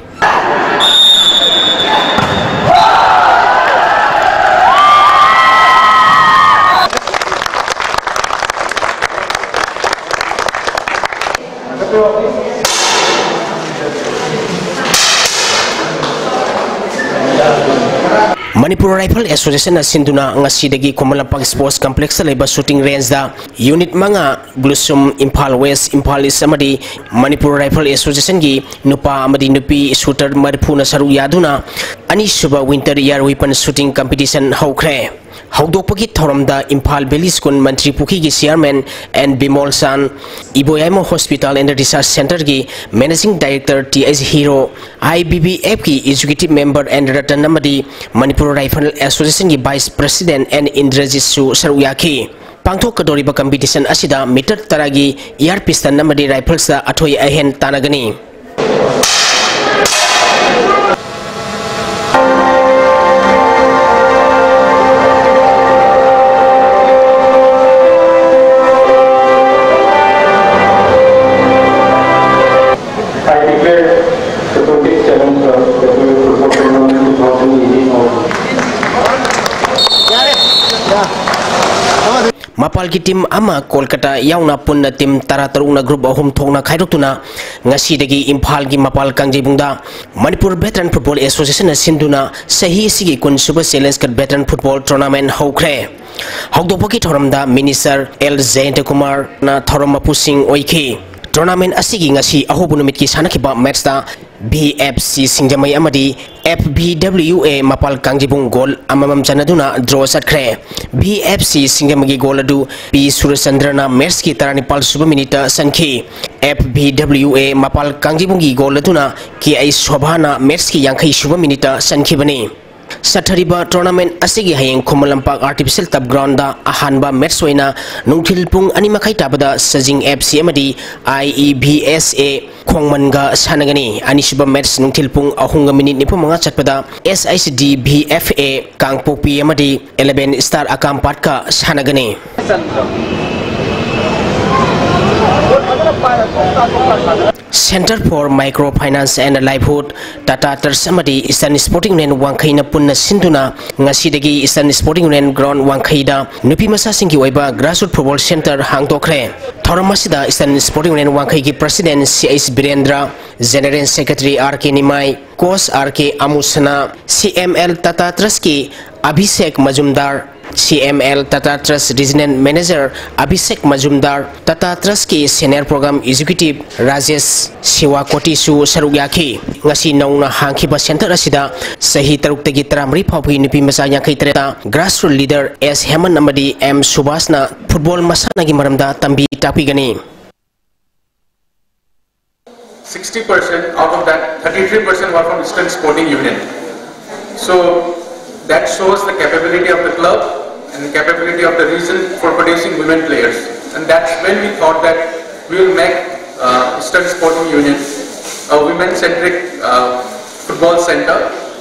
Manipur Rifle Association ꯅ ꯁꯤꯟꯗꯨꯅ ꯉꯁꯤꯗꯒꯤ ꯈꯨꯃꯟ ꯂꯝꯄꯥꯛ Sports Complex ꯇ ꯂꯩꯕ shooting range ꯗ unit ꯃꯉꯥ, ꯒꯨꯂꯨꯁꯨꯝ, ꯏꯝꯐꯥꯜ West, ꯏꯝꯐꯥꯜ East ꯑꯃꯗꯤ Manipur Rifle Association ꯒꯤ ꯅꯨꯄꯥ ꯑꯃꯗꯤ ꯅꯨꯄꯤ shooter ꯃꯔꯤꯐꯨꯅ ꯁꯔꯨꯛ ꯌꯥꯗꯨꯅ ꯑꯅꯤꯁꯨꯕ Winter Air Weapon Shooting Competition ꯍꯧꯈ꯭ꯔꯦ꯫ ꯍꯧꯗꯣꯛꯄꯒꯤ ꯊꯧꯔꯝꯗ ꯏꯝꯐꯥꯜ Valley School ꯃꯟꯇ꯭ꯔꯤ ꯄꯨꯈ꯭ꯔꯤꯒꯤ chairman N ꯕꯤꯃꯣꯜ ꯆꯥꯟ, ꯏꯕꯣꯌꯥꯏꯃ Hospital and Research Centre ꯒꯤ managing director T H Hero, I B B F ꯀꯤ executive member N ꯔꯇꯟ ꯑꯃꯗꯤ Manipur Rifle Association ꯒꯤ vice president N ꯏꯟꯗ꯭ꯔꯖꯤꯠꯁꯨ ꯁꯔꯨꯛ ꯌꯥꯈꯤ꯫ ꯄꯥꯡꯊꯣꯛꯀꯗꯧꯔꯤꯕ competition ꯑꯁꯤꯗ ꯃꯤꯇꯔ ꯇꯔꯥꯒꯤ ꯏꯌꯥꯔ ꯄꯤꯁꯇꯟ ꯑꯃꯗꯤ ꯔꯥꯏꯐꯜꯁꯇ ꯑꯊꯣꯏ ꯑꯍꯦꯟ ꯇꯥꯟꯅꯒꯅꯤ꯫ I declare the twenty-seventh World Football Tournament two thousand eighteen open. ꯃꯄꯥꯜꯒꯤ ꯇꯤꯝ ꯑꯃ ꯀꯣꯜꯀꯇꯥ ꯌꯥꯎꯅ ꯄꯨꯟꯅ ꯇꯤꯝ ꯇꯔꯥꯇꯔꯨꯛꯅ ꯒ꯭ꯔꯨꯞ ꯑꯍꯨꯝ ꯊꯣꯛꯅ ꯈꯥꯏꯗꯣꯛꯇꯨꯅ ꯉꯁꯤꯗꯒꯤ ꯏꯝꯐꯥꯜꯒꯤ ꯃꯄꯥꯜ ꯀꯥꯡꯖꯩꯕꯨꯡꯗ ꯃꯅꯤꯄꯨꯔ ꯚꯦꯇꯔꯟ ꯐꯨꯠꯕꯣꯜ ꯑꯦꯁꯣꯁꯤꯌꯦꯁꯟꯅ ꯁꯤꯟꯗꯨꯅ ꯆꯍꯤ ꯑꯁꯤꯒꯤ ꯀꯨꯟ ꯁꯨꯕ ꯆꯦꯂꯦꯟꯖ ꯀꯞ ꯚꯦꯇꯔꯟ ꯐꯨꯠꯕꯣꯜ ꯇꯣꯔꯅꯥꯃꯦꯟ ꯍꯧꯈ꯭ꯔꯦ꯫ ꯍꯧꯗꯣꯛꯄꯒꯤ ꯊꯧꯔꯝꯗ ꯃꯤꯅꯤꯁꯇꯔ ꯑꯦꯜ ꯖꯌꯟꯇꯀꯨꯃꯥꯔꯅ ꯊꯧꯔꯝ ꯃꯄꯨꯁꯤꯡ ꯑꯣꯏꯈꯤ꯫ ꯇꯣꯔꯅꯥꯃꯦꯟ ꯑꯁꯤꯒꯤ ꯉꯁꯤ ꯑꯍꯧꯕ ꯅꯨꯃꯤꯠꯀꯤ ꯁꯥꯟꯅꯈꯤꯕ ꯃꯦꯠꯁꯇ ꯚꯤ ꯑꯦꯐ ꯁꯤ ꯁꯤꯡꯖꯃꯩ ꯑꯃꯗꯤ ꯑꯦꯐ ꯚꯤ ꯗꯕ꯭ꯂꯤꯎ ꯑꯦ ꯃꯄꯥꯜ ꯀꯥꯡꯖꯩꯕꯨꯡ ꯒꯣꯜ ꯑꯃꯃꯝ ꯆꯟꯅꯗꯨꯅ ꯗ꯭ꯔꯣ ꯆꯠꯈ꯭ꯔꯦ꯫ ꯚꯤ ꯑꯦꯐ ꯁꯤ ꯁꯤꯡꯖꯃꯩꯒꯤ ꯒꯣꯜ ꯑꯗꯨ ꯄꯤ ꯁꯨꯔꯆꯟꯗ꯭ꯔꯅ ꯃꯦꯠꯁꯀꯤ ꯇꯔꯥꯅꯤꯄꯥꯜ ꯁꯨꯕ ꯃꯤꯅꯤꯠꯇ ꯆꯟꯈꯤ꯫ ꯑꯦꯐ ꯚꯤ ꯗꯕ꯭ꯂꯤꯎ ꯑꯦ ꯃꯄꯥꯜ ꯀꯥꯡꯖꯩꯕꯨꯡꯒꯤ ꯒꯣꯜ ꯑꯗꯨꯅ ꯀꯦ ꯑꯩ ꯁꯣꯚꯥꯅ ꯃꯦꯠꯁꯀꯤ ꯌꯥꯡꯈꯩ ꯁꯨꯕ ꯃꯤꯅꯤꯠꯇ ꯆꯟꯈꯤꯕꯅꯤ꯫ ꯆꯠꯊꯔꯤꯕ ꯇꯣꯔꯅꯥꯃꯦꯟ ꯑꯁꯤꯒꯤ ꯍꯌꯦꯡ ꯈꯨꯃꯟ ꯂꯝꯄꯥꯛ ꯑꯥꯔꯇꯤꯐꯤꯁꯦꯜ ꯇꯞ ꯒ꯭ꯔꯥꯎꯟꯗ ꯑꯍꯥꯟꯕ ꯃꯦꯠꯁ ꯑꯣꯏꯅ ꯅꯨꯡꯊꯤꯜ ꯄꯨꯡ ꯑꯅꯤ ꯃꯈꯥꯏ ꯇꯥꯕꯗ ꯁꯖꯤꯡ ꯑꯦꯐ ꯁꯤ ꯑꯃꯗꯤ ꯑꯥꯏ ꯏ ꯚꯤ ꯑꯦꯁ ꯑꯦ ꯈꯣꯡꯃꯟꯒ ꯁꯥꯟꯅꯒꯅꯤ꯫ ꯑꯅꯤꯁꯨꯕ ꯃꯦꯠꯁ ꯅꯨꯡꯊꯤꯜ ꯄꯨꯡ ꯑꯍꯨꯝꯒ ꯃꯤꯅꯤꯠ ꯅꯤꯐꯨ ꯃꯉꯥ ꯆꯠꯄꯗ ꯑꯦꯁ I C D V F A ꯀꯥꯡꯄꯣꯛꯄꯤ ꯑꯃꯗꯤ ꯏꯂꯦꯚꯦꯟ ꯁ꯭ꯇꯥꯔ ꯑꯀꯥꯝꯄꯥꯠꯀ ꯁꯥꯟꯅꯒꯅꯤ꯫ Centre for Micro Finance and Livelihood, Tata Trust ꯑꯃꯗꯤ Eastern Sporting Union ꯋꯥꯡꯈꯩꯅ ꯄꯨꯟꯅ ꯁꯤꯟꯗꯨꯅ ꯉꯁꯤꯗꯒꯤ Eastern Sporting Union Ground ꯋꯥꯡꯈꯩꯗ ꯅꯨꯄꯤ ꯃꯆꯥꯁꯤꯡꯒꯤ ꯑꯣꯏꯕ grassroots football centre ꯍꯥꯡꯗꯣꯛꯈ꯭ꯔꯦ꯫ ꯊꯧꯔꯝ ꯑꯁꯤꯗ Eastern Sporting Union ꯋꯥꯡꯈꯩꯒꯤ president C H Birendra, general secretary R K Nimai, coach R K Amusana, C M L Tata Trustꯀꯤ Abhishek Majumdar, C M L Tata Trust Regional Manager Abhishek Majumdar, Tata Trustꯀꯤ Senior Program Executive Rajesh ꯁꯤꯋꯥꯀꯣꯇꯤꯁꯨ ꯁꯔꯨꯛ ꯌꯥꯈꯤ꯫ ꯉꯁꯤ ꯅꯧꯅ ꯍꯥꯡꯈꯤꯕ centre ꯑꯁꯤꯗ ꯆꯍꯤ ꯇꯔꯨꯛꯇꯒꯤ ꯇꯔꯥꯃꯔꯤ ꯐꯥꯎꯕꯒꯤ ꯅꯨꯄꯤ ꯃꯆꯥ ꯌꯥꯡꯈꯩ ꯇꯔꯦꯠꯇ grassroots leader ꯑꯦꯁ ꯍꯦꯃꯟ ꯑꯃꯗꯤ ꯑꯦꯝ ꯁꯨꯕꯥꯁꯅ football ꯃꯁꯥꯟꯅꯒꯤ ꯃꯔꯝꯗ ꯇꯝꯕꯤ ꯇꯥꯛꯄꯤꯒꯅꯤ꯫ Sixty percent, out of that, thirty-three percent were from Eastern Sporting Union. So that shows the capability of the club. and capability of the region for producing women players. And that's when we thought that we will make uh, Eastern Sporting Union a women-centric uh, football center,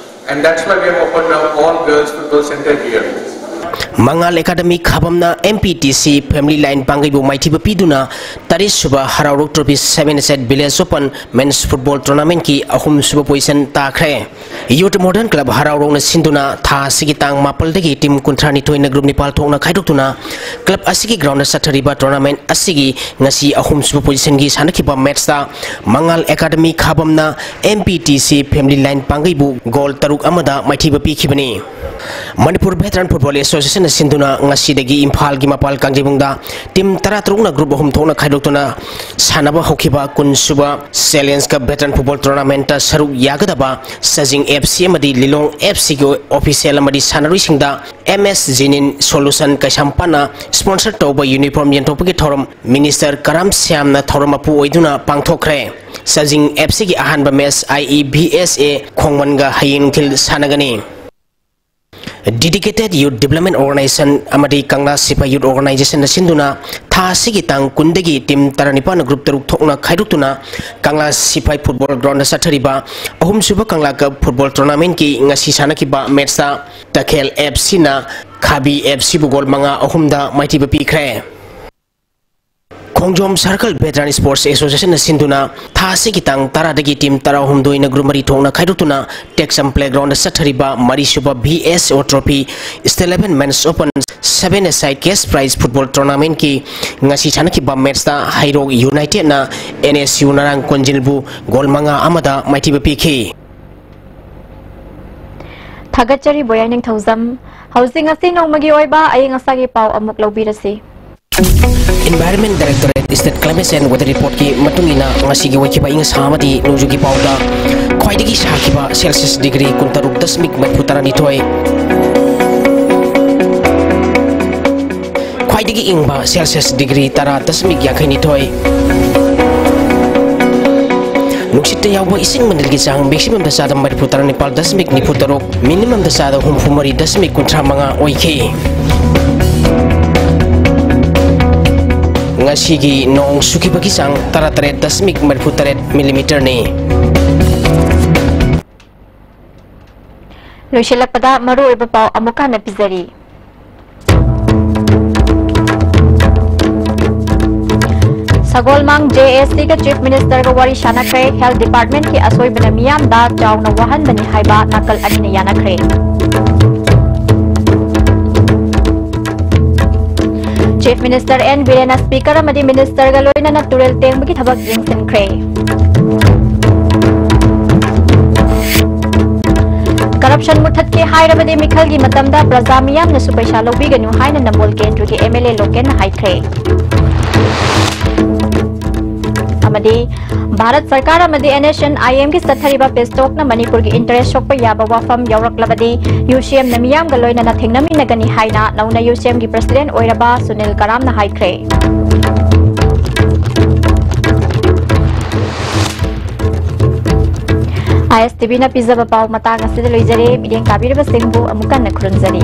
and that's why we have opened up all girls football center here. Mangal academy ꯈꯥꯕꯝꯅ M P T C family line ꯄꯥꯡꯒꯩꯕꯨ ꯃꯥꯏꯊꯤꯕ ꯄꯤꯗꯨꯅ ꯇꯔꯦꯠ ꯁꯨꯕ Haraorok trophy seven a side village open men's football ꯇꯣꯔꯅꯥꯃꯦꯟꯠꯀꯤ ꯑꯍꯨꯝ ꯁꯨꯕ position ꯇꯥꯈ꯭ꯔꯦ꯫ ꯌꯨꯠ ꯃꯣꯗꯔꯟ ꯀ꯭ꯂꯕ ꯍꯔꯥꯎꯔꯣꯛꯅ ꯁꯤꯟꯗꯨꯅ ꯊꯥ ꯑꯁꯤꯒꯤ ꯇꯥꯡ ꯃꯥꯄꯜꯗꯒꯤ ꯇꯤꯝ ꯀꯨꯟꯊ꯭ꯔꯥꯅꯤꯊꯣꯏꯅ ꯒ꯭ꯔꯨꯞ ꯅꯤꯄꯥꯜ ꯊꯣꯛꯅ ꯈꯥꯏꯗꯣꯛꯇꯨꯅ ꯀ꯭ꯂꯕ ꯑꯁꯤꯒꯤ ꯒ꯭ꯔꯥꯎꯟꯗ ꯆꯠꯊꯔꯤꯕ ꯇꯣꯔꯅꯥꯃꯦꯟꯠ ꯑꯁꯤꯒꯤ ꯉꯁꯤ ꯑꯍꯨꯝ ꯁꯨꯕ ꯄꯣꯖꯤꯁꯟꯒꯤ ꯁꯥꯟꯅꯈꯤꯕ ꯃꯦꯠꯁꯇ ꯃꯉꯥꯜ ꯑꯦꯀꯥꯗꯃꯤ ꯈꯥꯕꯝꯅ M P T C family line ꯄꯥꯡꯒꯩꯕꯨ ꯒꯣꯜ ꯇꯔꯨꯛ ꯑꯃꯗ ꯃꯥꯏꯊꯤꯕ ꯄꯤꯈꯤꯕꯅꯤ꯫ ꯃꯅꯤꯄꯨꯔ ꯚꯦꯇꯔꯥꯟ ꯐꯨꯠꯕꯣꯜ ꯑꯦꯁꯣꯁꯤꯌꯦꯁꯟꯅ ꯁꯤꯟꯗꯨꯅ ꯉꯁꯤꯗꯒꯤ ꯏꯝꯐꯥꯜꯒꯤ ꯃꯄꯥꯜ ꯀꯥꯡꯖꯩꯕꯨꯡꯗ ꯇꯤꯝ ꯇꯔꯥꯇꯔꯨꯛꯅ ꯒ꯭ꯔꯨꯞ ꯑꯍꯨꯝ ꯊꯣꯛꯅ ꯈꯥꯏꯗꯣꯛꯇꯨꯅ ꯁꯥꯟꯅꯕ ꯍꯧꯈꯤꯕ ꯀꯨꯟ ꯁꯨꯕ ꯆꯦꯂꯦꯟꯖ ꯀꯞ ꯚꯦꯇꯔꯥꯟ ꯐꯨꯠꯕꯣꯜ ꯇꯣꯔꯅꯥꯃꯦꯟꯠꯇ ꯁꯔꯨꯛ ꯌꯥꯒꯗꯕ ꯆꯖꯤꯡ ꯑꯦꯐ ꯁꯤ ꯑꯃꯗꯤ ꯂꯤꯂꯣꯡ ꯑꯦꯐ ꯁꯤꯒꯤ ꯑꯣꯐꯤꯁꯤꯌꯦꯜ ꯑꯃꯗꯤ ꯁꯥꯟꯅꯔꯣꯏꯁꯤꯡꯗ ꯑꯦꯝ ꯑꯦꯁ ꯖꯤꯅꯤꯟ ꯁꯣꯂꯨꯁꯟ ꯀꯩꯁꯥꯝꯄꯥꯠꯅ ꯁ꯭ꯄꯣꯟꯁꯔ ꯇꯧꯕ ꯌꯨꯅꯤꯐꯣꯔꯝ ꯌꯦꯟꯊꯣꯛꯄꯒꯤ ꯊꯧꯔꯝ ꯃꯤꯅꯤꯁꯇꯔ ꯀꯔꯥꯝ ꯁ꯭ꯌꯥꯝꯅ ꯊꯧꯔꯝ ꯃꯄꯨ ꯑꯣꯏꯗꯨꯅ ꯄꯥꯡꯊꯣꯛꯈ꯭ꯔꯦ꯫ ꯆꯖꯤꯡ ꯑꯦꯐ ꯁꯤꯒꯤ ꯑꯍꯥꯟꯕ ꯃꯦꯠꯆ ꯑꯥꯏ ꯏ ꯚꯤ ꯑꯦꯁ ꯑꯦ ꯈꯣꯡꯃꯟꯒ ꯍꯌꯦꯡ ꯅꯨꯡꯊꯤꯜ ꯁꯥꯟꯅꯒꯅꯤ꯫ ꯗꯤꯗꯤꯀꯦꯇꯦꯠ ꯌꯨꯠ ꯗꯤꯕ꯭ꯂꯞꯃꯦꯟ ꯑꯣꯔꯒꯅꯥꯏꯖꯦꯁꯟ ꯑꯃꯗꯤ ꯀꯪꯂꯥ ꯁꯤꯐꯥꯏ ꯌꯨꯠ ꯑꯣꯔꯒꯅꯥꯏꯖꯦꯁꯟꯅ ꯁꯤꯟꯗꯨꯅ ꯊꯥ ꯑꯁꯤꯒꯤ ꯇꯥꯡ ꯀꯨꯟꯗꯒꯤ ꯇꯤꯝ ꯇꯔꯥꯅꯤꯄꯥꯟꯅ ꯒ꯭ꯔꯨꯞ ꯇꯔꯨꯛ ꯊꯣꯛꯅ ꯈꯥꯏꯗꯣꯛꯇꯨꯅ ꯀꯪꯂꯥ ꯁꯤꯐꯥꯏ ꯐꯨꯠꯕꯣꯜ ꯒ꯭ꯔꯥꯎꯟꯗ ꯆꯠꯊꯔꯤꯕ ꯑꯍꯨꯝꯁꯨꯕ ꯀꯪꯂꯥ ꯀꯞ ꯐꯨꯠꯕꯣꯜ ꯇꯣꯔꯅꯥꯃꯦꯟꯠꯀꯤ ꯉꯁꯤ ꯁꯥꯟꯅꯈꯤꯕ ꯃꯦꯠꯆꯇ ꯇꯈꯦꯜ ꯑꯦꯐ ꯁꯤꯅ ꯈꯥꯕꯤ ꯑꯦꯐ ꯁꯤꯕꯨ ꯒꯣꯜ ꯃꯉꯥ ꯑꯍꯨꯝꯗ ꯃꯥꯏꯊꯤꯕ ꯄꯤꯈ꯭ꯔꯦ꯫ ꯈꯣꯡꯖꯣꯝ ꯁꯥꯔꯀꯜ ꯚꯦꯇꯔꯥꯟ ꯁ꯭ꯄꯣꯔꯠꯁ ꯑꯦꯁꯣꯁꯤꯌꯦꯁꯟꯅ ꯁꯤꯟꯗꯨꯅ ꯊꯥ ꯑꯁꯤꯒꯤ ꯇꯥꯡ ꯇꯔꯥꯗꯒꯤ ꯇꯤꯝ ꯇꯔꯥꯍꯨꯝꯗꯣꯏꯅ ꯒ꯭ꯔꯨꯞ ꯃꯔꯤ ꯊꯣꯛꯅ ꯈꯥꯏꯗꯣꯛꯇꯨꯅ ꯇꯦꯛꯆꯝ ꯄ꯭ꯂꯦꯒ꯭ꯔꯥꯎꯟꯗ ꯆꯠꯊꯔꯤꯕ ꯃꯔꯤꯁꯨꯕ ꯚꯤ ꯑꯦꯁ ꯑꯣ ꯇ꯭ꯔꯣꯐꯤ ꯏꯁ ꯏꯂꯦꯚꯦꯟ ꯃꯦꯟꯁ ꯑꯣꯄꯟ ꯁꯚꯦꯟ ꯑꯦꯁ ꯑꯥꯏ ꯀꯦꯁ ꯄ꯭ꯔꯥꯏꯖ ꯐꯨꯠꯕꯣꯜ ꯇꯣꯔꯅꯥꯃꯦꯟꯠꯀꯤ ꯉꯁꯤ ꯁꯥꯟꯅꯈꯤꯕ ꯃꯦꯠꯆꯇ ꯍꯩꯔꯣꯛ ꯌꯨꯅꯥꯏꯇꯦꯠꯅ and S U Narang ꯀꯣꯟꯖꯤꯜꯕꯨ goal ꯃꯉꯥ ꯑꯃꯗ ꯃꯥꯏꯊꯤꯕ ꯄꯤꯈꯤ꯫ ꯊꯥꯒꯠꯆꯔꯤ ꯕꯣꯌꯥꯏ ꯅꯤꯡꯊꯧꯖꯝ꯫ ꯍꯧꯖꯤꯛ ꯉꯁꯤ ꯅꯣꯡꯃꯒꯤ ꯑꯣꯏꯕ ꯑꯏꯪ ꯑꯁꯥꯒꯤ ꯄꯥꯎ ꯑꯃꯨꯛ ꯂꯧꯕꯤꯔꯁꯤ꯫ Environment Directorate State Climate Change Weather Reportꯀꯤ ꯃꯇꯨꯡ ꯏꯟꯅ ꯉꯁꯤꯒꯤ ꯑꯣꯏꯈꯤꯕ ꯑꯏꯪ ꯑꯁꯥ ꯑꯃꯗꯤ ꯅꯣꯡꯖꯨꯒꯤ ꯄꯥꯎꯗ ꯈ꯭ꯋꯥꯏꯗꯒꯤ ꯁꯥꯈꯤꯕ ꯁꯦꯜꯁꯤꯌꯁ ꯗꯤꯒ꯭ꯔꯤ ꯀꯨꯟꯇꯔꯨꯛ ꯗꯁꯃꯤꯛ ꯃꯔꯤꯐꯨ ꯇꯔꯥꯅꯤꯊꯣꯏ, ꯈ꯭ꯋꯥꯏꯗꯒꯤ ꯏꯪꯕ ꯁꯦꯜꯁꯤꯌꯁ ꯗꯤꯒ꯭ꯔꯤ ꯇꯔꯥ ꯗꯁꯃꯤꯛ ꯌꯥꯡꯈꯩꯅꯤꯊꯣꯏ, ꯅꯨꯡꯁꯤꯠꯇ ꯌꯥꯎꯕ ꯏꯁꯤꯡ ꯃꯅꯤꯜꯒꯤ ꯆꯥꯡ ꯃꯦꯛꯁꯤꯃꯝꯗ ꯆꯥꯗ ꯃꯔꯤꯐꯨ ꯇꯔꯥꯅꯤꯄꯥꯜ ꯗꯁꯃꯤꯛ ꯅꯤꯐꯨ ꯇꯔꯨꯛ, ꯃꯤꯅꯤꯃꯝꯗ ꯆꯥꯗ ꯍꯨꯝꯐꯨ ꯃꯔꯤ ꯗꯁꯃꯤꯛ ꯀꯨꯟꯊ꯭ꯔꯥ ꯃꯉꯥ ꯑꯣꯏꯈꯤ꯫ ꯉꯁꯤꯒꯤ ꯅꯣꯡ ꯆꯨꯈꯤꯕꯒꯤ ꯆꯥꯡ ꯇꯔꯥꯇꯔꯦꯠ ꯗꯁꯃꯤꯛ ꯃꯔꯤꯐꯨꯇꯔꯦꯠ ꯃꯤꯂꯤꯃꯤꯇꯔꯅꯤ꯫ ꯂꯣꯏꯁꯤꯜꯂꯛꯄꯗ ꯃꯔꯨꯑꯣꯏꯕ ꯄꯥꯎ ꯑꯃꯨꯛ ꯍꯟꯅ ꯄꯤꯖꯔꯤ꯫ ꯁꯒꯣꯜꯃꯥꯡ JACꯒ Chief Ministerꯒ ꯋꯥꯔꯤ ꯁꯥꯟꯅꯈ꯭ꯔꯦ꯫ Health Departmentꯀꯤ ꯑꯁꯣꯏꯕꯅ ꯃꯤꯌꯥꯝꯗ ꯆꯥꯎꯅ ꯋꯥꯍꯟꯕꯅꯤ ꯍꯥꯏꯕ ꯅꯥꯀꯜ ꯑꯅꯤꯅ ꯌꯥꯅꯈ꯭ꯔꯦ꯫ Chief Minister N ꯕꯤꯔꯦꯟꯅ Speaker ꯑꯃꯗꯤ Ministerꯒ ꯂꯣꯏꯅꯅ ꯇꯨꯔꯦꯜ ꯇꯦꯡꯕꯒꯤ ꯊꯕꯛ ꯌꯦꯡꯁꯤꯟꯈ꯭ꯔꯦ꯫ Corruption ꯃꯨꯊꯠꯀꯦ ꯍꯥꯏꯔꯕꯗꯤ ꯃꯤꯈꯜꯒꯤ ꯃꯇꯝꯗ ꯄ꯭ꯔꯖꯥ ꯃꯤꯌꯥꯝꯅꯁꯨ ꯄꯩꯁꯥ ꯂꯧꯕꯤꯒꯅꯨ ꯍꯥꯏꯅ ꯅꯝꯕꯣꯜ ꯀꯦꯟꯗ꯭ꯔꯒꯤ MLA ꯂꯣꯀꯦꯟꯅ ꯍꯥꯏꯈ꯭ꯔꯦ꯫ ꯑꯃꯗꯤ ꯚꯥꯔꯠ ꯁꯔꯀꯥꯔ ꯑꯃꯗꯤ NSCN-IMꯒꯤ ꯆꯠꯊꯔꯤꯕ peace talkꯅ ꯃꯅꯤꯄꯨꯔꯒꯤ interest ꯁꯣꯛꯄ ꯌꯥꯕ ꯋꯥꯐꯝ ꯌꯥꯎꯔꯛꯂꯕꯗꯤ UCMꯅ ꯃꯤꯌꯥꯝꯒ ꯂꯣꯏꯅꯅ ꯊꯦꯡꯅꯃꯤꯟꯅꯒꯅꯤ ꯍꯥꯏꯅ ꯅꯧꯅ UCMꯒꯤ President ꯑꯣꯏꯔꯕ ꯁꯨꯅꯤꯜ ꯀꯔꯥꯝꯅ ꯍꯥꯏꯈ꯭ꯔꯦ꯫ ISTVꯅ ꯄꯤꯖꯕ ꯄꯥꯎ ꯃꯇꯥꯡ ꯑꯁꯤꯗ ꯂꯣꯏꯖꯔꯦ꯫ ꯃꯤꯠꯌꯦꯡ ꯀꯥꯕꯤꯔꯤꯕꯁꯤꯡꯕꯨ ꯑꯃꯨꯛ ꯍꯟꯅ ꯈꯨꯔꯨꯝꯖꯔꯤ꯫